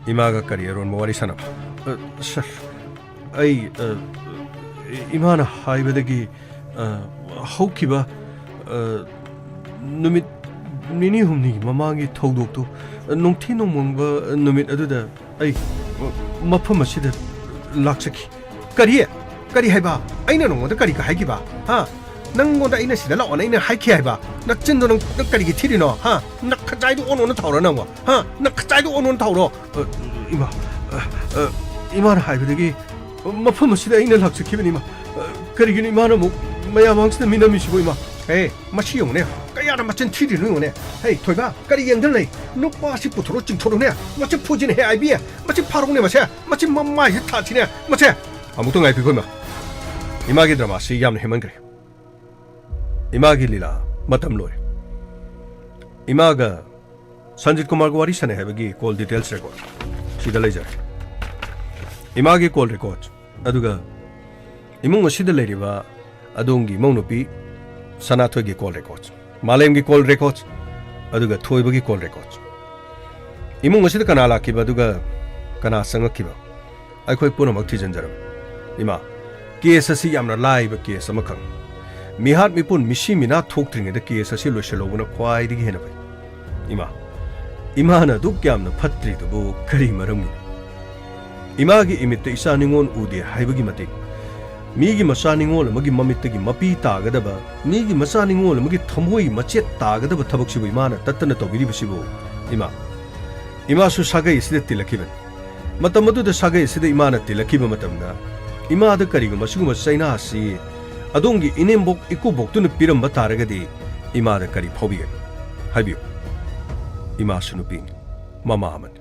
ꯏꯃꯥꯒ ꯀꯔꯤ ꯑꯔꯣꯟꯕ ꯋꯥꯔꯤ ꯁꯥꯟꯅꯕ? ꯑ, ꯁꯔ, ꯑꯩ, ꯑ, ꯏꯃꯥꯅ ꯍꯥꯏꯕꯗꯒꯤ, ꯑ, ꯍꯧꯈꯤꯕ, ꯑ, ꯅꯨꯃꯤꯠ ꯅꯤꯅꯤ ꯍꯨꯝꯅꯤꯒꯤ ꯃꯃꯥꯡꯒꯤ ꯊꯧꯗꯣꯛꯇꯨ, ꯑ, ꯅꯣꯡꯊꯤ ꯅꯣꯡꯃꯪꯕ ꯅꯨꯃꯤꯠ ꯑꯗꯨꯗ ꯑꯩ, ꯑ, ꯃꯐꯝ ꯑꯁꯤꯗ ꯂꯥꯛꯆꯈꯤ꯫ ꯀꯔꯤ? ꯀꯔꯤ ꯍꯥꯏꯕ? ꯑꯩꯅ ꯅꯉꯣꯟꯗ ꯀꯔꯤ ꯍꯥꯏꯈꯤꯕ? ꯍꯥ? ꯅꯪꯉꯣꯟꯗ ꯑꯩꯅ ꯁꯤꯗ ꯂꯥꯛꯑꯣꯅ ꯑꯩꯅ ꯍꯥꯏꯈꯤ ꯍꯥꯏꯕ? ꯅꯆꯤꯟꯗꯣ ꯅꯪ, ꯅꯪ ꯀꯔꯤꯒꯤ ꯊꯤꯔꯤꯅꯣ? ꯍꯥ? ꯅꯈꯖꯥꯏꯗꯣ ꯑꯣꯟ ꯑꯣꯟꯅ ꯊꯥꯎꯔꯣ ꯅꯪꯕꯣ? ꯍꯥ? ꯅꯈꯖꯥꯏꯗꯣ ꯑꯣꯟ ꯑꯣꯟꯅ ꯊꯥꯎꯔꯣ? ꯑ, ꯏꯃꯥ, ꯑ, ꯑ, ꯏꯃꯥꯅ ꯍꯥꯏꯕꯗꯒꯤ ꯃꯐꯝ ꯑꯁꯤꯗ ꯑꯩꯅ ꯂꯥꯛꯆꯈꯤꯕꯅꯤ, ꯏꯃꯥ꯫ ꯑ, ꯀꯔꯤꯒꯤꯅꯣ ꯏꯃꯥꯅ ꯑꯃꯨꯛ ꯃꯌꯥꯝ ꯃꯥꯡꯁꯤꯗ ꯃꯤꯅꯝꯃꯤꯁꯤꯕꯨ, ꯏꯃꯥ? ꯑꯦ, ꯃꯁꯤ ꯌꯦꯡꯉꯨꯅꯦ, ꯀꯌꯥꯗ ꯃꯆꯤꯟ ꯊꯤꯔꯤꯅꯣ ꯌꯦꯡꯉꯨꯅꯦ꯫ ꯍꯦ, ꯊꯣꯏꯕ, ꯀꯔꯤ ꯌꯦꯡꯗꯅ ꯂꯩ? ꯅꯨꯄꯥꯁꯤ ꯄꯨꯊꯣꯔꯛꯑꯣ, ꯆꯤꯡꯊꯣꯔꯛꯎꯅꯦ꯫ ꯃꯁꯤ ꯐꯨꯖꯤꯅ ꯍꯦꯛ ꯍꯥꯏꯕꯤ꯫ ꯃꯁꯤ ꯐꯥꯔꯛꯎꯅꯦ, ꯃꯁꯦ꯫ ꯃꯁꯤ ꯃꯃꯥꯏꯁꯤ ꯊꯥꯁꯤꯅꯦ, ꯃꯁꯦ꯫ ꯑꯃꯨꯛꯇ ꯉꯥꯏꯕꯤꯈꯣ, ꯏꯃꯥ꯫ ꯏꯃꯥꯒꯤ ꯗ꯭ꯔꯃꯥꯁꯤ ꯌꯥꯝꯅ ꯍꯦꯟꯃꯟꯈ꯭ꯔꯦ꯫ ꯏꯃꯥꯒꯤ ꯂꯤꯂꯥ ꯃꯇꯝ ꯂꯣꯏꯔꯦ꯫ ꯏꯃꯥꯒ ꯁꯟꯖꯤꯠ ꯀꯨꯃꯥꯔꯒ ꯋꯥꯔꯤ ꯁꯥꯟꯅꯩ ꯍꯥꯏꯕꯒꯤ call details record ꯁꯤꯗ ꯂꯩꯖꯔꯦ꯫ ꯏꯃꯥꯒꯤ call record, ꯑꯗꯨꯒ ꯏꯃꯨꯡ ꯑꯁꯤꯗ ꯂꯩꯔꯤꯕ ꯑꯗꯣꯝꯒꯤ ꯏꯃꯧꯅꯨꯄꯤ ꯁꯅꯥꯊꯣꯏꯒꯤ call record, ꯃꯥꯂꯦꯝꯒꯤ call record, ꯑꯗꯨꯒ ꯊꯣꯏꯕꯒꯤ call record꯫ ꯏꯃꯨꯡ ꯑꯁꯤꯗ ꯀꯅꯥ ꯂꯥꯛꯈꯤꯕ ꯑꯗꯨꯒ ꯀꯅꯥ ꯆꯪꯉꯛꯈꯤꯕ, ꯑꯩꯈꯣꯏ ꯄꯨꯝꯅꯃꯛ ꯊꯤꯖꯤꯟꯖꯔꯝꯃꯤ꯫ ꯏꯃꯥ, case ꯑꯁꯤ ꯌꯥꯝꯅ ꯂꯥꯏꯕ case ꯑꯃꯈꯛꯅꯤ꯫ ꯃꯤꯍꯥꯠ ꯃꯤꯄꯨꯟ, ꯃꯤꯁꯤ ꯃꯤꯅꯥ ꯊꯣꯛꯇ꯭ꯔꯤꯉꯩꯗ case ꯑꯁꯤ ꯂꯣꯏꯁꯤꯜꯍꯧꯕꯅ ꯈ꯭ꯋꯥꯏꯗꯒꯤ ꯍꯦꯟꯅ ꯐꯩ꯫ ꯏꯃꯥ, ꯏꯃꯥꯅ ꯑꯗꯨꯛ ꯌꯥꯝꯅ ꯐꯠꯇ꯭ꯔꯤꯗꯨꯕꯨ ꯀꯔꯤ ꯃꯔꯝꯒꯤꯅꯣ? ꯏꯃꯥꯒꯤ ꯏꯃꯤꯠꯇ ꯏꯆꯥ ꯅꯤꯉꯣꯜ ꯎꯗꯦ ꯍꯥꯏꯕꯒꯤ ꯃꯇꯤꯛ, ꯃꯤꯒꯤ ꯃꯆꯥ ꯅꯤꯉꯣꯜ ꯑꯃꯒꯤ ꯃꯃꯤꯠꯇꯒꯤ ꯃꯄꯤ ꯇꯥꯒꯗꯕ, ꯃꯤꯒꯤ ꯃꯆꯥ ꯅꯤꯉꯣꯜ ꯑꯃꯒꯤ ꯊꯃꯣꯏ ꯃꯆꯦꯠ ꯇꯥꯒꯗꯕ ꯊꯕꯛꯁꯤꯕꯨ ꯏꯃꯥꯅ ꯇꯠꯇꯅ ꯇꯧꯕꯤꯔꯤꯕꯁꯤꯕꯨ, ꯏꯃꯥ, ꯏꯃꯥꯁꯨ ꯁꯥꯒꯩ ꯑꯁꯤꯗ ꯇꯤꯜꯂꯛꯈꯤꯕꯅꯤ꯫ ꯃꯇꯝ ꯑꯗꯨꯗ ꯁꯥꯒꯩ ꯑꯁꯤꯗ ꯏꯃꯥꯅ ꯇꯤꯜꯂꯛꯈꯤꯕ ꯃꯇꯝꯗ, ꯏꯃꯥꯗ ꯀꯔꯤꯒꯨꯝꯕ ꯁꯤꯒꯨꯝꯕ ꯆꯩꯅꯥ ꯑꯁꯤ ꯑꯗꯣꯝꯒꯤ ꯏꯅꯦꯝꯕꯣꯛ ꯏꯀꯨꯕꯣꯛꯇꯨꯅ ꯄꯤꯔꯝꯕ ꯇꯥꯔꯒꯗꯤ, ꯏꯃꯥꯗ ꯀꯔꯤ ꯐꯥꯎꯕꯤꯒꯅꯤ? ꯍꯥꯏꯕꯤꯌꯨ꯫ ꯏꯃꯥꯁꯨ ꯅꯨꯄꯤꯅꯤ, ꯃꯃꯥ ꯑꯃꯅꯤ꯫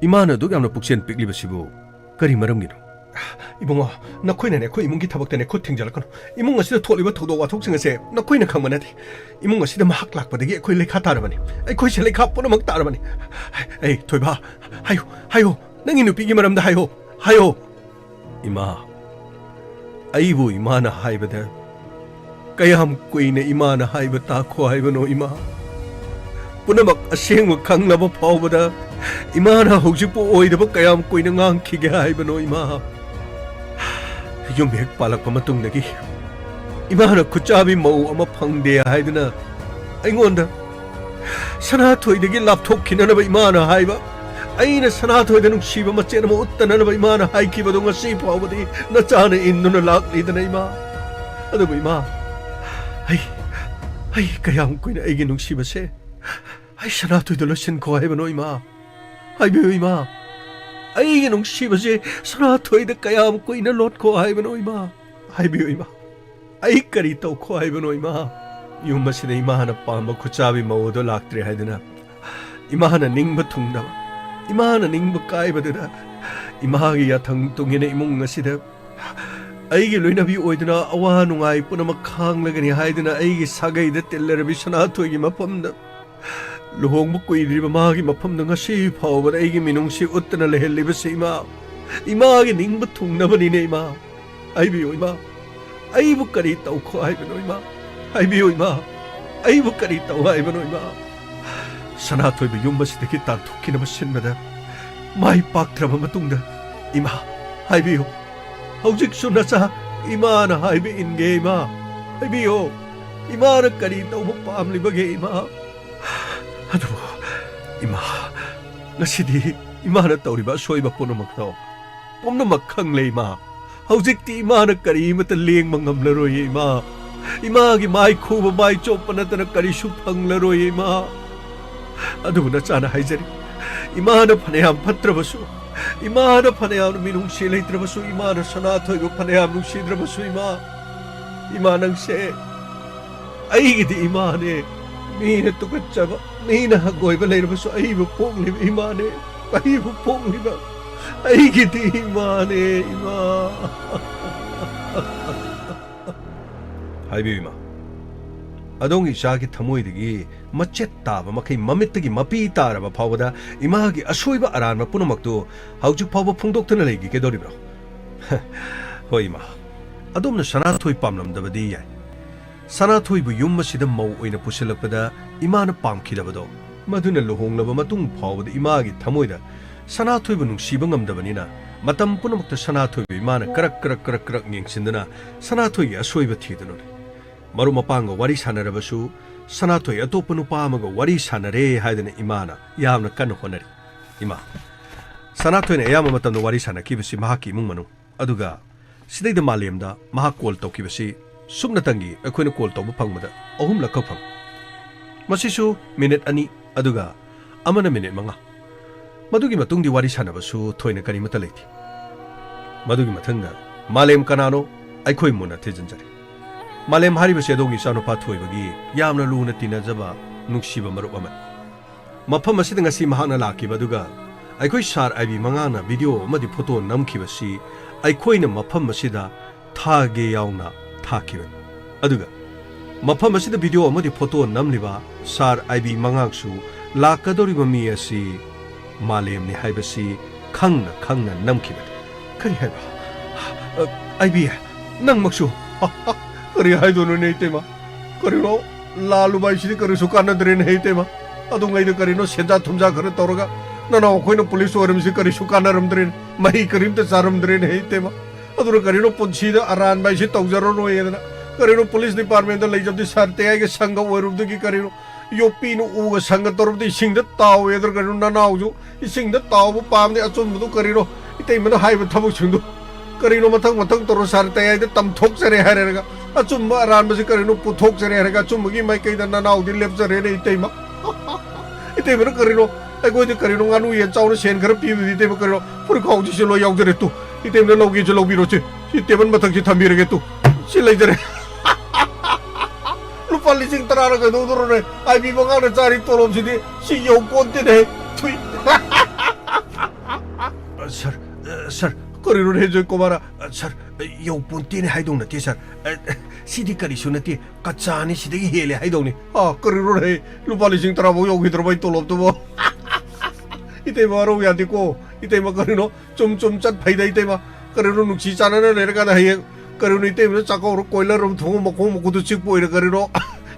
ꯏꯃꯥꯅ ꯑꯗꯨꯛ ꯌꯥꯝꯅ ꯄꯨꯛꯆꯦꯜ ꯄꯤꯛꯂꯤꯕꯁꯤꯕꯨ ꯀꯔꯤ ꯃꯔꯝꯒꯤꯅꯣ? ꯏꯕꯨꯡꯉꯣ, ꯅꯈꯣꯏꯅꯅꯦ ꯑꯩꯈꯣꯏ ꯏꯃꯨꯡꯒꯤ ꯊꯕꯛꯇꯅꯦ ꯈꯨꯠ ꯊꯤꯡꯖꯤꯜꯂꯛꯀꯅꯨ꯫ ꯏꯃꯨꯡ ꯑꯁꯤꯗ ꯊꯣꯛꯂꯤꯕ ꯊꯧꯗꯣꯛ ꯋꯥꯊꯣꯛꯁꯤꯡ ꯑꯁꯦ ꯅꯈꯣꯏꯅ ꯈꯪꯕ ꯅꯠꯇꯦ꯫ ꯏꯃꯨꯡ ꯑꯁꯤꯗ ꯃꯍꯥꯛ ꯂꯥꯛꯄꯗꯒꯤ ꯑꯩꯈꯣꯏ ꯂꯩꯈꯥ ꯇꯥꯔꯕꯅꯤ꯫ ꯑꯩꯈꯣꯏꯁꯦ ꯂꯩꯈꯥ ꯄꯨꯝꯅꯃꯛ ꯇꯥꯔꯕꯅꯤ꯫ ꯑꯩ, ꯊꯣꯏꯕ, ꯍꯥꯏꯌꯨ, ꯍꯥꯏꯌꯨ, ꯅꯪꯒꯤ ꯅꯨꯄꯤꯒꯤ ꯃꯔꯝꯗ ꯍꯥꯏꯌꯨ, ꯍꯥꯏꯌꯨ꯫ ꯏꯃꯥ, ꯑꯩꯕꯨ ꯏꯃꯥꯅ ꯍꯥꯏꯕꯗ ꯀꯌꯥꯝ ꯀꯨꯏꯅ ꯏꯃꯥꯅ ꯍꯥꯏꯕ ꯇꯥꯈꯣ ꯍꯥꯏꯕꯅꯣ, ꯏꯃꯥ? ꯄꯨꯝꯅꯃꯛ ꯑꯁꯦꯡꯕ ꯈꯪꯂꯕ ꯐꯥꯎꯕꯗ ꯏꯃꯥꯅ ꯍꯧꯖꯤꯛꯄꯨ ꯑꯣꯏꯗꯕ ꯀꯌꯥꯝ ꯀꯨꯏꯅ ꯉꯥꯡꯈꯤꯒꯦ ꯍꯥꯏꯕꯅꯣ, ꯏꯃꯥ? ꯌꯨꯝ ꯍꯦꯛ ꯄꯥꯜꯂꯛꯄ ꯃꯇꯨꯡꯗꯒꯤ ꯏꯃꯥꯅ ꯈꯨꯠꯆꯥꯕꯤ ꯃꯧ ꯑꯃ ꯐꯪꯗꯦ ꯍꯥꯏꯗꯨꯅ ꯑꯩꯉꯣꯟꯗ ꯁꯅꯥꯊꯣꯏꯗꯒꯤ ꯂꯥꯞꯊꯣꯛꯈꯤꯅꯅꯕ ꯏꯃꯥꯅ ꯍꯥꯏꯕ, ꯑꯩꯅ ꯁꯅꯥꯊꯣꯏꯗ ꯅꯨꯡꯁꯤꯕ ꯃꯆꯦꯠ ꯑꯃ ꯎꯠꯇꯅꯅꯕ ꯏꯃꯥꯅ ꯍꯥꯏꯈꯤꯕꯗꯣ ꯉꯁꯤ ꯐꯥꯎꯕꯗꯤ ꯅꯆꯥꯅ ꯏꯟꯗꯨꯅ ꯂꯥꯛꯂꯤꯗꯅ, ꯏꯃꯥ꯫ ꯑꯗꯨꯕꯨ ꯏꯃꯥ, ꯑꯩ, ꯑꯩ ꯀꯌꯥꯝ ꯀꯨꯏꯅ ꯑꯩꯒꯤ ꯅꯨꯡꯁꯤꯕꯁꯦ ꯑꯩ ꯁꯅꯥꯊꯣꯏꯗ ꯂꯣꯏꯁꯤꯟꯈꯣ ꯍꯥꯏꯕꯅꯣ, ꯏꯃꯥ? ꯍꯥꯏꯕꯤꯌꯨ, ꯏꯃꯥ꯫ ꯑꯩꯒꯤ ꯅꯨꯡꯁꯤꯕꯁꯦ ꯁꯅꯥꯊꯣꯏꯗ ꯀꯌꯥꯝ ꯀꯨꯏꯅ ꯂꯣꯠꯈꯣ ꯍꯥꯏꯕꯅꯣ, ꯏꯃꯥ? ꯍꯥꯏꯕꯤꯌꯨ, ꯏꯃꯥ꯫ ꯑꯩ ꯀꯔꯤ ꯇꯧꯈꯣ ꯍꯥꯏꯕꯅꯣ, ꯏꯃꯥ? ꯌꯨꯝ ꯑꯁꯤꯗ ꯏꯃꯥꯅ ꯄꯥꯝꯕ ꯈꯨꯠꯆꯥꯕꯤ ꯃꯧ ꯑꯗꯣ ꯂꯥꯛꯇ꯭ꯔꯦ ꯍꯥꯏꯗꯨꯅ ꯏꯃꯥꯅ ꯅꯤꯡꯕ ꯊꯨꯡꯗꯕ, ꯏꯃꯥꯅ ꯅꯤꯡꯕ ꯀꯥꯏꯕꯗꯨꯗ ꯏꯃꯥꯒꯤ ꯌꯥꯊꯪ ꯇꯨꯡꯏꯟꯅ ꯏꯃꯨꯡ ꯑꯁꯤꯗ ꯑꯩꯒꯤ ꯂꯣꯏꯅꯕꯤ ꯑꯣꯏꯗꯨꯅ ꯑꯋꯥ ꯅꯨꯡꯉꯥꯏ ꯄꯨꯝꯅꯃꯛ ꯈꯥꯡꯂꯒꯅꯤ ꯍꯥꯏꯗꯨꯅ ꯑꯩꯒꯤ ꯁꯥꯒꯩꯗ ꯇꯤꯜꯂꯔꯕꯤ ꯁꯅꯥꯊꯣꯏꯒꯤ ꯃꯐꯝꯗ, ꯂꯨꯍꯣꯡꯕ ꯀꯨꯏꯗ꯭ꯔꯤꯕ ꯃꯥꯒꯤ ꯃꯐꯝꯗ ꯉꯁꯤ ꯐꯥꯎꯕꯗ ꯑꯩꯒꯤ ꯃꯤꯅꯨꯡꯁꯤ ꯎꯠꯇꯅ ꯂꯩꯍꯜꯂꯤꯕꯁꯤ, ꯏꯃꯥ, ꯏꯃꯥꯒꯤ ꯅꯤꯡꯕ ꯊꯨꯡꯅꯕꯅꯤꯅꯦ, ꯏꯃꯥ꯫ ꯍꯥꯏꯕꯤꯌꯨ, ꯏꯃꯥ, ꯑꯩꯕꯨ ꯀꯔꯤ ꯇꯧꯈꯣ ꯍꯥꯏꯕꯅꯣ, ꯏꯃꯥ? ꯍꯥꯏꯕꯤꯌꯨ, ꯏꯃꯥ, ꯑꯩꯕꯨ ꯀꯔꯤ ꯇꯧ ꯍꯥꯏꯕꯅꯣ, ꯏꯃꯥ? ꯁꯅꯥꯊꯣꯏꯕ ꯌꯨꯝ ꯑꯁꯤꯗꯒꯤ ꯇꯥꯟꯊꯣꯛꯈꯤꯅꯕ ꯁꯤꯟꯕꯗ ꯃꯥꯏ ꯄꯥꯛꯇ꯭ꯔꯕ ꯃꯇꯨꯡꯗ, ꯏꯃꯥ, ꯍꯥꯏꯕꯤꯌꯨ, ꯍꯧꯖꯤꯛꯁꯨ ꯅꯆꯥ ꯏꯃꯥꯅ ꯍꯥꯏꯕ ꯏꯟꯒꯦ, ꯏꯃꯥ꯫ ꯍꯥꯏꯕꯤꯌꯨ, ꯏꯃꯥꯅ ꯀꯔꯤ ꯇꯧꯕ ꯄꯥꯝꯂꯤꯕꯒꯦ, ꯏꯃꯥ? ꯑꯗꯨꯕꯨ, ꯏꯃꯥ, ꯉꯁꯤꯗꯤ ꯏꯃꯥꯅ ꯇꯧꯔꯤꯕ ꯑꯁꯣꯏꯕ ꯄꯨꯝꯅꯃꯛꯇꯣ, ꯄꯨꯝꯅꯃꯛ ꯈꯪꯂꯦ, ꯏꯃꯥ꯫ ꯍꯧꯖꯤꯛꯇꯤ ꯏꯃꯥꯅ ꯀꯔꯤꯃꯇ ꯂꯦꯡꯕ ꯉꯝꯂꯔꯣꯏꯌꯦ, ꯏꯃꯥ꯫ ꯏꯃꯥꯒꯤ ꯃꯥꯏ ꯈꯨꯕ, ꯃꯥꯏ ꯆꯣꯞꯄ ꯅꯠꯇꯅ ꯀꯔꯤꯁꯨ ꯐꯪꯂꯔꯣꯏꯌꯦ, ꯏꯃꯥ꯫ ꯑꯗꯨꯕꯨ ꯅꯆꯥꯅ ꯍꯥꯏꯖꯔꯤ, ꯏꯃꯥꯅ ꯐꯅꯌꯥꯝ ꯐꯠꯇ꯭ꯔꯕꯁꯨ, ꯏꯃꯥꯅ ꯐꯅꯌꯥꯝ ꯃꯤꯅꯨꯡꯁꯤ ꯂꯩꯇ꯭ꯔꯕꯁꯨ, ꯏꯃꯥꯅ ꯁꯅꯥꯊꯣꯏꯕꯨ ꯐꯅꯌꯥꯝ ꯅꯨꯡꯁꯤꯗ꯭ꯔꯕꯁꯨ, ꯏꯃꯥ, ꯏꯃꯥ, ꯅꯪꯁꯦ ꯑꯩꯒꯤꯗꯤ ꯏꯃꯥꯅꯦ꯫ ꯃꯤꯅ ꯇꯨꯀꯠꯆꯕ, ꯃꯤꯅ ꯍꯪꯒꯣꯏꯕ ꯂꯩꯔꯕꯁꯨ ꯑꯩꯕꯨ ꯄꯣꯛꯂꯤꯕ ꯏꯃꯥꯅꯦ, ꯑꯩꯕꯨ ꯄꯣꯛꯂꯤꯕ꯫ ꯑꯩꯒꯤꯗꯤ ꯏꯃꯥꯅꯦ, ꯏꯃꯥ꯫ ꯍꯥꯏꯕꯤꯌꯨ, ꯏꯃꯥ꯫ ꯑꯗꯣꯝꯒꯤ ꯏꯆꯥꯒꯤ ꯊꯃꯣꯏꯗꯒꯤ ꯃꯆꯦꯠ ꯇꯥꯕ ꯃꯈꯩ, ꯃꯃꯤꯠꯇꯒꯤ ꯃꯄꯤ ꯇꯥꯔꯕ ꯐꯥꯎꯕꯗ ꯏꯃꯥꯒꯤ ꯑꯁꯣꯏꯕ ꯑꯔꯥꯟꯕ ꯄꯨꯝꯅꯃꯛꯇꯨ ꯍꯧꯖꯤꯛ ꯐꯥꯎꯕ ꯐꯣꯡꯗꯣꯛꯇꯨꯅ ꯂꯩꯈꯤꯒꯗꯧꯔꯤꯕ꯭ꯔꯣ? ꯍꯣꯏ, ꯏꯃꯥ꯫ ꯑꯗꯣꯝꯅ ꯁꯅꯥꯊꯣꯏ ꯄꯥꯝꯂꯝꯗꯕꯗꯤ ꯌꯥꯏ꯫ ꯁꯅꯥꯊꯣꯏꯕꯨ ꯌꯨꯝ ꯑꯁꯤꯗ ꯃꯧ ꯑꯣꯏꯅ ꯄꯨꯁꯤꯜꯂꯛꯄꯗ ꯏꯃꯥꯅ ꯄꯥꯝꯈꯤꯗꯕꯗꯣ, ꯃꯗꯨꯅ ꯂꯨꯍꯣꯡꯂꯕ ꯃꯇꯨꯡ ꯐꯥꯎꯕꯗ ꯏꯃꯥꯒꯤ ꯊꯃꯣꯏꯗ ꯁꯅꯥꯊꯣꯏꯕꯨ ꯅꯨꯡꯁꯤꯕ ꯉꯝꯗꯕꯅꯤꯅ, ꯃꯇꯝ ꯄꯨꯝꯅꯃꯛꯇ ꯁꯅꯥꯊꯣꯏꯕꯨ ꯏꯃꯥꯅ ꯀꯔꯛ ꯀꯔꯛ ꯀꯔꯛ ꯀꯔꯛ ꯌꯦꯡꯁꯤꯟꯗꯨꯅ ꯁꯅꯥꯊꯣꯏꯒꯤ ꯑꯁꯣꯏꯕ ꯊꯤꯗꯨꯅ ꯂꯩ꯫ ꯃꯔꯨꯞ ꯃꯄꯥꯡꯒ ꯋꯥꯔꯤ ꯁꯥꯟꯅꯔꯕꯁꯨ, ꯁꯅꯥꯊꯣꯏ ꯑꯇꯣꯞꯄ ꯅꯨꯄꯥ ꯑꯃꯒ ꯋꯥꯔꯤ ꯁꯥꯟꯅꯔꯦ ꯍꯥꯏꯗꯨꯅ ꯏꯃꯥꯅ ꯌꯥꯝꯅ ꯀꯟꯅ ꯍꯣꯠꯅꯔꯤ꯫ ꯏꯃꯥ, ꯁꯅꯥꯊꯣꯏꯅ ꯑꯌꯥꯝꯕ ꯃꯇꯝꯗ ꯋꯥꯔꯤ ꯁꯥꯟꯅꯈꯤꯕꯁꯤ ꯃꯍꯥꯛꯀꯤ ꯏꯃꯨꯡ ꯃꯅꯨꯡ, ꯑꯗꯨꯒ ꯁꯤꯗꯩꯗ ꯃꯥꯂꯦꯝꯗ ꯃꯍꯥꯛ ꯀꯣꯜ ꯇꯧꯈꯤꯕꯁꯤ ꯁꯨꯞꯅꯇꯪꯒꯤ ꯑꯩꯈꯣꯏꯅ ꯀꯣꯜ ꯇꯧꯕ ꯐꯪꯕꯗ ꯑꯍꯨꯝꯂꯛꯈꯛ ꯐꯪ꯫ ꯃꯁꯤꯁꯨ ꯃꯤꯅꯤꯠ ꯑꯅꯤ, ꯑꯗꯨꯒ ꯑꯃꯅ ꯃꯤꯅꯤꯠ ꯃꯉꯥ꯫ ꯃꯗꯨꯒꯤ ꯃꯇꯨꯡꯗꯤ ꯋꯥꯔꯤ ꯁꯥꯟꯅꯕꯁꯨ ꯊꯣꯏꯅ ꯀꯔꯤꯃꯠꯇ ꯂꯩꯇꯦ꯫ ꯃꯗꯨꯒꯤ ꯃꯊꯪꯗ ꯃꯥꯂꯦꯝ ꯀꯅꯥꯅꯣ? ꯑꯩꯈꯣꯏ ꯃꯨꯟꯅ ꯊꯤꯖꯤꯟꯖꯔꯦ꯫ ꯃꯥꯂꯦꯝ ꯍꯥꯏꯔꯤꯕꯁꯤ ꯑꯗꯣꯝꯒꯤ ꯏꯆꯥꯅꯨꯄꯥ ꯊꯣꯏꯕꯒꯤ ꯌꯥꯝꯅ ꯂꯨꯅ ꯇꯤꯟꯅꯖꯕ, ꯅꯨꯡꯁꯤꯕ ꯃꯔꯨꯞ ꯑꯃꯅꯤ꯫ ꯃꯐꯝ ꯑꯁꯤꯗ ꯉꯁꯤ ꯃꯍꯥꯛꯅ ꯂꯥꯛꯈꯤꯕ ꯑꯗꯨꯒ ꯑꯩꯈꯣꯏ ꯁꯥꯔ ꯑꯥꯏ ꯕꯤ ꯃꯉꯥꯡꯅ ꯚꯤꯗꯤꯑꯣ ꯑꯃꯗꯤ ꯐꯣꯇꯣ ꯅꯝꯈꯤꯕꯁꯤ ꯑꯩꯈꯣꯏꯅ ꯃꯐꯝ ꯑꯁꯤꯗ ꯊꯥꯒꯦ ꯌꯥꯎꯅ ꯊꯥꯈꯤꯕꯅꯤ꯫ ꯑꯗꯨꯒ ꯃꯐꯝ ꯑꯁꯤꯗ ꯚꯤꯗꯤꯑꯣ ꯑꯃꯗꯤ ꯐꯣꯇꯣ ꯅꯝꯂꯤꯕ ꯁꯥꯔ ꯑꯥꯏ ꯕꯤ ꯃꯉꯥꯡꯁꯨ ꯂꯥꯛꯀꯗꯧꯔꯤꯕ ꯃꯤ ꯑꯁꯤ ꯃꯥꯂꯦꯝꯅꯤ ꯍꯥꯏꯕꯁꯤ ꯈꯪꯅ ꯈꯪꯅ ꯅꯝꯈꯤꯕꯅꯤ꯫ ꯀꯔꯤ ꯍꯥꯏꯕ? ꯑ, ꯑꯥꯏ ꯕꯤ, ꯅꯪꯃꯛꯁꯨ? ꯀꯔꯤ ꯍꯥꯏꯗꯣꯏꯅꯣꯅꯦ, ꯏꯇꯩꯃ? ꯀꯔꯤꯅꯣ, ꯂꯥꯜꯂꯨꯕ ꯍꯥꯏꯁꯤꯗꯤ ꯀꯔꯤꯁꯨ ꯀꯥꯟꯅꯗ꯭ꯔꯦꯅꯦ, ꯍꯦ ꯏꯇꯩꯃ꯫ ꯑꯗꯨꯉꯩꯗ ꯀꯔꯤꯅꯣ, ꯁꯦꯟꯖꯥ ꯊꯨꯝꯖꯥ ꯈꯔ ꯇꯧꯔꯒ ꯅꯅꯥꯎ ꯑꯩꯈꯣꯏꯅ ꯄꯨꯂꯤꯁ ꯑꯣꯏꯔꯝꯃꯤꯁꯤ ꯀꯔꯤꯁꯨ ꯀꯥꯟꯅꯔꯝꯗ꯭ꯔꯦꯅꯦ, ꯃꯍꯩ ꯀꯔꯤꯝꯇ ꯆꯥꯔꯝꯗ꯭ꯔꯦꯅꯦ, ꯍꯦ ꯏꯇꯩꯃ꯫ ꯑꯗꯨꯅ ꯀꯔꯤꯅꯣ, ꯄꯨꯟꯁꯤꯗ ꯑꯔꯥꯟꯕ ꯍꯥꯏꯁꯤ ꯇꯧꯖꯔꯔꯣꯏꯗꯅ, ꯀꯔꯤꯅꯣ, ꯄꯨꯂꯤꯁ ꯗꯤꯄꯥꯔꯠꯃꯦꯟꯗ ꯂꯩꯖꯕꯗꯤ ꯁꯥꯔ ꯇꯌꯥꯏꯒ ꯁꯪꯒ ꯑꯣꯏꯔꯨꯕꯗꯒꯤ ꯀꯔꯤꯅꯣ, ꯌꯣꯠꯄꯤꯅ ꯎꯒ ꯁꯪꯒ ꯇꯧꯔꯕꯗꯤ ꯏꯁꯤꯡꯗ ꯇꯥꯎꯋꯦꯗꯅ, ꯀꯔꯤꯅꯣ, ꯅꯅꯥꯎꯁꯨ ꯏꯁꯤꯡꯗ ꯇꯥꯎꯕ ꯄꯥꯝꯗꯦ, ꯑꯆꯨꯝꯕꯗꯨ ꯀꯔꯤꯅꯣ, ꯏꯇꯩꯃꯅ ꯍꯥꯏꯕ ꯊꯕꯛꯁꯤꯡꯗꯨ ꯀꯔꯤꯅꯣ, ꯃꯊꯪ ꯃꯊꯪ ꯇꯧꯔ ꯁꯥꯔ ꯇꯌꯥꯏꯗ ꯇꯝꯊꯣꯛꯆꯔꯦ ꯍꯥꯏꯔꯒ, ꯑꯆꯨꯝꯕ ꯑꯔꯥꯟꯕꯁꯤ ꯀꯔꯤꯅꯣ ꯄꯨꯊꯣꯛꯆꯔꯦ ꯍꯥꯏꯔꯒ, ꯑꯆꯨꯝꯕꯒꯤ ꯃꯥꯏꯀꯩꯗ ꯅꯅꯥꯎꯗꯤ ꯂꯦꯞꯆꯔꯦꯅꯦ, ꯏꯇꯩꯃ꯫ ꯏꯇꯩꯃꯅ ꯀꯔꯤꯅꯣ, ꯑꯩꯈꯣꯏꯗ ꯀꯔꯤꯅꯣ, ꯉꯥꯅꯨ ꯌꯦꯟ ꯆꯥꯎꯅ ꯁꯦꯟ ꯈꯔ ꯄꯤꯕꯗꯤ, ꯏꯇꯩꯃ, ꯀꯔꯤꯅꯣ, ꯐꯨꯔꯤꯠꯈꯥꯎꯁꯤꯁꯨ ꯂꯣꯏ ꯌꯥꯎꯖꯔꯦ ꯇꯨ꯫ ꯏꯇꯩꯃꯅ ꯂꯧꯒꯦꯁꯨ ꯂꯧꯕꯤꯔꯣ ꯁꯦ꯫ ꯁꯤ ꯇꯦꯕꯜ ꯃꯊꯛꯁꯤ ꯊꯝꯕꯤꯔꯒꯦ ꯇꯨ꯫ ꯁꯤ ꯂꯩꯖꯔꯦ꯫ ꯂꯨꯄꯥ ꯂꯤꯁꯤꯡ ꯇꯔꯥꯅ ꯀꯩꯗꯧꯗꯣꯔꯣꯅꯦ? ꯑꯥꯏ ꯕꯤ ꯃꯉꯥꯅ ꯆꯥꯔꯤ ꯇꯣꯂꯣꯞꯁꯤꯗꯤ ꯁꯤ ꯌꯧ ꯄꯣꯟꯇꯦꯅꯦ꯫ ꯊꯨꯏ꯫ "ꯁꯥꯔ, ꯑ, ꯁꯥꯔ, ꯀꯔꯤꯅꯣꯅꯦ ꯖꯣꯏ ꯀꯨꯃꯥꯔ? ꯑ, ꯁꯥꯔ, ꯑ, ꯌꯧꯄꯣꯟꯇꯦꯅꯦ ꯍꯥꯏꯗꯧ ꯅꯠꯇꯦ, ꯁꯥꯔ꯫ ꯑ, ꯁꯤꯗꯤ ꯀꯔꯤꯁꯨ ꯅꯠꯇꯦ, ꯀꯆꯥꯅꯤ, ꯁꯤꯗꯒꯤ ꯍꯦꯜꯂꯦ ꯍꯥꯏꯗꯧꯅꯤ꯫ ꯑ, ꯀꯔꯤꯅꯣꯅꯦ? ꯂꯨꯄꯥ ꯂꯤꯁꯤꯡ ꯇꯔꯥ ꯐꯥꯎ ꯌꯧꯈꯤꯗ꯭ꯔꯕ ꯑꯩ ꯇꯣꯂꯣꯞꯇꯨꯕꯣ?" "ꯏꯇꯩꯃ, ꯋꯥꯔꯧ ꯌꯥꯗꯦꯀꯣ, ꯏꯇꯩꯃ, ꯀꯔꯤꯅꯣ? ꯆꯨꯝ ꯆꯨꯝ ꯆꯠ ꯐꯩꯗ, ꯏꯇꯩꯃ꯫ ꯀꯔꯤꯅꯣ, ꯅꯨꯡꯁꯤ ꯆꯥꯟꯅꯅ ꯂꯩꯔꯀꯥꯟꯗ ꯍꯌꯦꯡ ꯀꯔꯤꯅꯣ, ꯏꯇꯩꯃꯅ ꯆꯥꯛꯀꯧꯔ ꯀꯣꯏꯂꯔ ꯑꯃ ꯊꯣꯡꯉ ꯃꯈꯣꯡ ꯃꯈꯨꯠꯇꯨ ꯆꯤꯛꯄ ꯑꯣꯏꯔ ꯀꯔꯤꯅꯣ?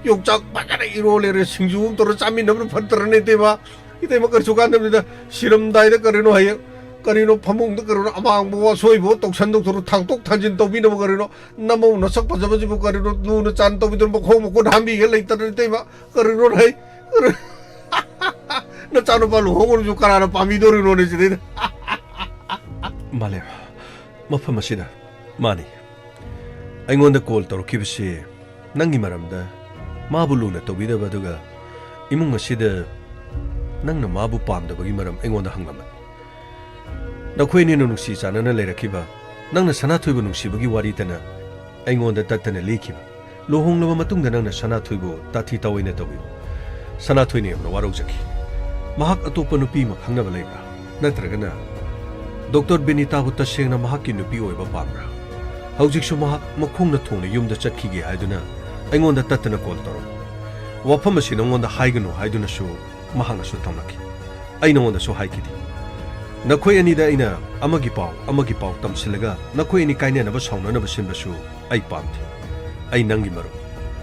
ꯌꯣꯡꯆꯥꯛ ꯐꯖꯅ ꯏꯔꯣ ꯂꯩꯔꯦ, ꯁꯤꯡꯖꯨ ꯑꯃ ꯇꯧꯔ ꯆꯥꯃꯤꯟꯅꯕꯅ ꯐꯠꯇ꯭ꯔꯅꯦ, ꯏꯇꯩꯃ? ꯏꯇꯩꯃ, ꯀꯔꯤꯁꯨ ꯀꯥꯟꯗꯕꯅꯤꯗ, ꯁꯤꯔꯝꯗꯥꯏꯗ ꯀꯔꯤꯅꯣ ꯍꯌꯦꯡ ꯀꯔꯤꯅꯣ ꯐꯃꯨꯡꯗ ꯀꯔꯤꯅꯣ ꯑꯃꯥꯡꯕ ꯑꯁꯣꯏꯕ ꯇꯧꯁꯟ ꯇꯧꯊꯣꯔ ꯊꯥꯡꯇꯣꯛ ꯊꯥꯡꯖꯤꯟ ꯇꯧꯕꯤꯅꯕ ꯀꯔꯤꯅꯣ? ꯅꯃꯧ ꯅꯁꯛ ꯐꯖꯕꯁꯤꯕꯨ ꯀꯔꯤꯅꯣ ꯂꯨꯅ ꯆꯥꯟꯅ ꯇꯧꯕꯤꯗꯅ ꯃꯈꯣꯡ ꯃꯈꯨꯠ ꯍꯥꯝꯕꯤꯒꯦ ꯂꯩꯇꯅ, ꯏꯇꯩꯃ? ꯀꯔꯤꯅꯣ ꯍꯩ? ꯅꯆꯥꯅꯨꯄꯥ ꯂꯨꯍꯣꯡꯉꯨꯔꯁꯨ ꯀꯅꯥꯅ ꯄꯥꯝꯕꯤꯗꯣꯔꯤꯅꯣꯅꯦ ꯁꯤꯗꯩꯗ?" "ꯃꯥꯂꯦꯝ, ꯃꯐꯝ ꯑꯁꯤꯗ ꯃꯥꯅꯤ ꯑꯩꯉꯣꯟꯗ ꯀꯣꯜ ꯇꯧꯔꯛꯈꯤꯕꯁꯤ ꯅꯪꯒꯤ ꯃꯔꯝꯗ, ꯃꯥꯕꯨ ꯂꯨꯅ ꯇꯧꯕꯤꯗꯕ, ꯑꯗꯨꯒ ꯏꯃꯨꯡ ꯑꯁꯤꯗ ꯅꯪꯅ ꯃꯥꯕꯨ ꯄꯥꯝꯗꯕꯒꯤ ꯃꯔꯝ ꯑꯩꯉꯣꯟꯗ ꯍꯪꯂꯝꯕꯅꯤ꯫ ꯅꯈꯣꯏ ꯑꯅꯤꯅ ꯅꯨꯡꯁꯤ ꯆꯥꯟꯅꯅ ꯂꯩꯔꯛꯈꯤꯕ, ꯅꯪꯅ ꯁꯅꯥꯊꯣꯏꯕꯨ ꯅꯨꯡꯁꯤꯕꯒꯤ ꯋꯥꯔꯤꯇꯅ ꯑꯩꯉꯣꯟꯗ ꯇꯠꯇꯅ ꯂꯤꯈꯤꯕ, ꯂꯨꯍꯣꯡꯂꯕ ꯃꯇꯨꯡꯗ ꯅꯪꯅ ꯁꯅꯥꯊꯣꯏꯕꯨ ꯇꯥꯊꯤ ꯇꯥꯑꯣꯏꯅ ꯇꯧꯕꯤꯕ, ꯁꯅꯥꯊꯣꯏꯅ ꯌꯥꯝꯅ ꯋꯥꯔꯧꯖꯈꯤ꯫ ꯃꯍꯥꯛ ꯑꯇꯣꯞꯄ ꯅꯨꯄꯤ ꯑꯃ ꯈꯪꯅꯕ ꯂꯩꯕ꯭ꯔꯥ? ꯅꯠꯇ꯭ꯔꯒꯅ ꯗꯣꯛꯇꯔ ꯕꯤꯅꯤꯇꯥꯕꯨ ꯇꯁꯦꯡꯅ ꯃꯍꯥꯛꯀꯤ ꯅꯨꯄꯤ ꯑꯣꯏꯕ ꯄꯥꯝꯕ꯭ꯔꯥ? ꯍꯧꯖꯤꯛꯁꯨ ꯃꯍꯥꯛ ꯃꯈꯣꯡꯅ ꯊꯣꯡꯅ ꯌꯨꯝꯗ ꯆꯠꯈꯤꯒꯦ ꯍꯥꯏꯗꯨꯅ ꯑꯩꯉꯣꯟꯗ ꯇꯠꯇꯅ ꯀꯣꯜ ꯇꯧꯔꯛ꯫ ꯋꯥꯐꯝ ꯑꯁꯤ ꯅꯉꯣꯟꯗ ꯍꯥꯏꯒꯅꯨ ꯍꯥꯏꯗꯨꯅꯁꯨ ꯃꯍꯥꯛꯅꯁꯨ ꯇꯝꯂꯛꯈꯤ꯫ ꯑꯩ ꯅꯉꯣꯟꯗꯁꯨ ꯍꯥꯏꯈꯤꯗꯦ꯫ ꯅꯈꯣꯏ ꯑꯅꯤꯗ ꯑꯩꯅ ꯑꯃꯒꯤ ꯄꯥꯎ, ꯑꯃꯒꯤ ꯄꯥꯎ ꯇꯝꯁꯤꯜꯂꯒ ꯅꯈꯣꯏ ꯑꯅꯤ ꯀꯥꯏꯅꯅꯕ ꯁꯥꯎꯅꯅꯕ ꯁꯤꯟꯕꯁꯨ ꯑꯩ ꯄꯥꯝꯗꯦ꯫ ꯑꯩ ꯅꯪꯒꯤ ꯃꯔꯨꯞ,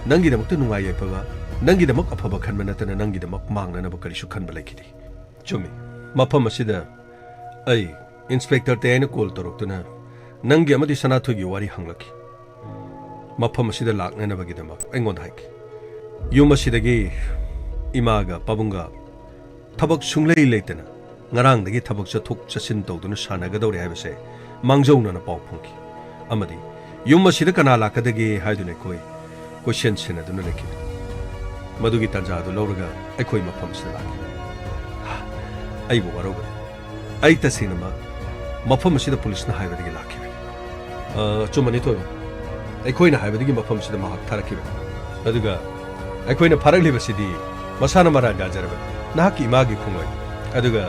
ꯅꯪꯒꯤꯗꯃꯛꯇ ꯅꯨꯡꯉꯥꯏ ꯌꯥꯏꯐꯕ, ꯅꯪꯒꯤꯗꯃꯛ ꯑꯐꯕ ꯈꯟꯕ ꯅꯠꯇꯅ ꯅꯪꯒꯤꯗꯃꯛ ꯃꯥꯡꯅꯅꯕ ꯀꯔꯤꯁꯨ ꯈꯟꯕ ꯂꯩꯈꯤꯗꯦ꯫ ꯆꯨꯝꯃꯤ, ꯃꯐꯝ ꯑꯁꯤꯗ ꯑꯩ ꯏꯟꯁꯄꯦꯛꯇꯔ ꯇꯦ ꯍꯥꯏꯅ ꯀꯣꯜ ꯇꯧꯔꯛꯇꯨꯅ ꯅꯪꯒꯤ ꯑꯃꯗꯤ ꯁꯅꯥꯊꯣꯏꯒꯤ ꯋꯥꯔꯤ ꯍꯪꯂꯛꯈꯤ꯫ ꯃꯐꯝ ꯑꯁꯤꯗ ꯂꯥꯛꯅꯅꯕꯒꯤꯗꯃꯛ ꯑꯩꯉꯣꯟꯗ ꯍꯥꯏꯈꯤ꯫ ꯌꯨꯝ ꯑꯁꯤꯗꯒꯤ ꯏꯃꯥꯒ ꯄꯥꯕꯨꯡꯒ ꯊꯕꯛ ꯁꯨꯡꯂꯩ ꯂꯩꯇꯅ ꯉꯔꯥꯡꯗꯒꯤ ꯊꯕꯛ ꯆꯠꯊꯣꯛ ꯆꯠꯁꯤꯟ ꯇꯧꯗꯨꯅ ꯁꯥꯟꯅꯒꯗꯧꯔꯦ ꯍꯥꯏꯕꯁꯦ ꯃꯥꯡꯖꯧꯅꯅ ꯄꯥꯎ ꯐꯪꯈꯤ꯫ ꯑꯃꯗꯤ ꯌꯨꯝ ꯑꯁꯤꯗ ꯀꯅꯥ ꯂꯥꯛꯀꯗꯒꯦ ꯍꯥꯏꯗꯨꯅ ꯑꯩꯈꯣꯏ ꯀꯣꯏꯁꯦꯟ ꯁꯦꯟꯅꯗꯨꯅ ꯂꯩꯈꯤꯕꯅꯤ꯫ ꯃꯗꯨꯒꯤ ꯇꯥꯟꯖꯥꯗꯨ ꯂꯧꯔꯒ ꯑꯩꯈꯣꯏ ꯃꯐꯝ ꯑꯁꯤꯗ ꯂꯥꯛꯈꯤ꯫ ꯑꯩꯕꯨ ꯋꯥꯔꯧꯒꯅꯨ꯫ ꯑꯩ ꯇꯁꯦꯡꯅꯃꯛ ꯃꯐꯝ ꯑꯁꯤꯗ ꯄꯨꯂꯤꯁꯅ ꯍꯥꯏꯕꯗꯒꯤ ꯂꯥꯛꯈꯤꯕꯅꯤ꯫ ꯑ, ꯑꯆꯨꯝꯕꯅꯤ ꯊꯣꯏꯕ꯫ ꯑꯩꯈꯣꯏꯅ ꯍꯥꯏꯕꯗꯒꯤ ꯃꯐꯝ ꯑꯁꯤꯗ ꯃꯍꯥꯛ ꯊꯥꯔꯛꯈꯤꯕꯅꯤ꯫ ꯑꯗꯨꯒ ꯑꯩꯈꯣꯏꯅ ꯐꯥꯔꯛꯂꯤꯕꯁꯤꯗꯤ ꯃꯁꯥꯅ ꯃꯔꯥꯜ ꯌꯥꯖꯔꯕꯅꯤ꯫ ꯅꯍꯥꯛꯀꯤ ꯏꯃꯥꯒꯤ ꯈꯣꯡꯂꯣꯏ꯫ ꯑꯗꯨꯒ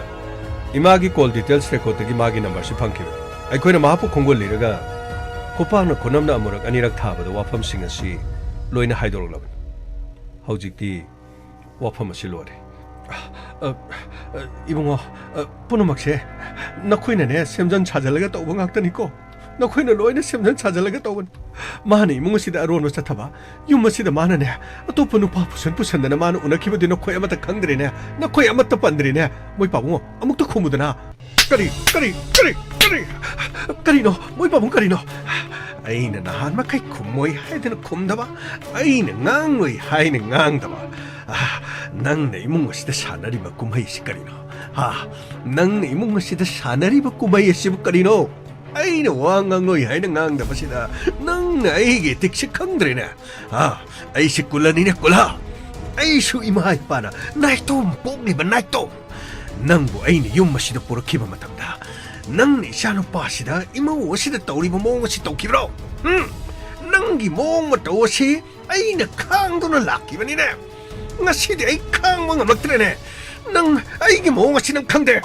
ꯏꯃꯥꯒꯤ call details record ꯇꯒꯤ ꯃꯥꯒꯤ number ꯁꯤ ꯐꯪꯈꯤꯕꯅꯤ꯫ ꯑꯩꯈꯣꯏꯅ ꯃꯍꯥꯛꯄꯨ ꯈꯣꯡꯒꯨꯜ ꯂꯤꯔꯒ ꯈꯨꯄꯥꯛꯅ ꯈꯨꯅꯝꯅ ꯑꯃꯨꯔꯛ ꯑꯅꯤꯔꯛ ꯊꯥꯕꯗ ꯋꯥꯐꯝꯁꯤꯡ ꯑꯁꯤ ꯂꯣꯏꯅ ꯍꯥꯏꯗꯣꯔꯛꯂꯕꯅꯤ꯫ ꯍꯧꯖꯤꯛꯇꯤ ꯋꯥꯐꯝ ꯑꯁꯤ ꯂꯣꯏꯔꯦ꯫ ꯑ, ꯑ, ꯏꯕꯨꯡꯉꯣ, ꯑ, ꯄꯨꯝꯅꯃꯛꯁꯦ ꯅꯈꯣꯏꯅꯅꯦ ꯁꯦꯝꯖꯟ ꯁꯥꯖꯜꯂꯒ ꯇꯧꯕ ꯉꯥꯛꯇꯅꯤꯀꯣ꯫ ꯅꯈꯣꯏꯅ ꯂꯣꯏꯅ ꯁꯦꯝꯖꯟ ꯁꯥꯖꯜꯂꯒ ꯇꯧꯕꯅꯤ꯫ ꯃꯥꯅ ꯏꯃꯨꯡ ꯑꯁꯤꯗ ꯑꯔꯣꯟꯕ ꯆꯠꯊꯕ, ꯌꯨꯝ ꯑꯁꯤꯗ ꯃꯥꯅꯅꯦ ꯑꯇꯣꯞꯄ ꯅꯨꯄꯥ ꯄꯨꯁꯟ ꯄꯨꯁꯟꯗꯅ ꯃꯥꯅ ꯎꯅꯈꯤꯕꯗꯤ ꯅꯈꯣꯏ ꯑꯃꯠꯇ ꯈꯪꯗ꯭ꯔꯦꯅꯦ꯫ ꯅꯈꯣꯏ ꯑꯃꯠꯇ ꯄꯟꯗ꯭ꯔꯦꯅꯦ꯫ ꯃꯣꯏ ꯄꯥꯕꯨꯡꯉꯣ, ꯑꯃꯨꯛꯇ ꯈꯨꯝꯃꯨꯗꯅ꯫ ꯀꯔꯤ, ꯀꯔꯤ, ꯀꯔꯤ, ꯀꯔꯤ? ꯀꯔꯤꯅꯣ? ꯃꯣꯏ ꯄꯥꯕꯨꯡ ꯀꯔꯤꯅꯣ? ꯑꯩꯅ ꯅꯍꯥꯟ ꯃꯈꯩ ꯈꯨꯝꯃꯣꯏ ꯍꯥꯏꯗꯅ ꯈꯨꯝꯗꯕ, ꯑꯩꯅ ꯉꯥꯡꯂꯣꯏ ꯍꯥꯏꯅ ꯉꯥꯡꯗꯕ꯫ ꯑꯥ, ꯅꯪꯅ ꯏꯃꯨꯡ ꯑꯁꯤꯗ ꯁꯥꯟꯅꯔꯤꯕ ꯀꯨꯝꯍꯩꯁꯤ ꯀꯔꯤꯅꯣ? ꯍꯥ? ꯅꯪꯅ ꯏꯃꯨꯡ ꯑꯁꯤꯗ ꯁꯥꯟꯅꯔꯤꯕ ꯀꯨꯝꯍꯩ ꯑꯁꯤꯕꯨ ꯀꯔꯤꯅꯣ? ꯑꯩꯅ ꯋꯥ ꯉꯥꯡꯂꯣꯏ ꯍꯥꯏꯅ ꯉꯥꯡꯗꯕꯁꯤꯗ ꯅꯪꯅ ꯑꯩꯒꯤ ꯏꯊꯤꯛꯁꯤ ꯈꯪꯗ꯭ꯔꯦꯅꯦ꯫ ꯑꯥ, ꯑꯩꯁꯤ ꯀꯨꯂꯅꯤꯅꯦ, ꯀꯨꯂ꯫ ꯑꯩꯁꯨ ꯏꯃꯥ ꯏꯄꯥꯅ ꯅꯥꯏꯇꯣꯝ ꯄꯣꯛꯂꯤꯕ ꯅꯥꯏꯇꯣꯝ꯫ ꯅꯪꯕꯨ ꯑꯩꯅ ꯌꯨꯝ ꯑꯁꯤꯗ ꯄꯨꯔꯛꯈꯤꯕ ꯃꯇꯝꯗ ꯅꯪꯅ ꯏꯆꯥꯅꯨꯄꯥꯁꯤꯗ ꯏꯃꯧ ꯑꯁꯤꯗ ꯇꯧꯔꯤꯕ ꯃꯑꯣꯡ ꯑꯁꯤ ꯇꯧꯈꯤꯕ꯭ꯔꯣ? ꯎꯝ? ꯅꯪꯒꯤ ꯃꯑꯣꯡ ꯃꯇꯧ ꯑꯁꯤ ꯑꯩꯅ ꯈꯥꯡꯗꯨꯅ ꯂꯥꯛꯈꯤꯕꯅꯤꯅꯦ꯫ ꯉꯁꯤꯗꯤ ꯑꯩ ꯈꯥꯡꯕ ꯉꯝꯂꯛꯇ꯭ꯔꯦꯅꯦ꯫ ꯅꯪ ꯑꯩꯒꯤ ꯃꯑꯣꯡ ꯑꯁꯤ ꯅꯪ ꯈꯪꯗꯦ꯫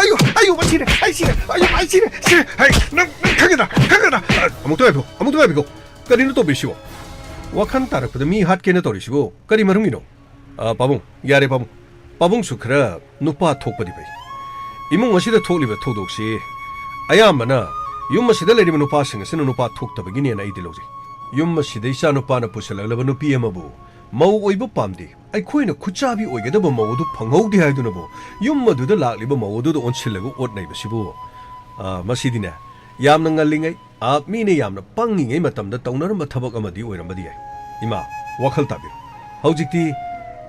ꯑꯌꯨ, ꯑꯌꯨ, ꯃꯁꯤꯔꯦ, ꯑꯩ ꯁꯤꯔꯦ, ꯑꯌꯨ, ꯑꯩ ꯁꯤꯔꯦ, ꯁꯤꯔꯦ꯫ ꯍꯩ, ꯅꯪ, ꯅꯪ ꯈꯪꯒꯗ꯭ꯔꯥ, ꯈꯪꯒꯗ꯭ꯔꯥ? ꯑꯃꯨꯛꯇ ꯉꯥꯏꯈꯣ, ꯑꯃꯨꯛꯇ ꯉꯥꯏꯈꯣ꯫ ꯀꯔꯤꯅꯣ ꯇꯧꯕꯤꯁꯤꯕꯣ? ꯋꯥꯈꯜ ꯇꯥꯔꯛꯄꯗ ꯃꯤ ꯍꯥꯠꯀꯦꯅ ꯇꯧꯔꯤꯁꯤꯕꯣ ꯀꯔꯤ ꯃꯔꯝꯒꯤꯅꯣ? ꯑ, ꯄꯥꯕꯨꯡ, ꯌꯥꯔꯦ ꯄꯥꯕꯨꯡ꯫ ꯄꯥꯕꯨꯡꯁꯨ ꯈꯔ ꯅꯨꯄꯥ ꯊꯣꯛꯄꯗꯤ ꯐꯩ꯫ ꯏꯃꯨꯡ ꯑꯁꯤꯗ ꯊꯣꯛꯂꯤꯕ ꯊꯧꯗꯣꯛꯁꯤ ꯑꯌꯥꯝꯕꯅ ꯌꯨꯝ ꯑꯁꯤꯗ ꯂꯩꯔꯤꯕ ꯅꯨꯄꯥꯁꯤꯡ ꯑꯁꯤꯅ ꯅꯨꯄꯥ ꯊꯣꯛꯇꯕꯒꯤꯅꯦꯅ ꯑꯩꯗꯤ ꯂꯧꯖꯩ꯫ ꯌꯨꯝ ꯑꯁꯤꯗ ꯏꯆꯥ ꯅꯨꯄꯥꯅ ꯄꯨꯁꯜꯂꯛꯂꯕ ꯅꯨꯄꯤ ꯑꯃꯕꯨ ꯃꯧ ꯑꯣꯏꯕ ꯄꯥꯝꯗꯦ, ꯑꯩꯈꯣꯏꯅ ꯈꯨꯠꯆꯥꯕꯤ ꯑꯣꯏꯒꯗꯕ ꯃꯧ ꯑꯗꯨ ꯐꯪꯍꯧꯗꯦ ꯍꯥꯏꯗꯨꯅꯕꯨ ꯌꯨꯝ ꯑꯗꯨꯗ ꯂꯥꯛꯂꯤꯕ ꯃꯧ ꯑꯗꯨꯗ ꯑꯣꯟꯁꯤꯜꯂꯒ ꯑꯣꯠ ꯅꯩꯕꯁꯤꯕꯨ, ꯑ, ꯃꯁꯤꯗꯤꯅꯦ, ꯌꯥꯝꯅ ꯉꯜꯂꯤꯉꯩ, ꯑ, ꯃꯤꯅ ꯌꯥꯝꯅ ꯄꯪꯉꯤꯉꯩ ꯃꯇꯝꯗ ꯇꯧꯅꯔꯝꯕ ꯊꯕꯛ ꯑꯃꯗꯤ ꯑꯣꯏꯔꯝꯕꯗꯤ ꯌꯥꯏ꯫ ꯏꯃꯥ, ꯋꯥꯈꯜ ꯇꯥꯕꯤꯔꯣ꯫ ꯍꯧꯖꯤꯛꯇꯤ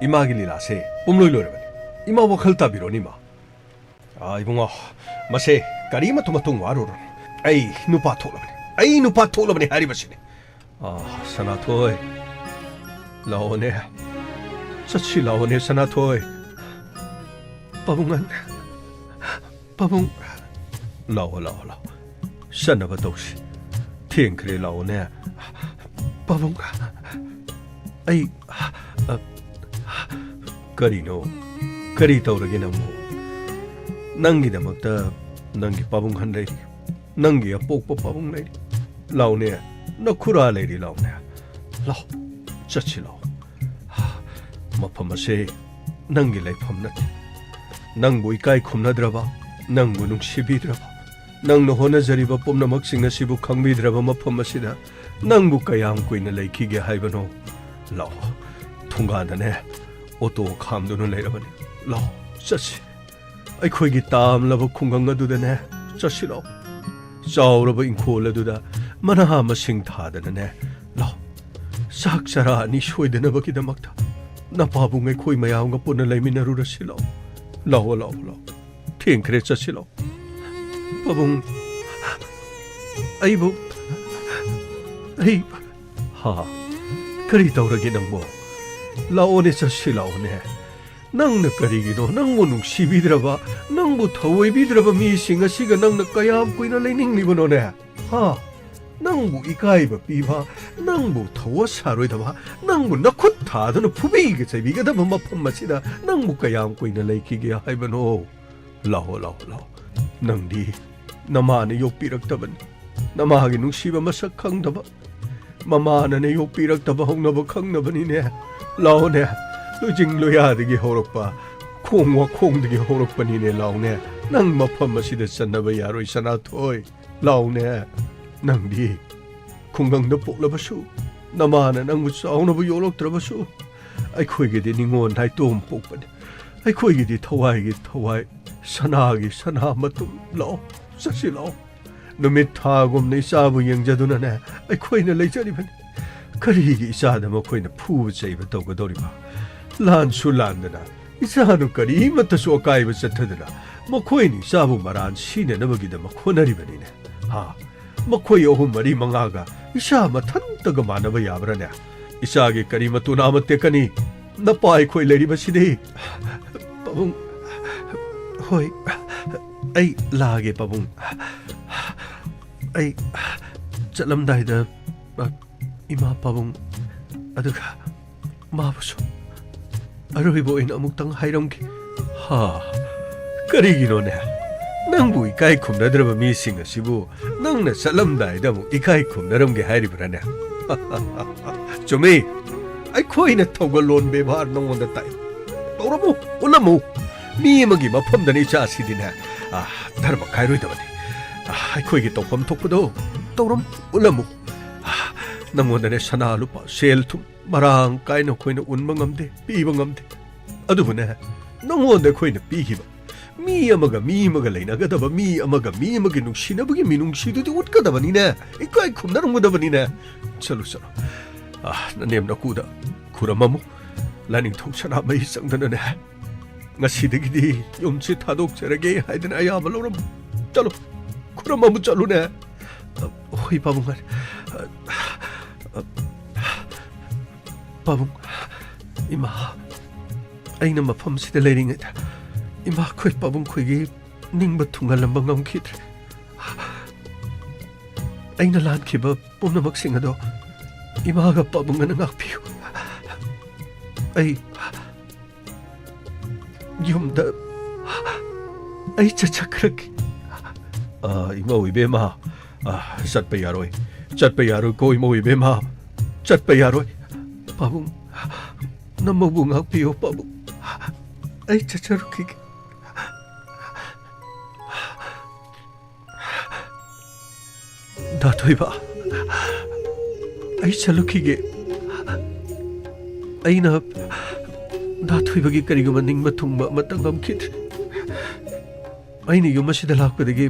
ꯏꯃꯥꯒꯤ ꯂꯤꯂꯥꯁꯦ ꯄꯨꯝꯂꯣꯏ ꯂꯣꯏꯔꯕꯅꯤ꯫ ꯏꯃꯥ, ꯋꯥꯈꯜ ꯇꯥꯕꯤꯔꯣꯅꯦ, ꯏꯃꯥ꯫ ꯑ, ꯏꯕꯨꯡꯉꯣ, ꯃꯁꯦ ꯀꯔꯤꯃꯠꯇ ꯃꯇꯨꯡ ꯋꯥꯔꯨꯔꯅꯨ꯫ ꯑꯩ ꯅꯨꯄꯥ ꯊꯣꯛꯂꯕꯅꯤ꯫ ꯑꯩ ꯅꯨꯄꯥ ꯊꯣꯛꯂꯕꯅꯤ ꯍꯥꯏꯔꯤꯕꯁꯤꯅꯤ꯫ ꯑ, ꯁꯅꯥꯊꯣꯏ, ꯂꯥꯛꯑꯣꯅꯦ꯫ ꯆꯠꯁꯤ ꯂꯥꯛꯑꯣꯅꯦ, ꯁꯅꯥꯊꯣꯏ꯫ ꯄꯥꯕꯨꯡ, ꯄꯥꯕꯨꯡ, ꯂꯥꯛꯑꯣ, ꯂꯥꯛꯑꯣ, ꯂꯥꯛꯑꯣ꯫ ꯆꯠꯅꯕ ꯇꯧꯁꯤ꯫ ꯊꯦꯡꯈ꯭ꯔꯦ, ꯂꯥꯛꯑꯣꯅꯦ꯫ ꯄꯥꯕꯨꯡ, ꯑꯩ, ꯑ, ꯀꯔꯤꯅꯣ? ꯀꯔꯤ ꯇꯧꯔꯒꯦ ꯅꯪꯕꯨ? ꯅꯪꯒꯤꯗꯃꯛꯇ ꯅꯪꯒꯤ ꯄꯥꯕꯨꯡ ꯍꯟ ꯂꯩꯔꯤ, ꯅꯪꯒꯤ ꯑꯄꯣꯛꯄ ꯄꯥꯕꯨꯡ ꯂꯩꯔꯤ꯫ ꯂꯥꯎꯅꯦ, ꯅꯈꯨꯔꯥ ꯂꯩꯔꯤ, ꯂꯥꯎꯅꯦ꯫ ꯂꯥꯎ, ꯆꯠꯁꯤ ꯂꯥꯎ꯫ ꯃꯐꯝ ꯑꯁꯤ ꯅꯪꯒꯤ ꯂꯩꯐꯝ ꯅꯠꯇꯦ꯫ ꯅꯪꯕꯨ ꯏꯀꯥꯏ ꯈꯨꯝꯅꯗ꯭ꯔꯕ, ꯅꯪꯕꯨ ꯅꯨꯡꯁꯤꯕꯤꯗ꯭ꯔꯕ, ꯅꯪꯅ ꯍꯣꯠꯅꯖꯔꯤꯕ ꯄꯨꯝꯅꯃꯛꯁꯤꯡ ꯑꯁꯤꯕꯨ ꯈꯪꯕꯤꯗ꯭ꯔꯕ ꯃꯐꯝ ꯑꯁꯤꯗ ꯅꯪꯕꯨ ꯀꯌꯥꯝ ꯀꯨꯏꯅ ꯂꯩꯈꯤꯒꯦ ꯍꯥꯏꯕꯅꯣ? ꯂꯥꯛꯑꯣ, ꯊꯣꯡꯒꯥꯟꯗꯅꯦ ꯑꯣꯇꯣ ꯈꯥꯝꯗꯨꯅ ꯂꯩꯔꯕꯅꯤ꯫ ꯂꯥꯛꯑꯣ, ꯆꯠꯁꯤ꯫ ꯑꯩꯈꯣꯏꯒꯤ ꯇꯥꯝꯂꯕ ꯈꯨꯡꯒꯪ ꯑꯗꯨꯗꯅꯦ ꯆꯠꯁꯤ ꯂꯥꯛꯑꯣ꯫ ꯆꯥꯎꯔꯕ ꯏꯪꯈꯣꯜ ꯑꯗꯨꯗ ꯃꯅꯥ ꯃꯁꯤꯡ ꯊꯥꯗꯅꯅꯦ ꯂꯥꯛꯑꯣ꯫ ꯆꯥꯛ ꯆꯔꯥ ꯑꯅꯤ ꯁꯣꯏꯗꯅꯕꯒꯤꯗꯃꯛꯇ ꯅꯄꯥꯕꯨꯡ ꯑꯩꯈꯣꯏ ꯃꯌꯥꯝꯒ ꯄꯨꯟꯅ ꯂꯩꯃꯤꯟꯅꯔꯨꯔꯁꯤ ꯂꯥꯛꯑꯣ꯫ ꯂꯥꯛꯑꯣ, ꯂꯥꯛꯑꯣ, ꯂꯥꯛꯑꯣ꯫ ꯊꯦꯡꯈ꯭ꯔꯦ, ꯆꯠꯁꯤ ꯂꯥꯛꯑꯣ꯫ ꯄꯥꯕꯨꯡ, ꯑꯩꯕꯨ, ꯑꯩ, ꯍꯥ, ꯀꯔꯤ ꯇꯧꯔꯒꯦ ꯅꯪꯕꯣ? ꯂꯥꯛꯑꯣꯅꯦ, ꯆꯠꯁꯤ ꯂꯥꯛꯑꯣꯅꯦ꯫ ꯅꯪꯅ ꯀꯔꯤꯒꯤꯅꯣ? ꯅꯪꯕꯨ ꯅꯨꯡꯁꯤꯕꯤꯗ꯭ꯔꯕ, ꯅꯪꯕꯨ ꯊꯑꯣꯏꯕꯤꯗ꯭ꯔꯕ ꯃꯤꯁꯤꯡ ꯑꯁꯤꯒ ꯅꯪꯅ ꯀꯌꯥꯝ ꯀꯨꯏꯅ ꯂꯩꯅꯤꯡꯂꯤꯕꯅꯣꯅꯦ? ꯍꯥ? ꯅꯪꯕꯨ ꯏꯀꯥꯏꯕ ꯄꯤꯕ, ꯅꯪꯕꯨ ꯊꯧꯋꯥ ꯁꯥꯔꯣꯏꯗꯕ, ꯅꯪꯕꯨ ꯅꯈꯨꯠ ꯊꯥꯗꯨꯅ ꯐꯨꯕꯤꯒ ꯆꯩꯕꯤꯒꯗꯕ ꯃꯐꯝ ꯑꯁꯤꯗ ꯅꯪꯕꯨ ꯀꯌꯥꯝ ꯀꯨꯏꯅ ꯂꯩꯈꯤꯒꯦ ꯍꯥꯏꯕꯅꯣ? ꯂꯥꯛꯑꯣ, ꯂꯥꯛꯑꯣ, ꯂꯥꯛꯑꯣ꯫ ꯅꯪꯗꯤ ꯅꯃꯥꯅ ꯌꯣꯛꯄꯤꯔꯛꯇꯕꯅꯤ꯫ ꯅꯃꯥꯒꯤ ꯅꯨꯡꯁꯤꯕ ꯃꯁꯛ ꯈꯪꯗꯕ, ꯃꯃꯥꯅꯅꯦ ꯌꯣꯛꯄꯤꯔꯛꯇꯕ ꯍꯧꯅꯕ ꯈꯪꯅꯕꯅꯤꯅꯦ꯫ ꯂꯥꯛꯑꯣꯅꯦ, ꯂꯨꯖꯤꯡ ꯂꯨꯌꯥꯗꯒꯤ ꯍꯧꯔꯛꯄ, ꯈꯣꯡ ꯋꯥꯈꯣꯡꯗꯒꯤ ꯍꯧꯔꯛꯄꯅꯤꯅꯦ꯫ ꯂꯥꯛꯑꯣꯅꯦ, ꯅꯪ ꯃꯐꯝ ꯑꯁꯤꯗ ꯆꯟꯅꯕ ꯌꯥꯔꯣꯏ, ꯁꯅꯥꯊꯣꯏ꯫ ꯂꯥꯛꯑꯣꯅꯦ, ꯅꯪꯗꯤ ꯈꯨꯡꯒꯪꯗ ꯄꯣꯛꯂꯕꯁꯨ, ꯅꯃꯥꯅ ꯅꯪꯕꯨ ꯆꯥꯎꯅꯕ ꯌꯣꯛꯂꯛꯇ꯭ꯔꯕꯁꯨ, ꯑꯩꯈꯣꯏꯒꯤꯗꯤ ꯅꯤꯉꯣꯜ ꯅꯥꯏꯇꯣꯝ ꯄꯣꯛꯄꯅꯤ꯫ ꯑꯩꯈꯣꯏꯒꯤꯗꯤ ꯊꯋꯥꯏꯒꯤ ꯊꯋꯥꯏ, ꯁꯅꯥꯒꯤ ꯁꯅꯥ ꯃꯇꯨꯝ꯫ ꯂꯥꯛꯑꯣ, ꯆꯠꯁꯤ ꯂꯥꯛꯑꯣ꯫ ꯅꯨꯃꯤꯠ ꯊꯥꯒꯨꯝꯅ ꯏꯆꯥꯕꯨ ꯌꯦꯡꯖꯗꯨꯅꯅꯦ ꯑꯩꯈꯣꯏꯅ ꯂꯩꯖꯔꯤꯕꯅꯤ꯫ ꯀꯔꯤꯒꯤ ꯏꯆꯥꯗ ꯃꯈꯣꯏꯅ ꯐꯨꯕ ꯆꯩꯕ ꯇꯧꯒꯗꯧꯔꯤꯕ? ꯂꯥꯟꯁꯨ ꯂꯥꯟꯗꯅ ꯏꯆꯥꯗꯨ ꯀꯔꯤꯃꯠꯇꯁꯨ ꯑꯀꯥꯏꯕ ꯆꯠꯊꯗꯅ ꯃꯈꯣꯏꯅ ꯏꯆꯥꯕꯨ ꯃꯔꯥꯟ ꯁꯤꯅꯅꯕꯒꯤꯗꯃꯛ ꯍꯣꯠꯅꯔꯤꯕꯅꯤꯅꯦ꯫ ꯍꯥ? ꯃꯈꯣꯏ ꯑꯍꯨꯝ ꯃꯔꯤ ꯃꯉꯥꯒ ꯏꯆꯥ ꯃꯊꯟꯇꯒ ꯃꯥꯟꯅꯕ ꯌꯥꯕ꯭ꯔꯥꯅꯦ? ꯏꯆꯥꯒꯤ ꯀꯔꯤ ꯃꯇꯨ ꯅꯥꯝꯃ ꯇꯦꯛꯀꯅꯤ? ꯅꯄꯥ ꯑꯩꯈꯣꯏ ꯂꯩꯔꯤꯕꯁꯤꯗꯤ꯫ ꯄꯥꯕꯨꯡ, ꯍꯣꯏ, ꯑꯩ ꯂꯥꯛꯑꯒꯦ, ꯄꯥꯕꯨꯡ꯫ ꯑꯩ ꯆꯠꯂꯝꯗꯥꯏꯗ, ꯑ, ꯏꯃꯥ ꯄꯥꯕꯨꯡ, ꯑꯗꯨꯒ ꯃꯥꯕꯨꯁꯨ ꯑꯔꯣꯏꯕ ꯑꯣꯏꯅ ꯑꯃꯨꯛꯇꯪ ꯍꯥꯏꯔꯝꯒꯦ꯫ ꯍꯥ, ꯀꯔꯤꯒꯤꯅꯣꯅꯦ? ꯅꯪꯕꯨ ꯏꯀꯥꯏ ꯈꯨꯝꯅꯗ꯭ꯔꯕ ꯃꯤꯁꯤꯡ ꯑꯁꯤꯕꯨ ꯅꯪꯅ ꯆꯠꯂꯝꯗꯥꯏꯗ ꯑꯃꯨꯛ ꯏꯀꯥꯏ ꯈꯨꯝꯅꯔꯝꯒꯦ ꯍꯥꯏꯔꯤꯕ꯭ꯔꯥꯅꯦ? ꯆꯨꯝꯃꯤ, ꯑꯩꯈꯣꯏꯅ ꯊꯧꯒꯜꯂꯣꯟ ꯕꯦꯕꯥꯔ ꯅꯉꯣꯟꯗ ꯇꯥꯛꯏ꯫ ꯇꯧꯔꯝꯃꯨ, ꯎꯠꯂꯝꯃꯨ꯫ ꯃꯤ ꯑꯃꯒꯤ ꯃꯐꯝꯗꯅ ꯏꯆꯥꯁꯤꯗꯤꯅꯦ, ꯑ, ꯙꯔꯃ ꯀꯥꯏꯔꯣꯏꯗꯕꯅꯤ꯫ ꯑ, ꯑꯩꯈꯣꯏꯒꯤ ꯇꯧꯐꯝ ꯊꯣꯛꯄꯗꯣ ꯇꯧꯔꯝꯃꯨ, ꯎꯠꯂꯝꯃꯨ꯫ ꯑ, ꯅꯉꯣꯟꯗꯅꯦ ꯁꯅꯥ ꯂꯨꯄꯥ, ꯁꯦꯜ ꯊꯨꯝ ꯃꯔꯥꯡ ꯀꯥꯏꯅ ꯑꯩꯈꯣꯏꯅ ꯎꯟꯕ ꯉꯝꯗꯦ, ꯄꯤꯕ ꯉꯝꯗꯦ꯫ ꯑꯗꯨꯕꯨꯅꯦ, ꯅꯉꯣꯟꯗ ꯑꯩꯈꯣꯏꯅ ꯄꯤꯈꯤꯕ ꯃꯤ ꯑꯃꯒ ꯃꯤ ꯑꯃꯒ ꯂꯩꯅꯒꯗꯕ, ꯃꯤ ꯑꯃꯒ ꯃꯤ ꯑꯃꯒꯤ ꯅꯨꯡꯁꯤꯅꯕꯒꯤ ꯃꯤꯅꯨꯡꯁꯤꯗꯨꯗꯤ ꯎꯠꯀꯗꯕꯅꯤꯅꯦ, ꯏꯀꯥꯏ ꯈꯨꯝꯅꯔꯝꯒꯗꯕꯅꯤꯅꯦ꯫ ꯆꯠꯂꯨ, ꯆꯠꯂꯨ꯫ ꯑꯥ, ꯅꯅꯦꯝ ꯅꯀꯨꯗ ꯈꯨꯔꯝꯃꯝꯃꯨ꯫ ꯂꯥꯏꯅꯤꯡꯊꯧ ꯁꯅꯥꯃꯍꯤ ꯆꯪꯗꯅꯅꯦ, ꯉꯁꯤꯗꯒꯤꯗꯤ ꯌꯨꯝꯁꯤ ꯊꯥꯗꯣꯛꯆꯔꯒꯦ ꯍꯥꯏꯗꯅ ꯑꯌꯥꯕ ꯂꯧꯔꯝꯃꯨ꯫ ꯆꯠꯂꯨ, ꯈꯨꯔꯝꯃꯝꯃꯨ ꯆꯠꯂꯨꯅꯦ꯫ ꯍꯣꯏ, ꯄꯥꯕꯨꯡ꯫ ꯄꯥꯕꯨꯡ, ꯏꯃꯥ, ꯑꯩꯅ ꯃꯐꯝꯁꯤꯗ ꯂꯩꯔꯤꯉꯩꯗ ꯏꯃꯥꯈꯣꯏ ꯄꯥꯕꯨꯡꯈꯣꯏꯒꯤ ꯅꯤꯡꯕ ꯊꯨꯡꯍꯜꯂꯝꯕ ꯉꯝꯈꯤꯗ꯭ꯔꯦ꯫ ꯑꯩꯅ ꯂꯥꯟꯈꯤꯕ ꯄꯨꯝꯅꯃꯛꯁꯤꯡ ꯑꯗꯣ ꯏꯃꯥꯒ ꯄꯥꯕꯨꯡꯒꯅ ꯉꯥꯛꯄꯤꯌꯨ꯫ ꯑꯩ ꯌꯨꯝꯗ ꯑꯩ ꯆꯠꯆꯈ꯭ꯔꯒꯦ꯫ ꯑꯥ, ꯏꯃꯧ ꯏꯕꯦꯝꯃ, ꯑꯥ, ꯆꯠꯄ ꯌꯥꯔꯣꯏ, ꯆꯠꯄ ꯌꯥꯔꯣꯏꯀꯣ, ꯏꯃꯧ ꯏꯕꯦꯝꯃ, ꯆꯠꯄ ꯌꯥꯔꯣꯏ꯫ ꯄꯥꯕꯨꯡ, ꯅꯃꯧꯕꯨ ꯉꯥꯛꯄꯤꯌꯣ, ꯄꯥꯕꯨꯡ꯫ ꯑꯩ ꯆꯠꯆꯔꯨꯈꯤꯒꯦ꯫ ꯗꯥ ꯊꯣꯏꯕ, ꯑꯩ ꯆꯠꯂꯨꯈꯤꯒꯦ꯫ ꯑꯩꯅ ꯗꯥ ꯊꯣꯏꯕꯒꯤ ꯀꯔꯤꯒꯨꯝꯕ ꯅꯤꯡꯕ ꯊꯨꯡꯕ ꯑꯃꯠꯇ ꯉꯝꯈꯤꯗ꯭ꯔꯦ꯫ ꯑꯩꯅ ꯌꯨꯝ ꯑꯁꯤꯗ ꯂꯥꯛꯄꯗꯒꯤ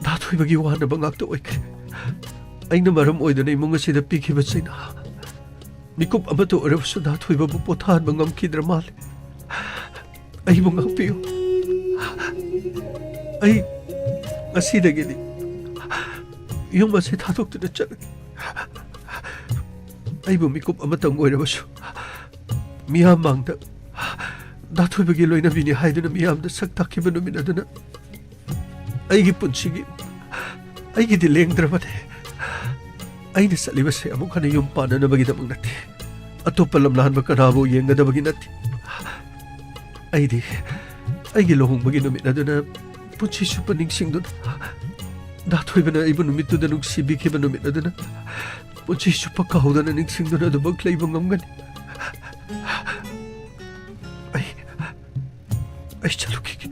ꯗꯥ ꯊꯣꯏꯕꯒꯤ ꯋꯥꯅꯕ ꯉꯥꯛꯇ ꯑꯣꯏꯈ꯭ꯔꯦ꯫ ꯑꯩꯅ ꯃꯔꯝ ꯑꯣꯏꯗꯨꯅ ꯏꯃꯨꯡ ꯑꯁꯤꯗ ꯄꯤꯈꯤꯕ ꯆꯩꯅꯥ ꯃꯤꯀꯨꯞ ꯑꯃꯠꯇ ꯑꯣꯏꯔꯕꯁꯨ ꯗꯥ ꯊꯣꯏꯕꯕꯨ ꯄꯣꯊꯥꯍꯟꯕ ꯉꯝꯈꯤꯗ꯭ꯔ ꯃꯥꯜꯂꯦ꯫ ꯑꯩꯕꯨ ꯉꯥꯛꯄꯤꯌꯨ꯫ ꯑꯩ ꯉꯁꯤꯗꯒꯤꯗꯤ ꯌꯨꯝ ꯑꯁꯤ ꯊꯥꯗꯣꯛꯇꯨꯅ ꯆꯠꯂꯒꯦ꯫ ꯑꯩꯕꯨ ꯃꯤꯀꯨꯞ ꯑꯃꯇꯪ ꯑꯣꯏꯔꯕꯁꯨ ꯃꯤꯌꯥꯝ ꯃꯥꯡꯗ ꯗꯥ ꯊꯣꯏꯕꯒꯤ ꯂꯣꯏꯅꯕꯤꯅꯤ ꯍꯥꯏꯗꯨꯅ ꯃꯤꯌꯥꯝꯗ ꯁꯛ ꯇꯥꯛꯈꯤꯕ ꯅꯨꯃꯤꯠ ꯑꯗꯨꯅ ꯑꯩꯒꯤ ꯄꯨꯟꯁꯤꯒꯤ, ꯑꯩꯒꯤꯗꯤ ꯂꯦꯡꯗ꯭ꯔꯕꯅꯦ꯫ ꯑꯩꯅ ꯆꯠꯂꯤꯕꯁꯦ ꯑꯃꯨꯛ ꯍꯟꯅ ꯌꯨꯝ ꯄꯥꯟꯅꯅꯕꯒꯤꯗꯃꯛ ꯅꯠꯇꯦ, ꯑꯇꯣꯞꯄ ꯂꯝꯂꯥꯟꯕ ꯀꯅꯥꯕꯨ ꯌꯦꯡꯒꯗꯕꯒꯤ ꯅꯠꯇꯦ꯫ ꯑꯩꯗꯤ ꯑꯩꯒꯤ ꯂꯨꯍꯣꯡꯕꯒꯤ ꯅꯨꯃꯤꯠ ꯑꯗꯨꯅ ꯄꯨꯟꯁꯤ ꯆꯨꯞꯄ ꯅꯤꯡꯁꯤꯡꯗꯨꯅ, ꯗꯥ ꯊꯣꯏꯕꯅ ꯑꯩꯕꯨ ꯅꯨꯃꯤꯠꯇꯨꯗ ꯅꯨꯡꯁꯤꯕꯤꯈꯤꯕ ꯅꯨꯃꯤꯠ ꯑꯗꯨꯅ ꯄꯨꯟꯁꯤ ꯆꯨꯞꯄ ꯀꯥꯎꯗꯅ ꯅꯤꯡꯁꯤꯡꯗꯨꯅ ꯑꯗꯨꯃꯛ ꯂꯩꯕ ꯉꯝꯒꯅꯤ꯫ ꯑꯩ, ꯑꯩ ꯆꯠꯂꯨꯈꯤꯒꯦ꯫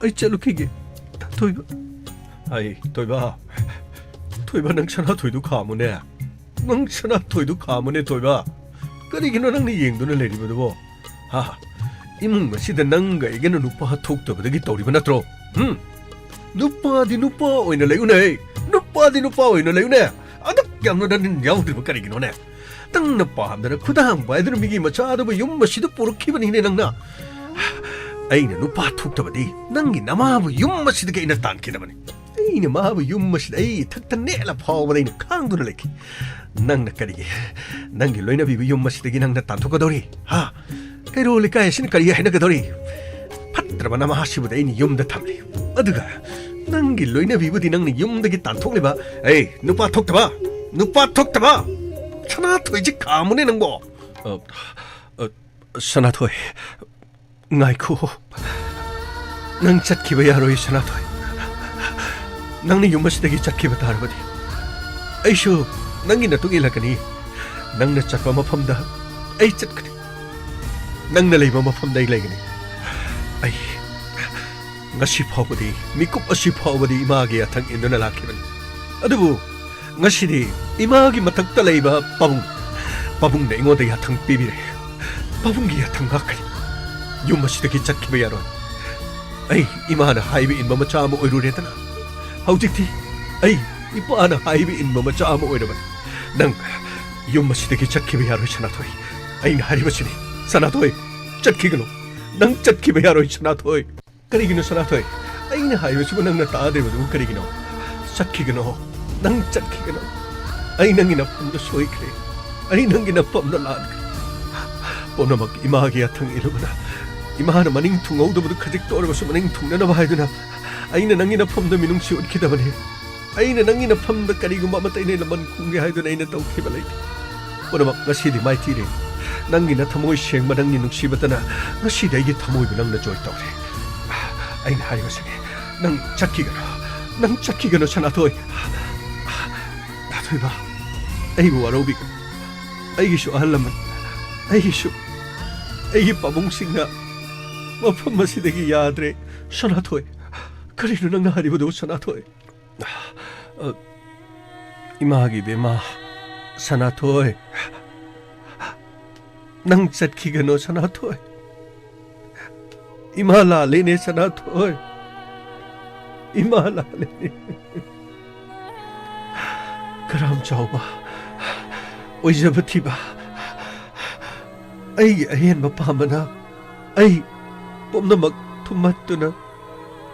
ꯑꯩ ꯆꯠꯂꯨꯈꯤꯒꯦ꯫ ꯊꯣꯏꯕ꯫ ꯑꯩ, ꯊꯣꯏꯕ꯫ ꯊꯣꯏꯕ, ꯅꯪ ꯁꯅꯥꯊꯣꯏꯗꯨ ꯈꯥꯝꯃꯨꯅꯦ꯫ ꯅꯪ ꯁꯅꯥꯊꯣꯏꯗꯨ ꯈꯥꯝꯃꯨꯅꯦ, ꯊꯣꯏꯕ꯫ ꯀꯔꯤꯒꯤꯅꯣ ꯅꯪꯅ ꯌꯦꯡꯗꯨꯅ ꯂꯩꯔꯤꯕꯗꯨꯕꯣ? ꯍꯥ? ꯏꯃꯨꯡ ꯑꯁꯤꯗ ꯅꯪꯒ ꯑꯩꯒꯅ ꯅꯨꯄꯥ ꯊꯣꯛꯇꯕꯗꯒꯤ ꯇꯧꯔꯤꯕ ꯅꯠꯇ꯭ꯔꯣ? ꯍꯨꯝ? ꯅꯨꯄꯥꯗꯤ ꯅꯨꯄꯥ ꯑꯣꯏꯅ ꯂꯩꯌꯨꯅꯦ꯫ ꯅꯨꯄꯥꯗꯤ ꯅꯨꯄꯥ ꯑꯣꯏꯅ ꯂꯩꯌꯨꯅꯦ꯫ ꯑꯗꯨꯛ ꯌꯥꯝꯅ ꯅꯪ ꯌꯥꯎꯗ꯭ꯔꯤꯕ ꯀꯔꯤꯒꯤꯅꯣꯅꯦ? ꯅꯪꯅ ꯄꯥꯝꯗꯅ ꯈꯨꯗꯥꯡ ꯄꯥꯏꯗꯨꯅ ꯃꯤꯒꯤ ꯃꯆꯥꯗꯨꯕꯨ ꯌꯨꯝ ꯑꯁꯤꯗ ꯄꯨꯔꯛꯈꯤꯕꯅꯤꯅꯦ ꯅꯪꯅ꯫ ꯑꯩꯅ ꯅꯨꯄꯥ ꯊꯣꯛꯇꯕꯗꯤ ꯅꯪꯒꯤ ꯅꯃꯥꯕꯨ ꯌꯨꯝ ꯑꯁꯤꯗꯒꯤ ꯑꯩꯅ ꯇꯥꯟꯈꯤꯗꯕꯅꯤ꯫ ꯑꯩꯅ ꯃꯥꯕꯨ ꯌꯨꯝ ꯑꯁꯤꯗ ꯑꯩ ꯏꯊꯛꯇ ꯅꯦꯠꯂ ꯐꯥꯎꯕꯗ ꯑꯩꯅ ꯈꯥꯡꯗꯨꯅ ꯂꯩꯈꯤ꯫ ꯅꯪꯅ ꯀꯔꯤꯒꯤ ꯅꯪꯒꯤ ꯂꯣꯏꯅꯕꯤꯕꯨ ꯌꯨꯝ ꯑꯁꯤꯗꯒꯤ ꯅꯪꯅ ꯇꯥꯟꯊꯣꯛꯀꯗꯧꯔꯤ? ꯍꯥ? ꯀꯩꯔꯣꯜ ꯂꯩꯀꯥꯏ ꯑꯁꯤꯅ ꯀꯔꯤ ꯍꯥꯏꯅꯒꯗꯧꯔꯤ? ꯐꯠꯇ꯭ꯔꯕ ꯅꯃꯥꯁꯤꯕꯨꯗꯤ ꯑꯩꯅ ꯌꯨꯝꯗ ꯊꯝꯂꯤ꯫ ꯑꯗꯨꯒ ꯅꯪꯒꯤ ꯂꯣꯏꯅꯕꯤꯕꯨꯗꯤ ꯅꯪꯅ ꯌꯨꯝꯗꯒꯤ ꯇꯥꯟꯊꯣꯛꯂꯤꯕ? ꯑꯩ, ꯅꯨꯄꯥ ꯊꯣꯛꯇꯕ! ꯅꯨꯄꯥ ꯊꯣꯛꯇꯕ! ꯁꯅꯥꯊꯣꯏꯁꯦ ꯈꯥꯝꯃꯨꯅꯦ ꯅꯪꯕꯣ! ꯑ, ꯑ, ꯁꯅꯥꯊꯣꯏ, ꯉꯥꯏꯈꯣ꯫ ꯅꯪ ꯆꯠꯈꯤꯕ ꯌꯥꯔꯣꯏ, ꯁꯅꯥꯊꯣꯏ꯫ ꯅꯪꯅ ꯌꯨꯝ ꯑꯁꯤꯗꯒꯤ ꯆꯠꯈꯤꯕ ꯇꯥꯔꯕꯗꯤ, ꯑꯩꯁꯨ ꯅꯪꯒꯤ ꯅꯇꯨꯡ ꯏꯜꯂꯛꯀꯅꯤ꯫ ꯅꯪꯅ ꯆꯠꯄ ꯃꯐꯝꯗ ꯑꯩ ꯆꯠꯀꯅꯤ꯫ ꯅꯪꯅ ꯂꯩꯕ ꯃꯐꯝꯗ ꯑꯩ ꯂꯩꯒꯅꯤ꯫ ꯑꯩ ꯉꯁꯤ ꯐꯥꯎꯕꯗꯤ, ꯃꯤꯀꯨꯞ ꯑꯁꯤ ꯐꯥꯎꯕꯗꯤ ꯏꯃꯥꯒꯤ ꯌꯥꯊꯪ ꯏꯟꯗꯨꯅ ꯂꯥꯛꯈꯤꯕꯅꯤ꯫ ꯑꯗꯨꯕꯨ ꯉꯁꯤꯗꯤ ꯏꯃꯥꯒꯤ ꯃꯊꯛꯇ ꯂꯩꯕ ꯄꯥꯕꯨꯡ, ꯄꯥꯕꯨꯡꯅ ꯑꯩꯉꯣꯟꯗ ꯌꯥꯊꯪ ꯄꯤꯕꯤꯔꯦ꯫ ꯄꯥꯕꯨꯡꯒꯤ ꯌꯥꯊꯪ ꯉꯥꯛꯀꯅꯤ꯫ ꯌꯨꯝ ꯑꯁꯤꯗꯒꯤ ꯆꯠꯈꯤꯕ ꯌꯥꯔꯣꯏ꯫ ꯑꯩ ꯏꯃꯥꯅ ꯍꯥꯏꯕ ꯏꯟꯕ ꯃꯆꯥ ꯑꯃ ꯑꯣꯏꯔꯨꯔꯦꯗꯅ꯫ ꯍꯧꯖꯤꯛꯇꯤ ꯑꯩ ꯏꯄꯥꯅ ꯍꯥꯏꯕ ꯏꯟꯕ ꯃꯆꯥ ꯑꯃ ꯑꯣꯏꯔꯕꯅꯤ꯫ ꯅꯪ ꯌꯨꯝ ꯑꯁꯤꯗꯒꯤ ꯆꯠꯈꯤꯕ ꯌꯥꯔꯣꯏ, ꯁꯅꯥꯊꯣꯏ꯫ ꯑꯩꯅ ꯍꯥꯏꯔꯤꯕꯁꯤꯅꯤ, ꯁꯅꯥꯊꯣꯏ, ꯆꯠꯈꯤꯒꯅꯨ꯫ ꯅꯪ ꯆꯠꯈꯤꯕ ꯌꯥꯔꯣꯏ, ꯁꯅꯥꯊꯣꯏ꯫ ꯀꯔꯤꯒꯤꯅꯣ, ꯁꯅꯥꯊꯣꯏ? ꯑꯩꯅ ꯍꯥꯏꯕꯁꯤꯕꯨ ꯅꯪꯅ ꯇꯥꯗ꯭ꯔꯤꯕꯗꯨꯕꯨ ꯀꯔꯤꯒꯤꯅꯣ? ꯆꯠꯈꯤꯒꯅꯣ, ꯅꯪ ꯆꯠꯈꯤꯒꯅꯣ꯫ ꯑꯩ ꯅꯪꯒꯤ ꯅꯐꯝꯗ ꯁꯣꯏꯈ꯭ꯔꯦ꯫ ꯑꯩ ꯅꯪꯒꯤ ꯅꯐꯝꯗ ꯂꯥꯟꯈ꯭ꯔꯦ꯫ ꯄꯨꯝꯅꯃꯛ ꯏꯃꯥꯒꯤ ꯌꯥꯊꯪ ꯏꯜꯂꯨꯕꯅ, ꯏꯃꯥꯅ ꯃꯅꯤꯡ ꯊꯨꯡꯍꯧꯗꯕꯗꯨ ꯈꯖꯤꯛꯇ ꯑꯣꯏꯔꯕꯁꯨ ꯃꯅꯤꯡ ꯊꯨꯡꯅꯅꯕ ꯍꯥꯏꯗꯨꯅ, ꯑꯩꯅ ꯅꯪꯒꯤ ꯅꯐꯝꯗ ꯃꯤꯅꯨꯡꯁꯤ ꯎꯠꯈꯤꯗꯕꯅꯤ꯫ ꯑꯩꯅ ꯅꯪꯒꯤ ꯅꯐꯝꯗ ꯀꯔꯤꯒꯨꯝꯕ ꯑꯃꯠꯇ ꯑꯩꯅ ꯂꯃꯟ ꯈꯨꯝꯒꯦ ꯍꯥꯏꯗꯨꯅ ꯑꯩꯅ ꯇꯧꯈꯤꯕ ꯂꯩꯇꯦ꯫ ꯄꯨꯝꯅꯃꯛ ꯉꯁꯤꯗꯤ ꯃꯥꯏꯊꯤꯔꯦ꯫ ꯅꯪꯒꯤ ꯅꯊꯃꯣꯏ ꯁꯦꯡꯕ, ꯅꯪꯒꯤ ꯅꯨꯡꯁꯤꯕꯇꯅ ꯉꯁꯤꯗꯤ ꯑꯩꯒꯤ ꯊꯃꯣꯏꯕꯨ ꯅꯪꯅ ꯖꯣꯏ ꯇꯧꯔꯦ꯫ ꯑꯩꯅ ꯍꯥꯏꯔꯤꯕꯁꯤꯅꯤ, ꯅꯪ ꯆꯠꯈꯤꯒꯅꯨ, ꯅꯪ ꯆꯠꯈꯤꯒꯅꯨ ꯁꯅꯥꯊꯣꯏ꯫ ꯅꯥꯊꯣꯏꯕ, ꯑꯩꯕꯨ ꯋꯥꯔꯧꯕꯤꯒꯅꯨ꯫ ꯑꯩꯒꯤꯁꯨ ꯑꯍꯜ ꯂꯃꯟ, ꯑꯩꯒꯤꯁꯨ, ꯑꯩꯒꯤ ꯄꯥꯕꯨꯡꯁꯤꯡꯅ ꯃꯐꯝ ꯑꯁꯤꯗꯒꯤ ꯌꯥꯗ꯭ꯔꯦ꯫ ꯁꯅꯥꯊꯣꯏ, ꯀꯔꯤꯅꯣ ꯅꯪꯅ ꯍꯥꯏꯔꯤꯕꯗꯨ ꯁꯅꯥꯊꯣꯏ? ꯑ, ꯏꯃꯥꯒꯤ ꯕꯦꯃꯥ, ꯁꯅꯥꯊꯣꯏ, ꯅꯪ ꯆꯠꯈꯤꯒꯅꯣ ꯁꯅꯥꯊꯣꯏ꯫ ꯏꯃꯥ ꯂꯥꯜꯂꯦꯅꯦ ꯁꯅꯥꯊꯣꯏ, ꯏꯃꯥ ꯂꯥꯜꯂꯦꯅꯦ꯫ ꯀꯔꯥꯝ ꯆꯥꯎꯕ, ꯑꯣꯏꯖꯕ ꯊꯤꯕ, ꯑꯩꯒꯤ ꯑꯍꯦꯟꯕ ꯄꯥꯝꯕꯅ ꯑꯩ ꯄꯨꯝꯅꯃꯛ ꯊꯨꯝꯍꯠꯇꯨꯅ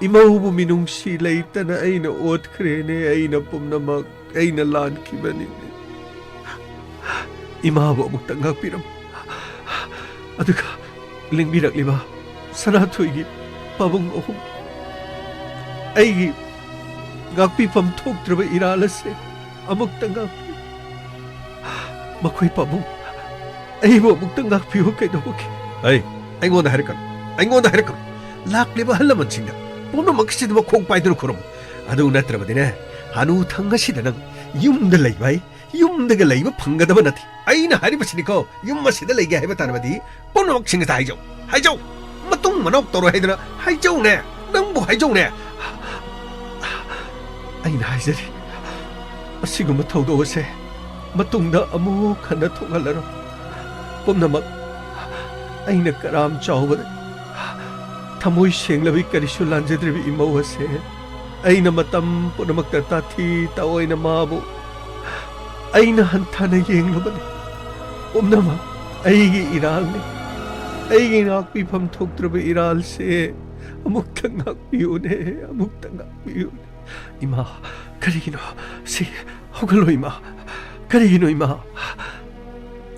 ꯏꯃꯧꯕꯨ ꯃꯤꯅꯨꯡꯁꯤ ꯂꯩꯇꯅ ꯑꯩꯅ ꯑꯣꯠꯈ꯭ꯔꯦꯅꯦ꯫ ꯑꯩꯅ ꯄꯨꯝꯅꯃꯛ, ꯑꯩꯅ ꯂꯥꯟꯈꯤꯕꯅꯤꯅꯦ꯫ ꯏꯃꯥꯕꯨ ꯑꯃꯨꯛꯇ ꯉꯥꯛꯄꯤꯔꯝꯃꯨ꯫ ꯑꯗꯨꯒ ꯂꯦꯡꯕꯤꯔꯛꯂꯤꯕ ꯁꯅꯥꯊꯣꯏꯒꯤ ꯄꯥꯕꯨꯡ ꯑꯍꯨꯝ, ꯑꯩꯒꯤ ꯉꯥꯛꯄꯤꯐꯝ ꯊꯣꯛꯇ꯭ꯔꯕ ꯏꯔꯥꯜ ꯑꯁꯦ ꯑꯃꯨꯛꯇ ꯉꯥꯛꯄꯤꯌꯨ꯫ ꯃꯈꯣꯏ ꯄꯥꯕꯨꯡ, ꯑꯩꯕꯨ ꯑꯃꯨꯛꯇ ꯉꯥꯛꯄꯤꯌꯨ ꯀꯩꯗꯧꯕꯒꯤ? ꯑꯩ, ꯑꯩꯉꯣꯟꯗ ꯍꯥꯏꯔꯛꯀꯅꯨ, ꯑꯩꯉꯣꯟꯗ ꯍꯥꯏꯔꯛꯀꯅꯨ꯫ ꯂꯥꯛꯂꯤꯕ ꯑꯍꯜ ꯂꯃꯟꯁꯤꯡꯗ ꯄꯨꯝꯅꯃꯛꯁꯤꯗ ꯃꯈꯣꯡ ꯄꯥꯏꯗꯨꯅ ꯈꯨꯔꯨꯝꯃꯨ꯫ ꯑꯗꯨ ꯅꯠꯇ꯭ꯔꯕꯗꯤꯅꯦ, ꯍꯅꯨ ꯊꯪ ꯑꯁꯤꯗ ꯅꯪ ꯌꯨꯝꯗ ꯂꯩꯕ ꯍꯥꯏ, ꯌꯨꯝꯗꯒ ꯂꯩꯕ ꯐꯪꯒꯗꯕ ꯅꯠꯇꯦ꯫ ꯑꯩꯅ ꯍꯥꯏꯔꯤꯕꯁꯤꯅꯤꯀꯣ, ꯌꯨꯝ ꯑꯁꯤꯗ ꯂꯩꯒꯦ ꯍꯥꯏꯕ ꯇꯥꯔꯕꯗꯤ ꯄꯨꯝꯅꯃꯛꯁꯤꯡ ꯑꯁꯤꯗ ꯍꯥꯏꯖꯧ, ꯍꯥꯏꯖꯧ꯫ ꯃꯇꯨꯡ ꯃꯅꯥꯎ ꯇꯧꯔꯣꯏ ꯍꯥꯏꯗꯅ ꯍꯥꯏꯖꯧꯅꯦ, ꯅꯪꯕꯨ ꯍꯥꯏꯖꯧꯅꯦ꯫ ꯑꯩꯅ ꯍꯥꯏꯖꯔꯤ, ꯑꯁꯤꯒꯨꯝꯕ ꯊꯧꯗꯣꯛ ꯑꯁꯦ ꯃꯇꯨꯡꯗ ꯑꯃꯨꯛ ꯍꯟꯅ ꯊꯣꯛꯍꯜꯂꯔꯣꯏ꯫ ꯄꯨꯝꯅꯃꯛ ꯑꯩꯅ ꯀꯔꯥꯝ ꯆꯥꯎꯕꯗ ꯊꯃꯣꯏ ꯁꯦꯡꯂꯕꯤ ꯀꯔꯤꯁꯨ ꯂꯥꯟꯖꯗ꯭ꯔꯤꯕꯤ ꯏꯃꯧ ꯑꯁꯦ ꯑꯩꯅ ꯃꯇꯝ ꯄꯨꯝꯅꯃꯛꯇ ꯇꯥꯊꯤ ꯇꯥꯑꯣꯏꯅ ꯃꯥꯕꯨ ꯑꯩꯅ ꯍꯟꯊꯅ ꯌꯦꯡꯂꯨꯕꯅꯤ꯫ ꯄꯨꯝꯅꯃꯛ ꯑꯩꯒꯤ ꯏꯔꯥꯜꯅꯤ꯫ ꯑꯩꯒꯤ ꯉꯥꯛꯄꯤꯐꯝ ꯊꯣꯛꯇ꯭ꯔꯕ ꯏꯔꯥꯜꯁꯦ ꯑꯃꯨꯛꯇ ꯉꯥꯛꯄꯤꯌꯨꯅꯦ, ꯑꯃꯨꯛꯇ ꯉꯥꯛꯄꯤꯌꯨꯅꯦ꯫ ꯏꯃꯥ, ꯀꯔꯤꯒꯤꯅꯣ? ꯁꯤ, ꯍꯧꯒꯠꯂꯣ ꯏꯃꯥ꯫ ꯀꯔꯤꯒꯤꯅꯣ ꯏꯃꯥ?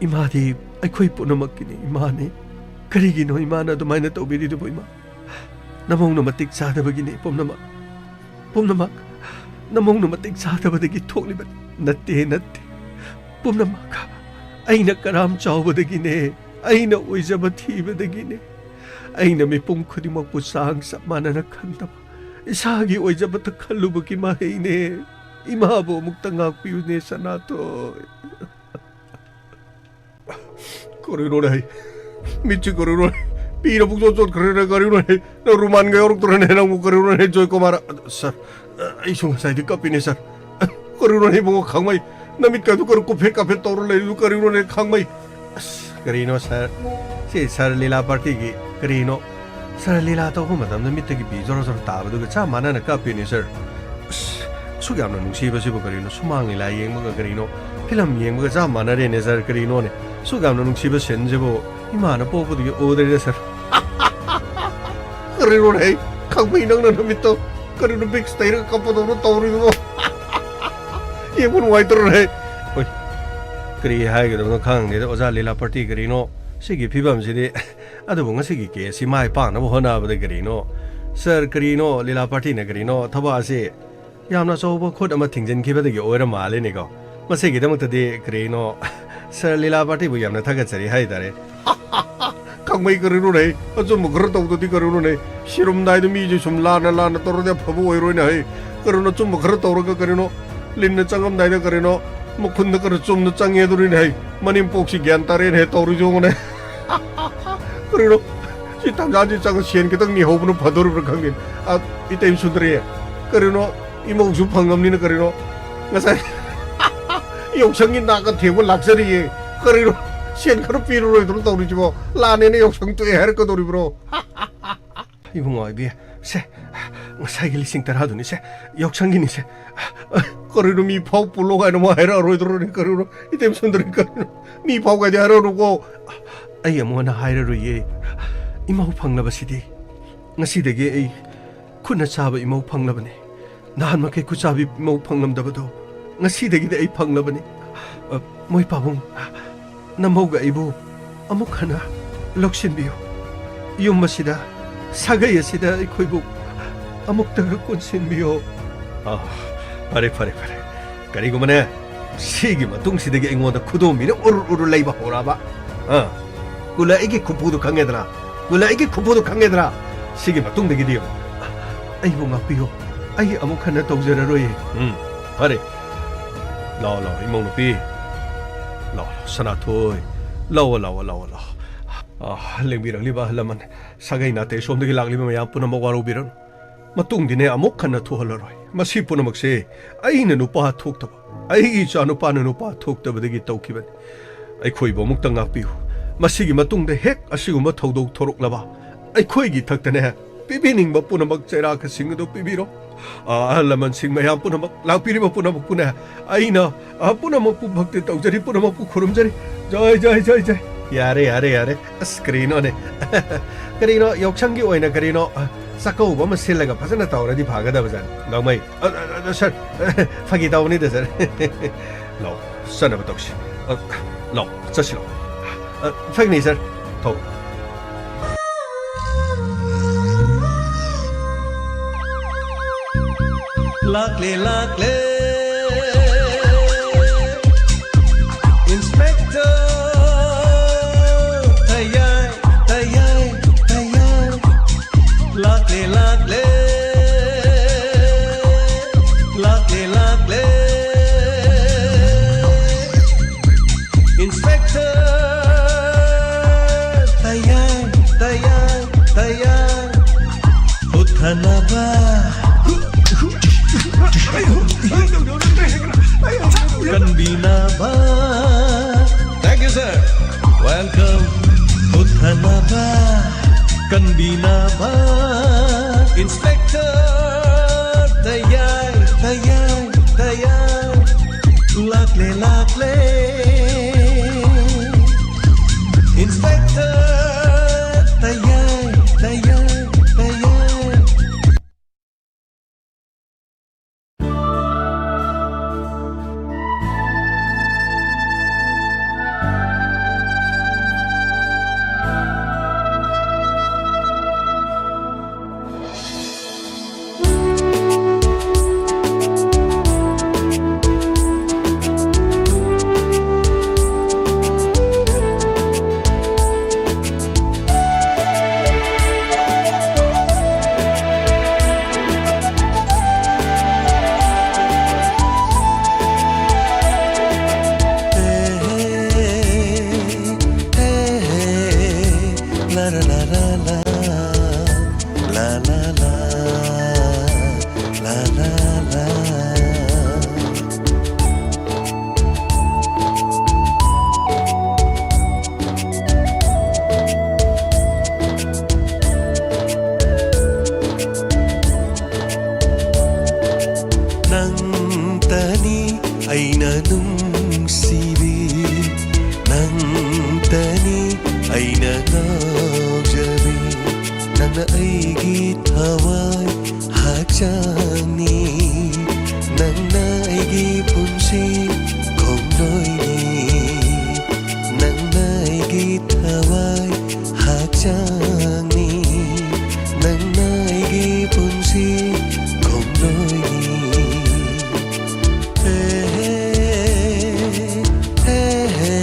ꯏꯃꯥꯗꯤ ꯑꯩꯈꯣꯏ ꯄꯨꯝꯅꯃꯛꯀꯤꯅꯤ, ꯏꯃꯥꯅꯤ꯫ ꯀꯔꯤꯒꯤꯅꯣ ꯏꯃꯥꯅ ꯑꯗꯨꯃꯥꯏꯅ ꯇꯧꯕꯤꯔꯤꯗꯨꯕꯨ ꯏꯃꯥ? ꯅꯃꯧꯅ ꯃꯇꯤꯛ ꯆꯥꯗꯕꯒꯤꯅꯤ ꯄꯨꯝꯅꯃꯛ꯫ ꯄꯨꯝꯅꯃꯛ ꯅꯃꯧꯅ ꯃꯇꯤꯛ ꯆꯥꯗꯕꯗꯒꯤ ꯊꯣꯛꯂꯤꯕꯅꯤ꯫ ꯅꯠꯇꯦ, ꯅꯠꯇꯦ꯫ ꯄꯨꯝꯅꯃꯛ ꯑꯩꯅ ꯀꯔꯥꯝ ꯆꯥꯎꯕꯗꯒꯤꯅꯦ, ꯑꯩꯅ ꯑꯣꯏꯖꯕ ꯊꯤꯕꯗꯒꯤꯅꯦ꯫ ꯑꯩꯅ ꯃꯤꯄꯨꯝ ꯈꯨꯗꯤꯡꯃꯛꯄꯨ ꯆꯥꯡ ꯆꯞ ꯃꯥꯟꯅꯅ ꯈꯟꯗꯕ, ꯏꯁꯥꯒꯤ ꯑꯣꯏꯖꯕꯇ ꯈꯜꯂꯨꯕꯒꯤ ꯃꯍꯩꯅꯦ꯫ ꯏꯃꯥꯕꯨ ꯑꯃꯨꯛꯇ ꯉꯥꯛꯄꯤꯌꯨꯅꯦ, ꯁꯅꯥꯊꯣꯏ꯫ ꯀꯔꯤꯅꯣꯅꯦ ꯍꯩ? ꯃꯤꯠꯁꯤ ꯀꯔꯤꯅꯣ? ꯄꯤꯅ ꯄꯨꯡꯆꯣꯠ ꯆꯣꯠꯈ꯭ꯔꯦꯅꯦ, ꯀꯔꯤꯅꯣꯅꯦ? ꯅꯪ ꯔꯨꯃꯥꯟꯒ ꯌꯥꯎꯔꯛꯇ꯭ꯔꯅꯦ, ꯅꯪꯕꯨ ꯀꯔꯤꯅꯣꯅꯦ, ꯖꯣꯏꯀꯨꯃꯥꯔ? ꯁꯥꯔ, ꯑꯩꯁꯨ ꯉꯁꯥꯏꯗꯤ ꯀꯞꯄꯤꯅꯦ, ꯁꯥꯔ꯫ ꯀꯔꯤꯅꯣꯅꯦ ꯏꯕꯨꯡꯉꯣ ꯈꯥꯡꯃꯩ? ꯅꯃꯤꯠꯀꯗꯨ ꯀꯔꯤ ꯀꯨꯞꯐꯦꯠ ꯀꯥꯐꯦꯠ ꯇꯧꯔ ꯂꯩꯔꯤꯗꯨ ꯀꯔꯤꯅꯣꯅꯦ ꯈꯥꯡꯃꯩ? ꯑꯁ, ꯀꯔꯤꯅꯣ ꯁꯥꯔ? ꯁꯤ ꯁꯥꯔ ꯂꯤꯂꯥ ꯄꯥꯔꯇꯤꯒꯤ ꯀꯔꯤꯅꯣ? ꯁꯥꯔ ꯂꯤꯂꯥ ꯇꯧꯕ ꯃꯇꯝꯗ ꯃꯤꯠꯇꯒꯤ ꯄꯤ ꯖꯣꯔꯣ ꯖꯣꯔꯣ ꯇꯥꯕꯗꯨꯒ ꯆꯞ ꯃꯥꯟꯅꯅ ꯀꯥꯞꯄꯤꯅꯦ ꯁꯥꯔ꯫ ꯑꯁ, ꯑꯁꯨꯛ ꯌꯥꯝꯅ ꯅꯨꯡꯁꯤꯕꯁꯤꯕꯨ ꯀꯔꯤꯅꯣ? ꯁꯨꯃꯥꯡ ꯂꯤꯂꯥ ꯌꯦꯡꯕꯒ ꯀꯔꯤꯅꯣ? ꯐꯤꯂꯝ ꯌꯦꯡꯕꯒ ꯆꯞ ꯃꯥꯟꯅꯔꯦꯅꯦ ꯁꯥꯔ, ꯀꯔꯤꯅꯣꯅꯦ? ꯑꯁꯨꯛ ꯌꯥꯝꯅ ꯅꯨꯡꯁꯤꯕ ꯁꯤꯟꯁꯤꯕꯨ ꯏꯃꯥꯅ ꯄꯣꯛꯄꯗꯒꯤ ꯎꯗ꯭ꯔꯤꯗ ꯁꯥꯔ꯫ ꯀꯔꯤꯅꯣꯅꯦ? ꯈꯪꯕꯩ ꯅꯪꯅ ꯅꯨꯃꯤꯠꯇꯣ ꯀꯔꯤꯅꯣ ꯕꯤꯛꯁ ꯇꯩꯔꯒ ꯀꯞꯄꯗꯧꯅ ꯇꯧꯔꯤꯗꯨꯕꯣ? ꯌꯦꯡꯕ ꯅꯨꯡꯉꯥꯏꯇ꯭ꯔꯣꯅꯦ? ꯍꯣꯏ, ꯀꯔꯤ ꯍꯥꯏꯒꯗꯕꯅꯣ ꯈꯪꯗꯦꯗ, ꯑꯣꯖꯥ ꯂꯤꯂꯥ ꯄꯥꯔꯇꯤ ꯀꯔꯤꯅꯣ? ꯁꯤꯒꯤ ꯐꯤꯕꯝꯁꯤꯗꯤ꯫ ꯑꯗꯨꯕꯨ ꯉꯁꯤꯒꯤ ꯀꯦꯁꯁꯤ ꯃꯥꯏ ꯄꯥꯛꯅꯕ ꯍꯣꯠꯅꯕꯗ ꯀꯔꯤꯅꯣ? ꯁꯥꯔ, ꯀꯔꯤꯅꯣ ꯂꯤꯂꯥ ꯄꯥꯔꯇꯤꯅ ꯀꯔꯤꯅꯣ? ꯊꯕꯛ ꯑꯁꯤ ꯌꯥꯝꯅ ꯑꯆꯧꯕ ꯈꯨꯠ ꯑꯃ ꯊꯤꯡꯖꯤꯟꯈꯤꯕꯗꯒꯤ ꯑꯣꯏꯔ ꯃꯥꯜꯂꯦꯅꯦꯀꯣ꯫ ꯃꯁꯤꯒꯤꯗꯃꯛꯇꯗꯤ ꯀꯔꯤꯅꯣ, ꯁꯥꯔ ꯂꯤꯂꯥ ꯄꯥꯔꯇꯤꯕꯨ ꯌꯥꯝꯅ ꯊꯥꯒꯠꯆꯔꯤ ꯍꯥꯏꯇꯥꯔꯦ꯫ ꯈꯪꯕꯩ ꯀꯔꯤꯅꯣꯅꯦ? ꯑꯆꯨꯝꯕ ꯈꯔ ꯇꯧꯗꯗꯤ ꯀꯔꯤꯅꯣꯅꯦ? ꯁꯤꯔꯝꯗꯥꯏꯗ ꯃꯤꯁꯦ ꯁꯨꯝ ꯂꯥꯟꯅ ꯂꯥꯟꯅ ꯇꯧꯔꯗꯤ ꯑꯐꯕ ꯑꯣꯏꯔꯣꯏꯅꯦ ꯍꯩ꯫ ꯀꯔꯤꯅꯣ ꯑꯆꯨꯝꯕ ꯈꯔ ꯇꯧꯔꯒ ꯀꯔꯤꯅꯣ? ꯂꯤꯟꯅ ꯆꯪꯉꯝꯗꯥꯏꯗ ꯀꯔꯤꯅꯣ? ꯃꯈꯨꯟꯗ ꯈꯔ ꯆꯨꯝꯅ ꯆꯪꯉꯦ ꯑꯗꯨꯅꯤꯅꯦ ꯍꯩ꯫ ꯃꯅꯦꯝꯄꯣꯛꯁꯤ ꯒ꯭ꯌꯥꯟ ꯇꯥꯔꯦꯅꯦ ꯍꯦ ꯇꯧꯔꯤꯁꯤ ꯌꯦꯡꯉꯨꯅꯦ꯫ ꯀꯔꯤꯅꯣ? ꯁꯤ ꯇꯥꯟꯖꯥꯁꯤ ꯆꯪꯉ ꯁꯦꯟ ꯈꯤꯇꯪ ꯅꯤꯍꯧꯕꯅ ꯐꯗꯣꯔꯤꯕ꯭ꯔꯥ ꯈꯪꯗꯦ꯫ ꯑ, ꯏꯇꯩ ꯁꯨꯟꯗ꯭ꯔꯤ, ꯀꯔꯤꯅꯣ? ꯏꯃꯧꯁꯨ ꯐꯪꯉꯝꯅꯤꯅ ꯀꯔꯤꯅꯣ? ꯉꯁꯥꯏ ꯌꯥꯎꯁꯪꯒꯤ ꯅꯥꯛꯀ ꯊꯦꯡꯕ ꯂꯥꯛꯆꯔꯤꯌꯦ꯫ ꯀꯔꯤꯅꯣ? ꯁꯦꯟ ꯈꯔ ꯄꯤꯔꯔꯣꯏꯗ꯭ꯔꯣ ꯇꯧꯔꯤꯁꯤꯕꯣ? ꯂꯥꯟꯅꯦꯅ ꯌꯥꯎꯁꯪ ꯇꯣꯛꯑꯦ ꯍꯥꯏꯔꯛꯀꯗꯧꯔꯤꯕ꯭ꯔꯣ? ꯏꯕꯨꯡꯉꯣ ꯏꯕꯤ, ꯁꯦ, ꯉꯁꯥꯏꯒꯤ ꯂꯤꯁꯤꯡ ꯇꯔꯥꯗꯨꯅꯤ ꯁꯦ, ꯌꯥꯎꯁꯪꯒꯤꯅꯤ ꯁꯦ꯫ ꯀꯔꯤꯅꯣ ꯃꯤ ꯐꯥꯎ ꯄꯨꯜꯂꯣ ꯍꯥꯏꯅ ꯑꯃꯨꯛ ꯍꯥꯏꯔꯛꯑꯔꯣꯏꯗ꯭ꯔꯣꯅꯦ? ꯀꯔꯤꯅꯣ? ꯏꯇꯩ ꯁꯨꯟꯗ꯭ꯔꯤ ꯀꯔꯤꯅꯣ? ꯃꯤ ꯐꯥꯎ ꯀꯥꯏꯗꯤ ꯍꯥꯏꯔꯛꯑꯅꯨꯀꯣ꯫ ꯑꯩ ꯑꯃꯨꯛ ꯍꯟꯅ ꯍꯥꯏꯔꯔꯣꯏꯌꯦ꯫ ꯏꯃꯧ ꯐꯪꯂꯕꯁꯤꯗꯤ ꯉꯁꯤꯗꯒꯤ ꯑꯩ ꯈꯨꯠꯅ ꯆꯥꯕ ꯏꯃꯧ ꯐꯪꯂꯕꯅꯤ꯫ ꯅꯍꯥꯟ ꯃꯈꯩ ꯈꯨꯠꯆꯥꯕꯤ ꯏꯃꯧ ꯐꯪꯂꯝꯗꯕꯗꯣ ꯉꯁꯤꯗꯒꯤꯗꯤ ꯑꯩ ꯐꯪꯂꯕꯅꯤ꯫ ꯑ, ꯃꯣꯏ ꯄꯥꯕꯨꯡ, ꯅꯃꯧꯒ ꯑꯩꯕꯨ ꯑꯃꯨꯛ ꯍꯟꯅ ꯂꯧꯁꯤꯟꯕꯤꯌꯨ꯫ ꯌꯨꯝ ꯑꯁꯤꯗ, ꯁꯥꯒꯩ ꯑꯁꯤꯗ ꯑꯩꯈꯣꯏꯕꯨ ꯑꯃꯨꯛꯇꯒ ꯀꯣꯟꯁꯤꯟꯕꯤꯌꯨ꯫ ꯑ, ꯐꯔꯦ, ꯐꯔꯦ, ꯐꯔꯦ꯫ ꯀꯔꯤꯒꯨꯝꯕꯅꯦ, ꯁꯤꯒꯤ ꯃꯇꯨꯡꯁꯤꯗꯒꯤ ꯑꯩꯉꯣꯟꯗ ꯈꯨꯗꯣꯝꯕꯤꯅ ꯎꯔꯨ ꯎꯔꯨ ꯂꯩꯕ ꯍꯧꯔꯛꯑꯕ꯫ ꯑ, ꯀꯨꯂ ꯑꯩꯒꯤ ꯈꯨꯐꯨꯗꯨ ꯈꯪꯉꯦꯗꯅ? ꯀꯨꯂ ꯑꯩꯒꯤ ꯈꯨꯐꯨꯗꯨ ꯈꯪꯉꯦꯗꯅ? ꯁꯤꯒꯤ ꯃꯇꯨꯡꯗꯒꯤꯗꯤ ꯑꯩꯕꯨ ꯉꯥꯛꯄꯤꯌꯨ꯫ ꯑꯩ ꯑꯃꯨꯛ ꯍꯟꯅ ꯇꯧꯖꯔꯔꯣꯏꯌꯦ꯫ ꯎꯝ, ꯐꯔꯦ꯫ ꯂꯥꯛꯑꯣ, ꯂꯥꯛꯑꯣ, ꯏꯃꯧ ꯅꯨꯄꯤ꯫ ꯂꯥꯛꯑꯣ, ꯂꯥꯛꯑꯣ, ꯁꯅꯥꯊꯣꯏ꯫ ꯂꯥꯛꯑꯣ, ꯂꯥꯛꯑꯣ, ꯂꯥꯛꯑꯣ, ꯂꯥꯛꯑꯣ꯫ ꯑ, ꯂꯦꯡꯕꯤꯔꯛꯂꯤꯕ ꯑꯍꯜ ꯂꯃꯟ, ꯁꯥꯒꯩ ꯅꯥꯇꯩ ꯁꯣꯝꯗꯒꯤ ꯂꯥꯛꯂꯤꯕ ꯃꯌꯥꯝ ꯄꯨꯝꯅꯃꯛ ꯋꯥꯔꯧꯕꯤꯔꯅꯨ꯫ ꯃꯇꯨꯡꯗꯤꯅꯦ ꯑꯃꯨꯛ ꯍꯟꯅ ꯊꯣꯛꯍꯜꯂꯔꯣꯏ꯫ ꯃꯁꯤ ꯄꯨꯝꯅꯃꯛꯁꯦ ꯑꯩꯅ ꯅꯨꯄꯥ ꯊꯣꯛꯇꯕ, ꯑꯩꯒꯤ ꯏꯆꯥ ꯅꯨꯄꯥꯅ ꯅꯨꯄꯥ ꯊꯣꯛꯇꯕꯗꯒꯤ ꯇꯧꯈꯤꯕꯅꯤ꯫ ꯑꯩꯈꯣꯏꯕꯨ ꯑꯃꯨꯛꯇ ꯉꯥꯛꯄꯤꯌꯨ꯫ ꯃꯁꯤꯒꯤ ꯃꯇꯨꯡꯗ ꯍꯦꯛ ꯑꯁꯤꯒꯨꯝꯕ ꯊꯧꯗꯣꯛ ꯊꯣꯔꯛꯂꯕ ꯑꯩꯈꯣꯏꯒꯤ ꯏꯊꯛꯇꯅꯦ ꯄꯤꯕꯤꯅꯤꯡꯕ ꯄꯨꯝꯅꯃꯛ ꯆꯩꯔꯥꯛꯀꯁꯤꯡ ꯑꯗꯨ ꯄꯤꯕꯤꯔꯣ꯫ ꯑ, ꯑꯍꯜ ꯂꯃꯟꯁꯤꯡ ꯃꯌꯥꯝ ꯄꯨꯝꯅꯃꯛ ꯂꯥꯛꯄꯤꯔꯤꯕ ꯄꯨꯝꯅꯃꯛꯄꯨꯅꯦ ꯑꯩꯅ, ꯑ, ꯄꯨꯝꯅꯃꯛꯄꯨ ꯚꯛꯇꯤ ꯇꯧꯖꯔꯤ, ꯄꯨꯝꯅꯃꯛꯄꯨ ꯈꯨꯔꯨꯝꯖꯔꯤ꯫ ꯖꯥꯏ, ꯖꯥꯏ, ꯖꯥꯏ, ꯖꯥꯏ꯫ ꯌꯥꯔꯦ, ꯌꯥꯔꯦ, ꯌꯥꯔꯦ꯫ ꯑꯁ, ꯀꯔꯤꯅꯣꯅꯦ? ꯀꯔꯤꯅꯣ, ꯌꯥꯎꯁꯪꯒꯤ ꯑꯣꯏꯅ ꯀꯔꯤꯅꯣ, ꯑ, ꯆꯥꯛꯀꯧꯕ ꯑꯃ ꯁꯤꯜꯂꯒ ꯐꯖꯅ ꯇꯧꯔꯗꯤ ꯐꯒꯗꯕꯖꯥꯠꯅꯤ꯫ ꯒꯥꯡꯃꯩ, ꯑ, ꯑ, ꯑ, ꯁꯥꯔ, ꯐꯥꯒꯤ ꯇꯧꯕꯅꯤꯗ, ꯁꯥꯔ꯫ ꯂꯥꯛꯑꯣ, ꯆꯠꯅꯕ ꯇꯧꯁꯤ꯫ ꯑ, ꯂꯥꯛꯑꯣ, ꯆꯠꯁꯤ ꯂꯥꯛꯑꯣ꯫ ꯑ, ꯐꯒꯅꯤ, ꯁꯥꯔ꯫ ꯊꯣꯛ꯫ ꯂꯥꯛꯂꯦ, ꯂꯥꯛꯂꯦ, Inspector ꯇꯌꯥꯏ, ꯇꯌꯥꯏ, ꯇꯌꯥꯏ꯫ ꯂꯥꯛꯂꯦ, ꯂꯥꯛꯂꯦ, ꯂꯥꯛꯂꯦ, ꯂꯥꯛꯂꯦ, Inspector Tayai, Tayai, ꯇꯌꯥꯏ꯫ ꯍꯨꯠꯊꯅꯕ, ꯀꯟꯕꯤꯅꯕ꯫ Thank you, sir. Welcome. ꯍꯨꯠꯊꯅꯕ, ꯀꯟꯕꯤꯅꯕ, Inspector Tayai, Tayai, ꯇꯌꯥꯏ꯫ ꯂꯥꯛꯂꯦ, ꯂꯥꯛꯂꯦ, Inspector ꯇꯌꯥꯏ, ꯇꯌꯥꯏ, ꯇꯌꯥꯏ꯫ ꯑꯩꯅ ꯅꯨꯡꯁꯤꯕꯤ ꯅꯪꯇꯅꯤ, ꯑꯩꯅ ꯉꯥꯎꯖꯕꯤ ꯅꯪꯅ ꯑꯩꯒꯤ ꯊꯋꯥꯏ ꯍꯛꯆꯥꯡꯅꯤ, ꯅꯪꯅ ꯑꯩꯒꯤ ꯄꯨꯟꯁꯤ ꯈꯣꯡꯂꯣꯏꯅꯤ, ꯅꯪꯅ ꯑꯩꯒꯤ ꯊꯋꯥꯏ ꯍꯛꯆꯥꯡꯅꯤ, ꯅꯪꯅ ꯑꯩꯒꯤ ꯄꯨꯟꯁꯤ ꯈꯣꯡꯂꯣꯏꯅꯤ꯫ ꯍꯦ, ꯍꯦ, ꯍꯦ, ꯍꯦ,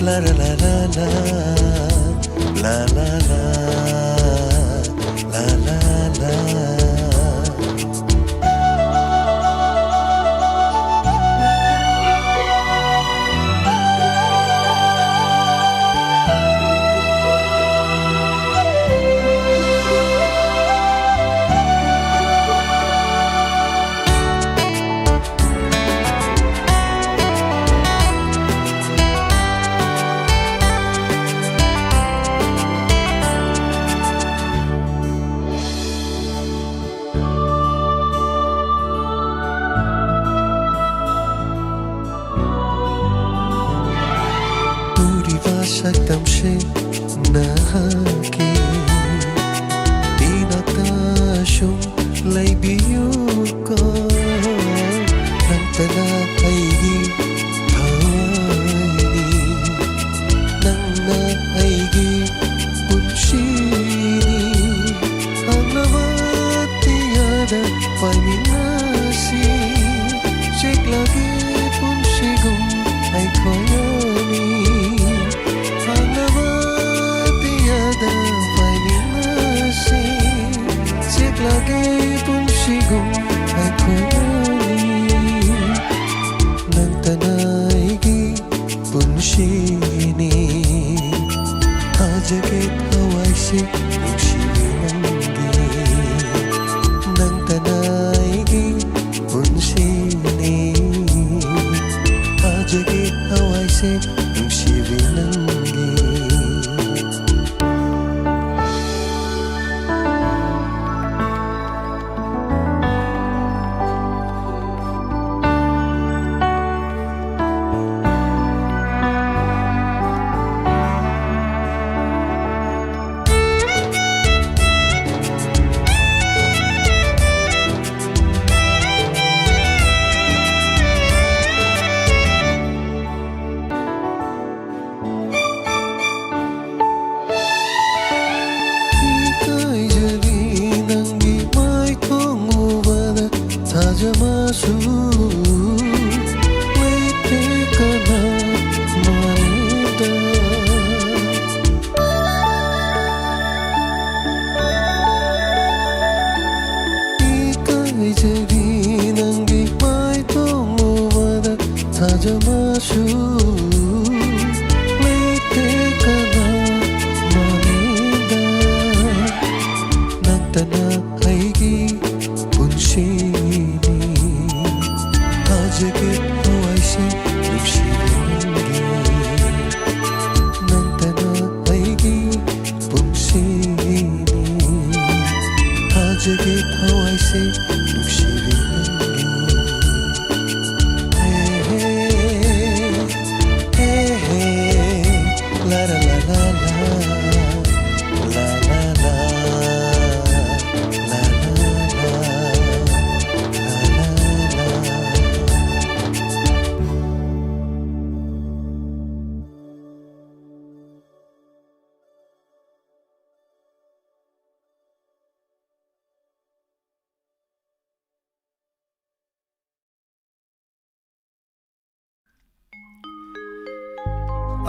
ꯂꯥ, ꯂꯥ, ꯂꯥ, ꯂꯥ, ꯂꯥ꯫ ꯎꯔꯤꯕ ꯁꯛꯇꯝꯁꯦ ꯅꯍꯥꯛꯀꯤ ꯏꯅꯥꯛꯇ ꯁꯨꯝ ꯂꯩꯕꯤꯌꯨꯀꯣ, ꯅꯪꯇꯅ ꯑꯩꯒꯤ ꯊꯋꯥꯏꯅꯤ, ꯅꯪꯅ ꯑꯩꯒꯤ ꯄꯨꯟꯁꯤꯅꯤ꯫ ꯍꯥꯡꯂꯕ ꯑꯇꯤꯌꯥꯗ ꯄꯥꯏꯃꯤꯟꯅꯁꯤ, ꯆꯦꯛꯂꯛꯀꯤ ꯄꯨꯟꯁꯤꯒꯨꯝ ꯑꯩꯈꯣꯏ ꯑꯅꯤ꯫ ꯍꯥꯡꯂꯕ ꯑꯇꯤꯌꯥꯗ ꯊꯥꯖꯕꯁꯨ ꯂꯩꯇꯦ ꯀꯅꯥ ꯃꯥꯂꯦꯗ꯫ ꯏꯀꯥꯏꯖꯔꯤ ꯅꯪꯒꯤ ꯃꯥꯏꯊꯣꯡ ꯎꯕꯗ ꯊꯥꯖꯕꯁꯨ ꯂꯩꯇꯦ ꯀꯅꯥ ꯃꯥꯂꯦꯗ꯫ ꯅꯪꯇꯅ ꯑꯩꯒꯤ ꯄꯨꯟꯁꯤꯅꯤ꯫ ꯊꯥꯖꯒꯦ ꯊꯋꯥꯏꯁꯦ ꯅꯨꯡꯁꯤꯕꯤ ꯅꯪꯒꯤ꯫ ꯅꯪꯇꯅ ꯑꯩꯒꯤ ꯄꯨꯟꯁꯤꯅꯤ꯫ ꯊꯥꯖꯒꯦ ꯊꯋꯥꯏꯁꯦ ꯅꯨꯡꯁꯤꯕꯤ ꯅꯪꯒꯤ꯫ ꯍꯦ, ꯍꯦ, ꯍꯦ, ꯍꯦ, ꯂꯥ, ꯂꯥ, ꯂꯥ, ꯂꯥ, ꯂꯥ꯫ ꯂꯥ, ꯂꯥ, ꯂꯥ, ꯂꯥ, ꯂꯥ, ꯂꯥ, ꯂꯥ, ꯂꯥ, ꯂꯥ꯫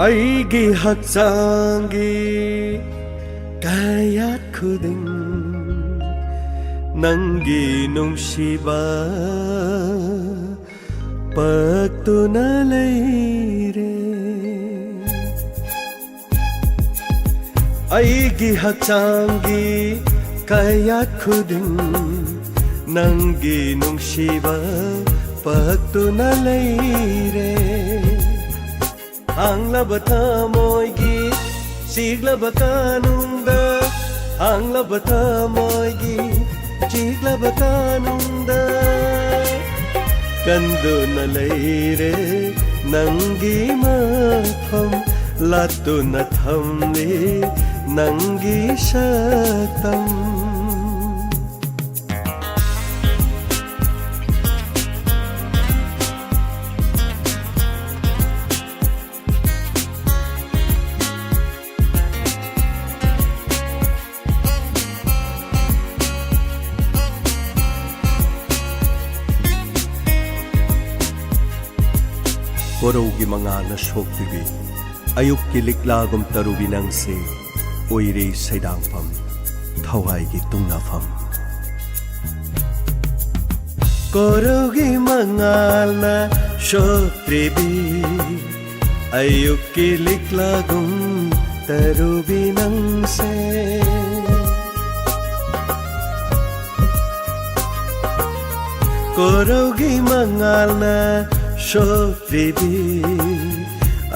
ꯑꯩꯒꯤ ꯍꯛꯆꯥꯡꯒꯤ ꯀꯌꯥꯠ ꯈꯨꯗꯤꯡ ꯅꯪꯒꯤ ꯅꯨꯡꯁꯤꯕ ꯄꯛꯇꯨꯅ ꯂꯩꯔꯦ꯫ ꯑꯩꯒꯤ ꯍꯛꯆꯥꯡꯒꯤ ꯀꯌꯥꯠ ꯈꯨꯗꯤꯡ ꯅꯪꯒꯤ ꯅꯨꯡꯁꯤꯕ ꯄꯛꯇꯨꯅ ꯂꯩꯔꯦ꯫ ꯍꯥꯡꯂꯕ ꯊꯃꯣꯏꯒꯤ ꯆꯤꯛꯂꯕ ꯀꯥꯅꯨꯡꯗ, ꯍꯥꯡꯂꯕ ꯊꯃꯣꯏꯒꯤ ꯆꯤꯛꯂꯕ ꯀꯥꯅꯨꯡꯗ ꯀꯟꯗꯨꯅ ꯂꯩꯔꯦ ꯅꯪꯒꯤ ꯃꯐꯝ, ꯂꯥꯠꯇꯨꯅ ꯊꯝꯂꯤ ꯅꯪꯒꯤ ꯁꯛꯇꯝ꯫ ꯀꯣꯔꯧꯒꯤ ꯃꯉꯥꯜꯅ ꯁꯣꯛꯄꯤꯕꯤ, ꯑꯌꯨꯛꯀꯤ ꯂꯤꯛꯂꯥꯒꯨꯝ ꯇꯔꯨꯕꯤ ꯅꯪꯁꯦ, ꯑꯣꯏꯔꯦ ꯁꯩꯗꯥꯡꯐꯝ, ꯊꯋꯥꯏꯒꯤ ꯇꯨꯝꯅꯐꯝ꯫ ꯀꯣꯔꯧꯒꯤ ꯃꯉꯥꯜꯅ ꯁꯣꯛꯇ꯭ꯔꯤꯕꯤ, ꯑꯌꯨꯛꯀꯤ ꯂꯤꯛꯂꯥꯒꯨꯝ ꯇꯔꯨꯕꯤ ꯅꯪꯁꯦ꯫ ꯀꯣꯔꯧꯒꯤ ꯃꯉꯥꯜꯅ ꯁꯣꯛꯇ꯭ꯔꯤꯕꯤ,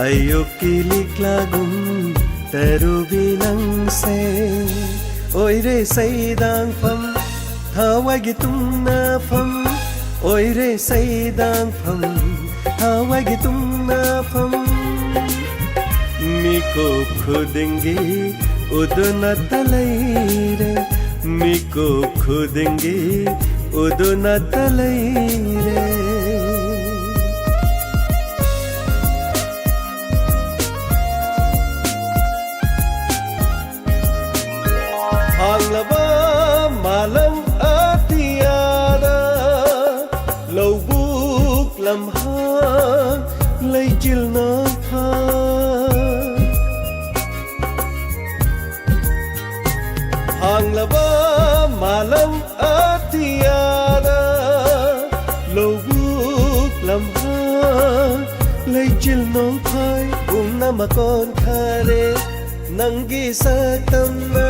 ꯑꯌꯨꯛꯀꯤ ꯂꯤꯛꯂꯥꯒꯨꯝ ꯇꯔꯨꯕꯤ ꯅꯪꯁꯦ꯫ ꯑꯣꯏꯔꯦ ꯁꯩꯗꯥꯡꯐꯝ, ꯊꯋꯥꯏꯒꯤ ꯇꯨꯝꯅꯐꯝ, ꯑꯣꯏꯔꯦ ꯁꯩꯗꯥꯡꯐꯝ, ꯊꯋꯥꯏꯒꯤ ꯇꯨꯝꯅꯐꯝ꯫ ꯃꯤꯀꯨꯞ ꯈꯨꯗꯤꯡꯒꯤ ꯎꯗꯨꯅꯇ ꯂꯩꯔꯦ, ꯃꯤꯀꯨꯞ ꯈꯨꯗꯤꯡꯒꯤ ꯎꯗꯨꯅꯇ ꯂꯩꯔꯦ꯫ ꯍꯥꯡꯂꯕ ꯃꯥꯂꯪ ꯑꯇꯤꯌꯥꯗ, ꯂꯧꯕꯨꯛ ꯂꯝꯍꯥꯡ ꯂꯩꯆꯤꯜ ꯅꯣꯡꯐꯥ꯫ ꯍꯥꯡꯂꯕ ꯃꯥꯂꯪ ꯑꯇꯤꯌꯥꯗ, ꯂꯧꯕꯨꯛ ꯂꯝꯍꯥꯡ ꯂꯩꯆꯤꯜ ꯅꯣꯡꯐꯥꯏ, ꯄꯨꯝꯅꯃꯛ ꯑꯣꯟꯈꯔꯦ ꯅꯪꯒꯤ ꯁꯛꯇꯝꯅ,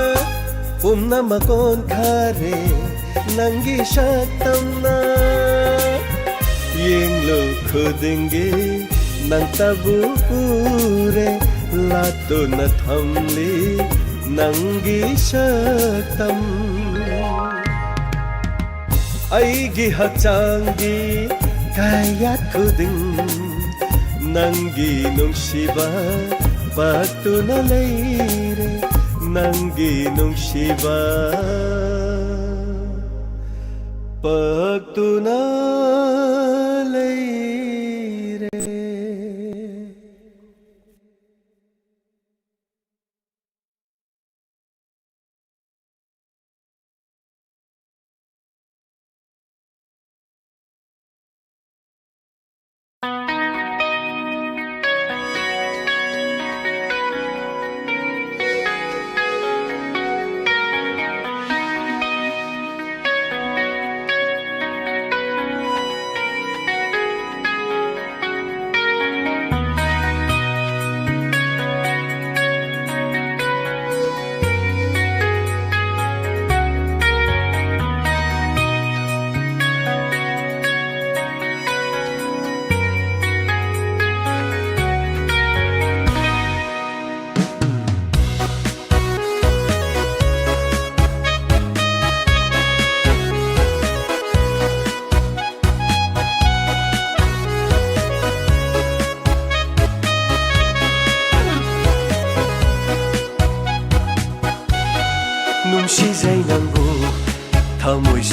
ꯄꯨꯝꯅꯃꯛ ꯑꯣꯟꯈꯔꯦ ꯅꯪꯒꯤ ꯁꯛꯇꯝꯅ꯫ ꯌꯦꯡꯂꯨ ꯈꯨꯗꯤꯡꯒꯤ ꯅꯪꯇꯕꯨ ꯎꯔꯦ, ꯂꯥꯠꯇꯨꯅ ꯊꯝꯂꯤ ꯅꯪꯒꯤ ꯁꯛꯇꯝ꯫ ꯑꯩꯒꯤ ꯍꯛꯆꯥꯡꯒꯤ ꯀꯌꯥꯠ ꯈꯨꯗꯤꯡ ꯅꯪꯒꯤ ꯅꯨꯡꯁꯤꯕ ꯄꯥꯛꯇꯨꯅ ꯂꯩꯔꯦ, ꯅꯪꯒꯤ ꯅꯨꯡꯁꯤꯕ ꯄꯥꯛꯇꯨꯅ ꯂꯩꯔꯦ꯫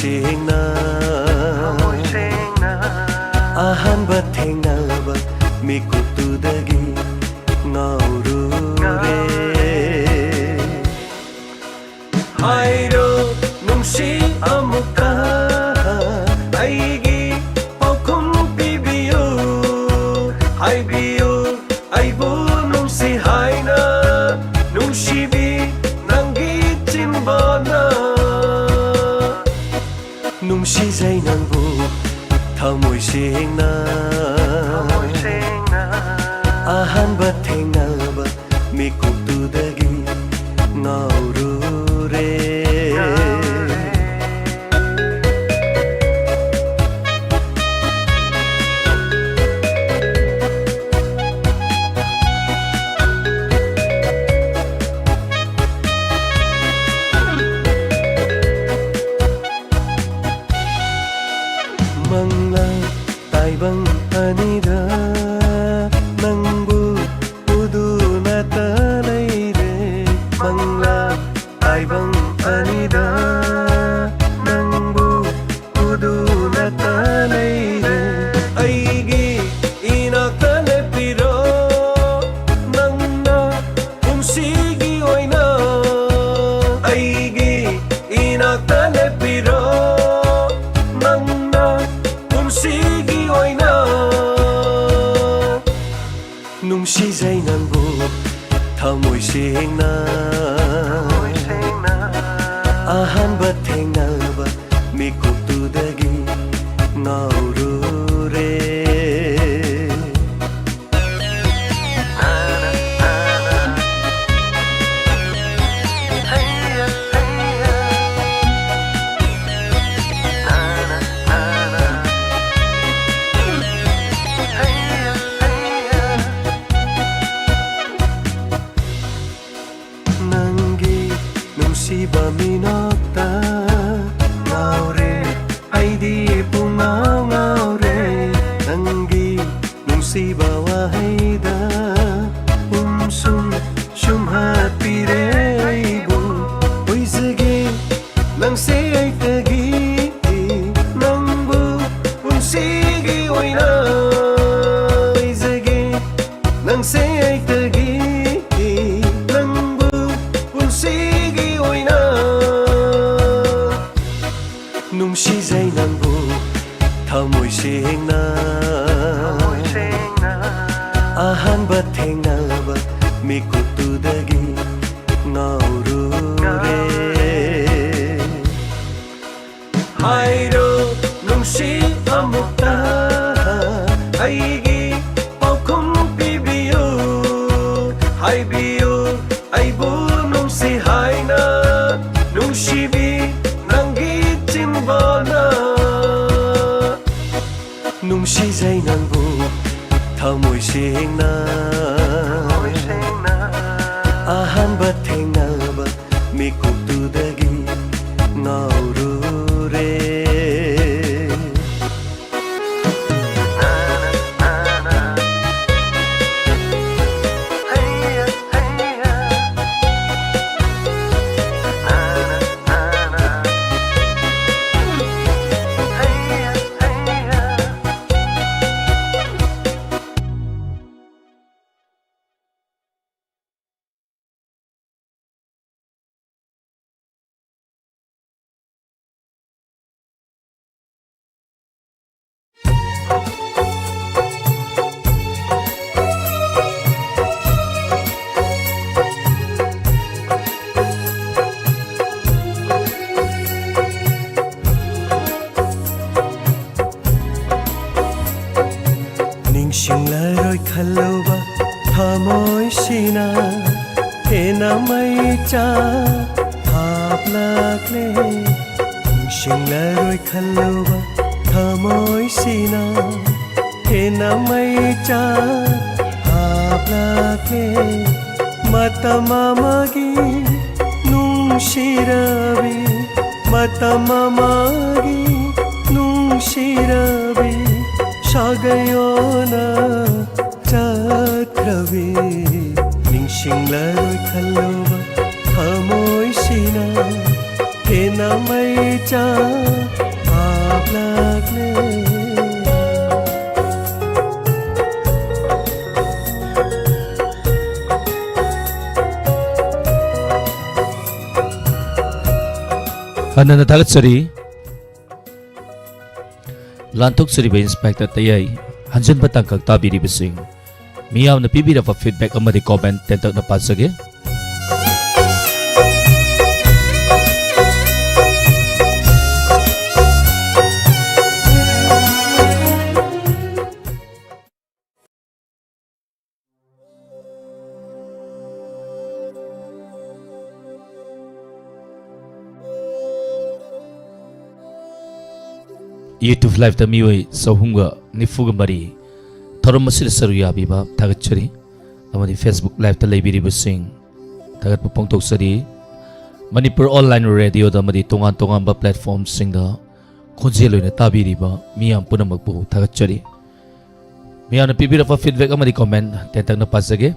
ꯁꯦꯡꯅ ꯑꯍꯥꯟꯕ ꯊꯦꯡꯅꯕ ꯃꯤꯀꯨꯞꯇꯨꯗꯒꯤ ꯉꯥꯎꯔꯨꯔꯦ꯫ ꯍꯥꯏꯔꯣ ꯅꯨꯡꯁꯤ ꯑꯃꯨꯛꯀ ꯑꯩꯒꯤ ꯄꯥꯎꯈꯨꯝ ꯄꯤꯕꯤꯌꯨ꯫ ꯍꯥꯏꯕꯤꯌꯨ ꯑꯩꯕꯨ ꯅꯨꯡꯁꯤ ꯍꯥꯏꯅ ꯅꯨꯡꯁꯤꯕꯤ ꯅꯪꯒꯤ ꯆꯤꯟꯕꯥꯅ꯫ ꯅꯨꯡꯁꯤꯖꯩ ꯅꯪꯕꯨ ꯊꯃꯣꯏ ꯁꯦꯡꯅ꯫ ꯑꯍꯥꯟꯕ ꯊꯦꯡꯅꯕ ꯃꯤꯀꯨꯞꯇꯨꯗꯒꯤ ꯉꯥꯎꯔꯨꯔꯦ꯫ ꯃꯪꯂꯥ ꯇꯥꯏꯕꯪ ꯑꯅꯤꯗ ꯅꯪꯕꯨ ꯎꯗꯨꯅꯇ ꯂꯩꯔꯦ꯫ ꯃꯪꯂꯥ ꯇꯥꯏꯕꯪ ꯑꯅꯤꯗ ꯅꯪꯕꯨ ꯎꯗꯨꯅꯇ ꯂꯩꯔꯦ꯫ ꯑꯩꯒꯤ ꯏꯅꯥꯛꯇ ꯂꯦꯞꯄꯤꯔꯣ ꯅꯪꯅ ꯄꯨꯟꯁꯤꯒꯤ ꯑꯣꯏꯅ꯫ ꯑꯩꯒꯤ ꯏꯅꯥꯛꯇ ꯂꯦꯞꯄꯤꯔꯣ ꯅꯪꯅ ꯄꯨꯟꯁꯤꯒꯤ ꯑꯣꯏꯅ꯫ ꯅꯨꯡꯁꯤꯖꯩ ꯅꯪꯕꯨ ꯊꯃꯣꯏ ꯁꯦꯡꯅ꯫ ꯑꯍꯥꯟꯕ ꯊꯦꯡꯅꯕ ꯃꯤꯀꯨꯞꯇꯨꯗꯒꯤ ꯉꯥꯎꯔꯨꯔꯦ꯫ ꯅꯪꯒꯤ ꯅꯨꯡꯁꯤꯕ ꯃꯤꯅꯣꯛꯇ ꯉꯥꯎꯔꯦ ꯑꯩꯗꯤ ꯄꯨꯡꯉꯥꯎ ꯉꯥꯎ ꯊꯃꯣꯏ ꯁꯦꯡꯅ ꯑꯍꯥꯟꯕ ꯊꯦꯡꯅꯕ ꯃꯤꯀꯨꯞꯇꯨꯗꯒꯤ ꯉꯥꯎꯔꯨꯔꯦ꯫ ꯍꯥꯏꯔꯣ ꯅꯨꯡꯁꯤ ꯑꯃꯨꯛꯇ, ꯑꯩꯒꯤ ꯄꯥꯎꯈꯨꯝ ꯄꯤꯕꯤꯌꯨ꯫ ꯍꯥꯏꯕꯤꯌꯨ ꯑꯩꯕꯨ ꯅꯨꯡꯁꯤ ꯍꯥꯏꯅ, ꯅꯨꯡꯁꯤꯕꯤ ꯅꯪꯒꯤ ꯆꯤꯟꯕꯥꯅ꯫ ꯅꯨꯡꯁꯤꯖꯩ ꯅꯪꯕꯨ ꯊꯃꯣꯏ ꯁꯦꯡꯅ꯫ ꯑꯍꯥꯟꯕ ꯊꯦꯡꯅꯕ ꯃꯤꯀꯨꯞꯇꯨꯗꯒꯤ ꯉꯥꯎꯔꯨꯔꯦ꯫ ꯅꯤꯡꯁꯤꯡꯂꯔꯣꯏ ꯈꯜꯂꯨꯕ ꯊꯃꯣꯏꯁꯤꯅ ꯍꯦꯟꯅ ꯃꯩꯆꯥꯛ ꯍꯥꯞꯂꯛꯂꯦ꯫ ꯅꯤꯡꯁꯤꯡꯂꯔꯣꯏ ꯈꯜꯂꯨꯕ ꯊꯃꯣꯏꯁꯤꯅ ꯍꯦꯟꯅ ꯃꯩꯆꯥꯛ ꯍꯥꯞꯂꯛꯂꯦ꯫ ꯃꯇꯝ ꯑꯃꯒꯤ ꯅꯨꯡꯁꯤꯔꯕꯤ, ꯃꯇꯝ ꯑꯃꯒꯤ ꯅꯨꯡꯁꯤꯔꯕꯤ, ꯁꯥꯒꯩ ꯑꯣꯟꯅ ꯆꯠꯈ꯭ꯔꯕꯤ꯫ ꯅꯤꯡꯁꯤꯡꯂꯔꯣꯏ ꯈꯜꯂꯨꯕ ꯊꯃꯣꯏꯁꯤꯅ ꯍꯦꯟꯅ ꯃꯩꯆꯥꯛ ꯍꯥꯞꯂꯛꯂꯦ꯫ ꯍꯟꯅ ꯊꯥꯒꯠꯆꯔꯤ꯫ ꯂꯥꯟꯊꯣꯛꯆꯔꯤꯕ ꯏꯟꯁꯄꯦꯛꯇꯔ ꯇꯌꯥꯏ, ꯍꯟꯖꯤꯟꯕ ꯇꯥꯡꯀꯛ ꯇꯥꯕꯤꯔꯤꯕꯁꯤꯡ, ꯃꯤꯌꯥꯝꯅ ꯄꯤꯕꯤꯔꯕ ꯐꯤꯗꯕꯦꯛ ꯑꯃꯗꯤ ꯀꯣꯃꯦꯟ ꯇꯦꯟꯇꯛꯅ ꯄꯥꯖꯒꯦ꯫ YouTube Live-ꯇ ꯃꯤꯑꯣꯏ ꯆꯍꯨꯝꯒ ꯅꯤꯐꯨꯒ ꯃꯔꯤ ꯊꯧꯔꯝ ꯑꯁꯤꯗ ꯁꯔꯨꯛ ꯌꯥꯕꯤꯕ ꯊꯥꯒꯠꯆꯔꯤ, ꯑꯃꯗꯤ Facebook Live-ꯇ ꯂꯩꯕꯤꯔꯤꯕꯁꯤꯡ ꯊꯥꯒꯠꯄ ꯐꯣꯡꯗꯣꯛꯆꯔꯤ꯫ ꯃꯅꯤꯄꯨꯔ Online Radio-ꯗ ꯑꯃꯗꯤ ꯇꯣꯉꯥꯟ ꯇꯣꯉꯥꯟꯕ platform-ꯁꯤꯡꯗ ꯈꯣꯟꯖꯦꯜ ꯑꯣꯏꯅ ꯇꯥꯕꯤꯔꯤꯕ ꯃꯤꯌꯥꯝ ꯄꯨꯝꯅꯃꯛꯄꯨ ꯊꯥꯒꯠꯆꯔꯤ꯫ ꯃꯤꯌꯥꯝꯅ ꯄꯤꯕꯤꯔꯛꯄ ꯐꯤꯗꯕꯦꯛ ꯑꯃꯗꯤ ꯀꯣꯃꯦꯟ ꯇꯦꯟꯇꯛꯅ ꯄꯥꯖꯒꯦ꯫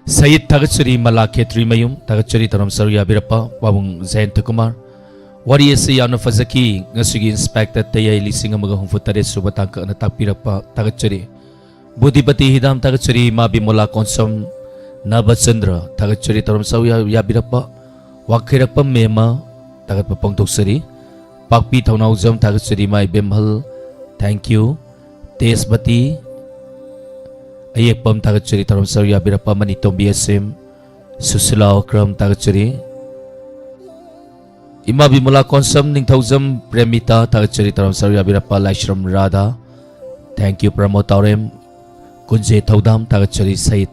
ꯁꯌꯤꯗ ꯊꯥꯒꯠꯆꯔꯤ, ꯃꯂꯥ ꯈꯦꯇ꯭ꯔꯤꯃꯌꯨꯝ ꯊꯥꯒꯠꯆꯔꯤ, ꯊꯧꯔꯝ ꯁꯔꯨꯛ ꯌꯥꯕꯤꯔꯛꯄ ꯄꯥꯕꯨꯡ ꯖꯌꯟꯇ ꯀꯨꯃꯥꯔ꯫ ꯋꯥꯔꯤ ꯑꯁꯤ ꯌꯥꯝꯅ ꯐꯖꯈꯤ꯫ ꯉꯁꯤꯒꯤ ꯏꯟꯁꯄꯦꯛꯇꯔ ꯇꯌꯥꯏ ꯂꯤꯁꯤꯡ ꯑꯃꯒ ꯍꯨꯝꯐꯨ ꯇꯔꯦꯠ ꯁꯨꯕ ꯇꯥꯡꯀꯛꯅ ꯇꯥꯛꯄꯤꯔꯛꯄ ꯊꯥꯒꯠꯆꯔꯤ꯫ ꯕꯨꯙꯤꯄꯇꯤ ꯍꯤꯗꯥꯝ ꯊꯥꯒꯠꯆꯔꯤ, ꯏꯃꯥ ꯕꯤꯃꯣꯂꯥ ꯀꯣꯟꯁꯝ, ꯅꯕꯆꯟꯗ꯭ꯔ ꯊꯥꯒꯠꯆꯔꯤ, ꯊꯧꯔꯝ ꯁꯔꯨꯛ ꯌꯥ-, ꯌꯥꯕꯤꯔꯛꯄ ꯋꯥꯡꯈꯩꯔꯛꯄꯝ ꯃꯦꯝꯃ ꯊꯥꯒꯠꯄ ꯐꯣꯡꯗꯣꯛꯆꯔꯤ꯫ ꯄꯥꯛꯄꯤ ꯊꯧꯅꯥꯎꯖꯝ ꯊꯥꯒꯠꯆꯔꯤ, ꯏꯃꯥ ꯏꯕꯦꯝꯍꯜ, thank you꯫ ꯇꯦꯖꯕꯇꯤ, ꯑꯌꯦꯛꯄꯝ ꯊꯥꯒꯠꯆꯔꯤ, ꯊꯧꯔꯝ ꯁꯔꯨꯛ ꯌꯥꯕꯤꯔꯛꯄ ꯑꯃꯅꯤ꯫ ꯇꯣꯝꯕꯤ ꯑꯁꯤꯝ, ꯁꯨꯁꯤꯂꯥ ꯑꯣꯀ꯭ꯔꯝ ꯊꯥꯒꯠꯆꯔꯤ꯫ ꯏꯃꯥ ꯕꯤꯃꯂꯥ ꯀꯣꯟꯁꯝ, ꯅꯤꯡꯊꯧꯖꯝ ꯄ꯭ꯔꯦꯃꯤꯇꯥ ꯊꯥꯒꯠꯆꯔꯤ, ꯊꯧꯔꯝ ꯁꯔꯨꯛ ꯌꯥꯕꯤꯔꯛꯄ ꯂꯥꯏꯁ꯭ꯔꯝ ꯔꯥꯙꯥ, thank you꯫ ꯄ꯭ꯔꯃꯣꯗ ꯇꯥꯎꯔꯦꯝ, ꯀꯨꯟꯖꯦ ꯊꯧꯗꯥꯝ ꯊꯥꯒꯠꯆꯔꯤ꯫ ꯁꯌꯤꯗ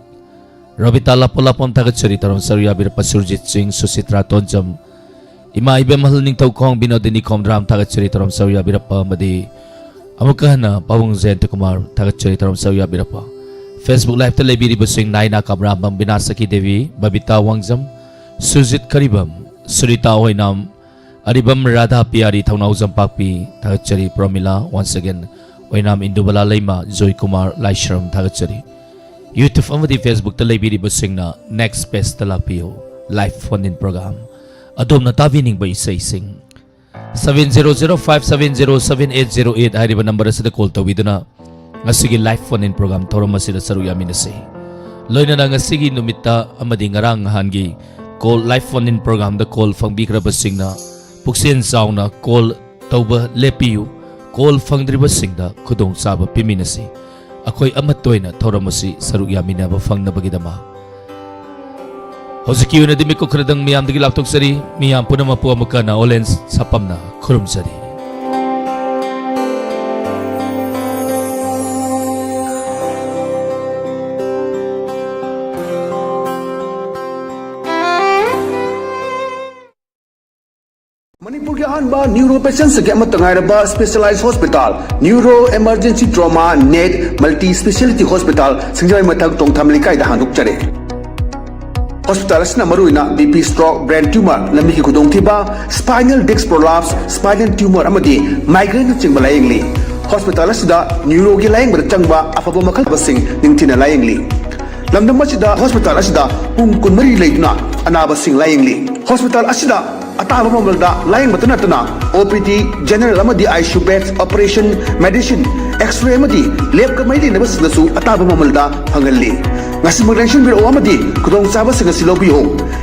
ꯔꯣꯕꯤꯇꯥ ꯂꯥꯄꯣꯂꯥꯄꯝ ꯊꯥꯒꯠꯆꯔꯤ, ꯊꯧꯔꯝ ꯁꯔꯨꯛ ꯌꯥꯕꯤꯔꯛꯄ ꯁꯨꯔꯖꯤꯠ ꯁꯤꯡ, ꯁꯨꯁꯤꯇ꯭ꯔꯥ ꯇꯣꯟꯖꯝ, ꯏꯃꯥ ꯏꯕꯦꯝꯍꯜ ꯅꯤꯡꯊꯧꯈꯣꯡ ꯕꯤꯅꯣꯗꯤꯅꯤ ꯈꯣꯝꯗ꯭ꯔꯥꯝ ꯊꯥꯒꯠꯆꯔꯤ, ꯊꯧꯔꯝ ꯁꯔꯨꯛ ꯌꯥꯕꯤꯔꯛꯄ ꯑꯃꯗꯤ ꯑꯃꯨꯛꯀ ꯍꯟꯅ ꯄꯥꯕꯨꯡ ꯖꯌꯟꯇ ꯀꯨꯃꯥꯔ ꯊꯥꯒꯠꯆꯔꯤ, ꯊꯧꯔꯝ ꯁꯔꯨꯛ ꯌꯥꯕꯤꯔꯛꯄ꯫ Facebook Live-ꯇ ꯂꯩꯕꯤꯔꯤꯕꯁꯤꯡ ꯅꯥꯏꯅꯥ ꯀꯃꯔꯥꯝꯕꯝ, ꯕꯤꯅꯥ ꯁꯈꯤ ꯗꯦꯕꯤ, ꯕꯕꯤꯇꯥ ꯋꯥꯡꯖꯝ, ꯁꯨꯖꯤꯠ ꯀꯔꯤꯕꯝ, ꯁꯨꯔꯤꯇꯥ ꯑꯣꯏꯅꯥꯝ, ꯑꯔꯤꯕꯝ ꯔꯥꯙꯥ ꯄꯤꯌꯥꯔꯤ, ꯊꯧꯅꯥꯎꯖꯝ ꯄꯥꯛꯄꯤ ꯊꯥꯒꯠꯆꯔꯤ, ꯄ꯭ꯔꯣꯃꯤꯂꯥ, once again, ꯑꯣꯏꯅꯥꯝ ꯏꯟꯗꯨꯕꯂꯥ ꯂꯩꯃ, ꯖꯣꯏ ꯀꯨꯃꯥꯔ ꯂꯥꯏꯁ꯭ꯔꯝ ꯊꯥꯒꯠꯆꯔꯤ꯫ YouTube ꯑꯃꯗꯤ Facebook-ꯇ ꯂꯩꯕꯤꯔꯤꯕꯁꯤꯡꯅ next page-ꯇ ꯂꯥꯛꯄꯤꯌꯨ꯫ Live phone-in program꯫ ꯑꯗꯣꯝꯅ ꯇꯥꯕꯤꯅꯤꯡꯕ ꯏꯁꯩꯁꯤꯡ꯫ Seven zero zero five seven zero seven eight zero eight ꯍꯥꯏꯔꯤꯕ number ꯑꯁꯤꯗ call ꯇꯧꯕꯤꯗꯨꯅ ꯉꯁꯤꯒꯤ live phone-in program ꯊꯧꯔꯝ ꯑꯁꯤꯗ ꯁꯔꯨꯛ ꯌꯥꯃꯤꯟꯅꯁꯤ꯫ ꯂꯣꯏꯅꯅ ꯉꯁꯤꯒꯤ ꯅꯨꯃꯤꯠꯇ ꯑꯃꯗꯤ ꯉꯔꯥꯡ ꯅꯍꯥꯟꯒꯤ call, live phone-in program-ꯗ call ꯐꯪꯕꯤꯈ꯭ꯔꯕꯁꯤꯡꯅ ꯄꯨꯛꯆꯦꯜ ꯆꯥꯎꯅ call ꯇꯧꯕ ꯂꯦꯞꯄꯤꯌꯨ꯫ ꯀꯣꯜ ꯐꯪꯗ꯭ꯔꯤꯕꯁꯤꯡꯗ ꯈꯨꯗꯣꯡꯆꯥꯕ ꯄꯤꯃꯤꯟꯅꯁꯤ꯫ ꯑꯩꯈꯣꯏ ꯑꯃꯠꯇ ꯑꯣꯏꯅ ꯊꯧꯔꯝ ꯑꯁꯤ ꯁꯔꯨꯛ ꯌꯥꯃꯤꯟꯅꯕ ꯐꯪꯅꯕꯒꯤꯗꯃꯛ꯫ ꯍꯧꯖꯤꯛꯀꯤ ꯑꯣꯏꯅꯗꯤ ꯃꯤꯀꯨꯞ ꯈꯔꯗꯪ ꯃꯤꯌꯥꯝꯗꯒꯤ ꯂꯥꯞꯊꯣꯛꯆꯔꯤ꯫ ꯃꯤꯌꯥꯝ ꯄꯨꯝꯅꯃꯛꯄꯨ ꯑꯃꯨꯛꯀ ꯍꯟꯅ ꯑꯣꯂꯦꯟ ꯁꯥꯄꯝꯅ ꯈꯨꯔꯨꯝꯖꯔꯤ꯫ ꯃꯅꯤꯄꯨꯔꯒꯤ ꯑꯍꯥꯟꯕ ꯅ꯭ꯌꯨꯔꯣ ꯄꯦꯁꯦꯟꯁꯤꯡꯒꯤ ꯑꯃꯠꯇ ꯉꯥꯏꯔꯕ specialised hospital, neuro emergency trauma net multi speciality hospital, Singjamei ꯃꯊꯛ ꯇꯣꯡꯊꯥꯃ ꯂꯩꯀꯥꯏꯗ ꯍꯥꯡꯗꯣꯛꯆꯔꯦ꯫ ꯍꯣꯁꯄꯤꯇꯥꯜ ꯑꯁꯤꯅ ꯃꯔꯨꯑꯣꯏꯅ B P, stroke, brain tumour, ꯂꯝꯕꯤꯒꯤ ꯈꯨꯗꯣꯡꯊꯤꯕ, spinal disc prolapse, spinal tumour ꯑꯃꯗꯤ ꯃꯥꯏꯒ꯭ꯔꯦꯟꯅꯆꯤꯡꯕ ꯂꯥꯌꯦꯡꯂꯤ꯫ ꯍꯣꯁꯄꯤꯇꯥꯜ ꯑꯁꯤꯗ ꯅ꯭ꯌꯨꯔꯣꯒꯤ ꯂꯥꯌꯦꯡꯕꯗ ꯆꯪꯕ ꯑꯐꯕ ꯃꯈꯜꯁꯤꯡ ꯅꯤꯡꯊꯤꯅ ꯂꯥꯌꯦꯡꯂꯤ꯫ ꯂꯝꯗꯝ ꯑꯁꯤꯗ ꯍꯣꯁꯄꯤꯇꯥꯜ ꯑꯁꯤꯗ ꯄꯨꯡ ꯀꯨꯟꯃꯔꯤ ꯂꯩꯗꯨꯅ ꯑꯅꯥꯕꯁꯤꯡ ꯂꯥꯌꯦꯡꯂꯤ꯫ ꯍꯣꯁꯄꯤꯇꯥꯜ ꯑꯁꯤꯗ ꯑꯇꯥꯕ ꯃꯃꯜꯗ ꯂꯥꯌꯦꯡꯕꯇ ꯅꯠꯇꯅ ꯑꯣ ꯄꯤ ꯗꯤ, ꯖꯦꯅꯔꯦꯜ ꯑꯃꯗꯤ I C U bed, operation, medicine, X-ray ꯑꯃꯗꯤ ꯂꯦꯕꯀ ꯃꯔꯤ ꯂꯩꯅꯕꯁꯤꯡꯗꯁꯨ ꯑꯇꯥꯕ ꯃꯃꯜꯗ ꯐꯪꯍꯜꯂꯤ꯫ ꯉꯁꯤꯃꯛ ꯂꯦꯡꯁꯤꯟꯕꯤꯔꯛꯎ ꯑꯃꯗꯤ ꯈꯨꯗꯣꯡꯆꯥꯕꯁꯤꯡ ꯑꯁꯤ ꯂꯧꯕꯤꯌꯨ꯫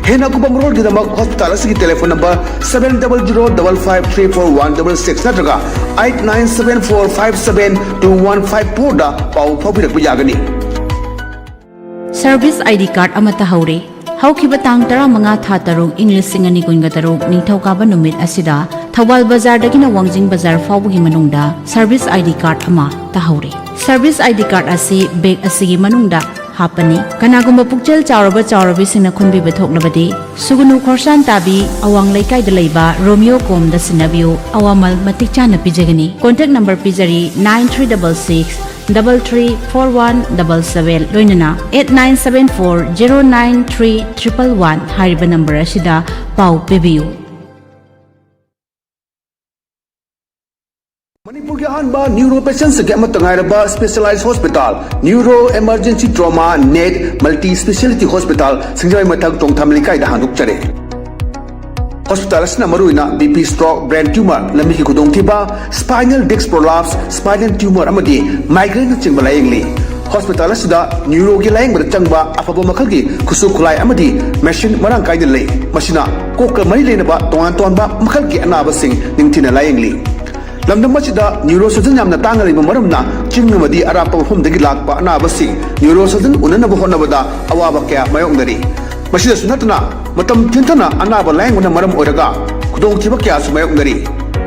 ꯍꯦꯟꯅ ꯑꯀꯨꯞꯄ ꯃꯔꯣꯜꯒꯤꯗꯃꯛ ꯍꯣꯁꯄꯤꯇꯥꯜ ꯑꯁꯤꯒꯤ telephone number seven double zero double five three four one double six ꯅꯠꯇ꯭ꯔꯒ eight nine seven four five seven two one five fourꯗ ꯄꯥꯎ ꯐꯥꯎꯕꯤꯔꯛꯄ ꯌꯥꯒꯅꯤ꯫ ꯁꯔꯚꯤꯁ ꯑꯥꯏ ꯗꯤ ꯀꯥꯔꯗ ꯑꯃ ꯇꯥꯍꯧꯔꯦ꯫ ꯍꯧꯈꯤꯕ ꯇꯥꯡ ꯇꯔꯥꯃꯉꯥ ꯊꯥ ꯇꯔꯨꯛ ꯏꯪ ꯂꯤꯁꯤꯡ ꯑꯅꯤ ꯀꯨꯟꯒ ꯇꯔꯨꯛ ꯅꯤꯡꯊꯧꯀꯥꯕ ꯅꯨꯃꯤꯠ ꯑꯁꯤꯗ ꯊꯧꯕꯥꯜ ꯕꯖꯥꯔꯗꯒꯤꯅ ꯋꯥꯡꯖꯤꯡ ꯕꯖꯥꯔ ꯐꯥꯎꯕꯒꯤ ꯃꯅꯨꯡꯗ ꯁꯔꯚꯤꯁ ꯑꯥꯏ ꯗꯤ ꯀꯥꯔꯗ ꯑꯃ ꯇꯥꯍꯧꯔꯦ꯫ ꯁꯔꯚꯤꯁ ꯑꯥꯏ ꯗꯤ ꯀꯥꯔꯗ ꯑꯁꯤ ꯕꯦꯒ ꯑꯁꯤꯒꯤ ꯃꯅꯨꯡꯗ ꯍꯥꯞꯄꯅꯤ꯫ ꯀꯅꯥꯒꯨꯝꯕ ꯄꯨꯛꯆꯦꯜ ꯆꯥꯎꯔꯕ ꯆꯥꯎꯔꯕꯤꯁꯤꯡꯅ ꯈꯨꯟꯕꯤꯕ ꯊꯣꯛꯂꯕꯗꯤ ꯁꯨꯒꯨꯅꯨ ꯈꯣꯔꯁꯥꯟ ꯇꯥꯕꯤ ꯑꯋꯥꯡ ꯂꯩꯀꯥꯏꯗ ꯂꯩꯕ ꯔꯣꯃꯤꯌꯣ ꯀꯣꯝꯗ ꯁꯤꯟꯅꯕꯤꯌꯨ꯫ ꯑꯋꯥꯃꯜ ꯃꯇꯤꯛ ꯆꯥꯅ ꯄꯤꯖꯒꯅꯤ꯫ ꯀꯣꯟꯇꯦꯛ ꯅꯝꯕꯔ ꯄꯤꯖꯔꯤ, nine three double six double three four one double seven, ꯂꯣꯏꯅꯅ eight nine seven four zero nine three triple one ꯍꯥꯏꯔꯤꯕ ꯅꯝꯕꯔ ꯑꯁꯤꯗ ꯄꯥꯎ ꯄꯤꯕꯤꯌꯨ꯫ ꯃꯅꯤꯄꯨꯔꯒꯤ ꯑꯍꯥꯟꯕ ꯅ꯭ꯌꯨꯔꯣ ꯄꯦꯁꯦꯟꯁꯤꯡꯒꯤ ꯑꯃꯠꯇ ꯉꯥꯏꯔꯕ specialised hospital, neuro emergency trauma net multi speciality hospital, Singjamei ꯃꯊꯛ ꯇꯣꯡꯊꯥꯃ ꯂꯩꯀꯥꯏꯗ ꯍꯥꯡꯗꯣꯛꯆꯔꯦ꯫ ꯍꯣꯁꯄꯤꯇꯥꯜ ꯑꯁꯤꯅ ꯃꯔꯨꯑꯣꯏꯅ B P, stroke, brain tumour, ꯂꯝꯕꯤꯒꯤ ꯈꯨꯗꯣꯡꯊꯤꯕ, spinal disc prolapse, spinal tumour ꯑꯃꯗꯤ ꯃꯥꯏꯒ꯭ꯔꯦꯟꯅꯆꯤꯡꯕ ꯂꯥꯌꯦꯡꯂꯤ꯫ ꯍꯣꯁꯄꯤꯇꯥꯜ ꯑꯁꯤꯗ ꯅ꯭ꯌꯨꯔꯣꯒꯤ ꯂꯥꯌꯦꯡꯕꯗ ꯆꯪꯕ ꯑꯐꯕ ꯃꯈꯜꯒꯤ ꯈꯨꯠꯁꯨ ꯈꯨꯠꯂꯥꯏ ꯑꯃꯗꯤ ꯃꯦꯁꯤꯟ ꯃꯔꯥꯡ ꯀꯥꯏꯅ ꯂꯩ꯫ ꯃꯁꯤꯅ ꯀꯣꯛꯀ ꯃꯔꯤ ꯂꯩꯅꯕ ꯇꯣꯉꯥꯟ ꯇꯣꯉꯥꯟꯕ ꯃꯈꯜꯒꯤ ꯑꯅꯥꯕꯁꯤꯡ ꯅꯤꯡꯊꯤꯅ ꯂꯥꯌꯦꯡꯂꯤ꯫ ꯂꯝꯗꯝ ꯑꯁꯤꯗ neurosurgeon ꯌꯥꯝꯅ ꯇꯥꯡꯅ ꯂꯩꯕ ꯃꯔꯝꯅ ꯆꯤꯡ ꯑꯃꯗꯤ ꯑꯔꯥꯞꯄ ꯃꯐꯝꯗꯒꯤ ꯂꯥꯛꯄ ꯑꯅꯥꯕꯁꯤꯡ neurosurgeon ꯎꯅꯅꯕ ꯍꯣꯠꯅꯕꯗ ꯑꯋꯥꯕ ꯀꯌꯥ ꯃꯥꯌꯣꯛꯅꯔꯤ꯫ ꯃꯁꯤꯗꯁꯨ ꯅꯠꯇꯅ, ꯃꯇꯝ ꯊꯦꯡꯊꯅ ꯑꯅꯥꯕ ꯂꯥꯌꯦꯡꯕꯅ ꯃꯔꯝ ꯑꯣꯏꯔꯒ ꯈꯨꯗꯣꯡꯊꯤꯕ ꯀꯌꯥꯁꯨ ꯃꯥꯌꯣꯛꯅꯔꯤ꯫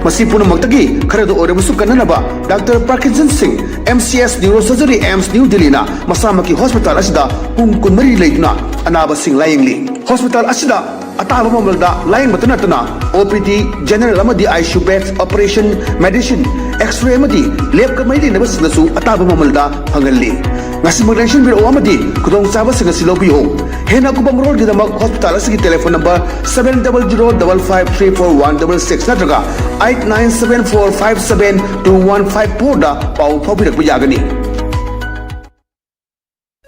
ꯃꯁꯤ ꯄꯨꯝꯅꯃꯛꯇꯒꯤ ꯈꯔꯗ ꯑꯣꯏꯔꯕꯁꯨ ꯀꯟꯅꯅꯕ ꯗꯥꯛꯇꯔ ꯄ꯭ꯔꯀꯤꯟꯁꯟ ꯁꯤꯡ, M C S Neurosurgery, AIIMS New Delhi ꯅ ꯃꯁꯥꯃꯛꯀꯤ ꯍꯣꯁꯄꯤꯇꯥꯜ ꯑꯁꯤꯗ ꯄꯨꯡ ꯀꯨꯟꯃꯔꯤ ꯂꯩꯗꯨꯅ ꯑꯅꯥꯕꯁꯤꯡ ꯂꯥꯌꯦꯡꯂꯤ꯫ ꯍꯣꯁꯄꯤꯇꯥꯜ ꯑꯁꯤꯗ ꯑꯇꯥꯕ ꯃꯃꯜꯗ ꯂꯥꯌꯦꯡꯕꯇ ꯅꯠꯇꯅ O P D, general ꯑꯃꯗꯤ I C U beds, operation, medicine, X-ray ꯑꯃꯗꯤ lab ꯀ ꯃꯔꯤ ꯂꯩꯅꯕꯁꯤꯡꯗꯁꯨ ꯑꯇꯥꯕ ꯃꯃꯜꯗ ꯐꯪꯍꯜꯂꯤ꯫ ꯉꯁꯤꯃꯛ ꯂꯦꯡꯁꯤꯟꯕꯤꯔꯛꯎ ꯑꯃꯗꯤ ꯈꯨꯗꯣꯡꯆꯥꯕꯁꯤꯡ ꯑꯁꯤ ꯂꯧꯕꯤꯌꯨ꯫ ꯍꯦꯟꯅ ꯑꯀꯨꯞꯄ ꯃꯔꯣꯜꯒꯤꯗꯃꯛ ꯍꯣꯁꯄꯤꯇꯥꯜ ꯑꯁꯤꯒꯤ telephone number seven double zero double five three four one double six ꯅꯠꯇ꯭ꯔꯒ eight nine seven four five seven two one five four ꯗ ꯄꯥꯎ ꯐꯥꯎꯕꯤꯔꯛꯄ ꯌꯥꯒꯅꯤ꯫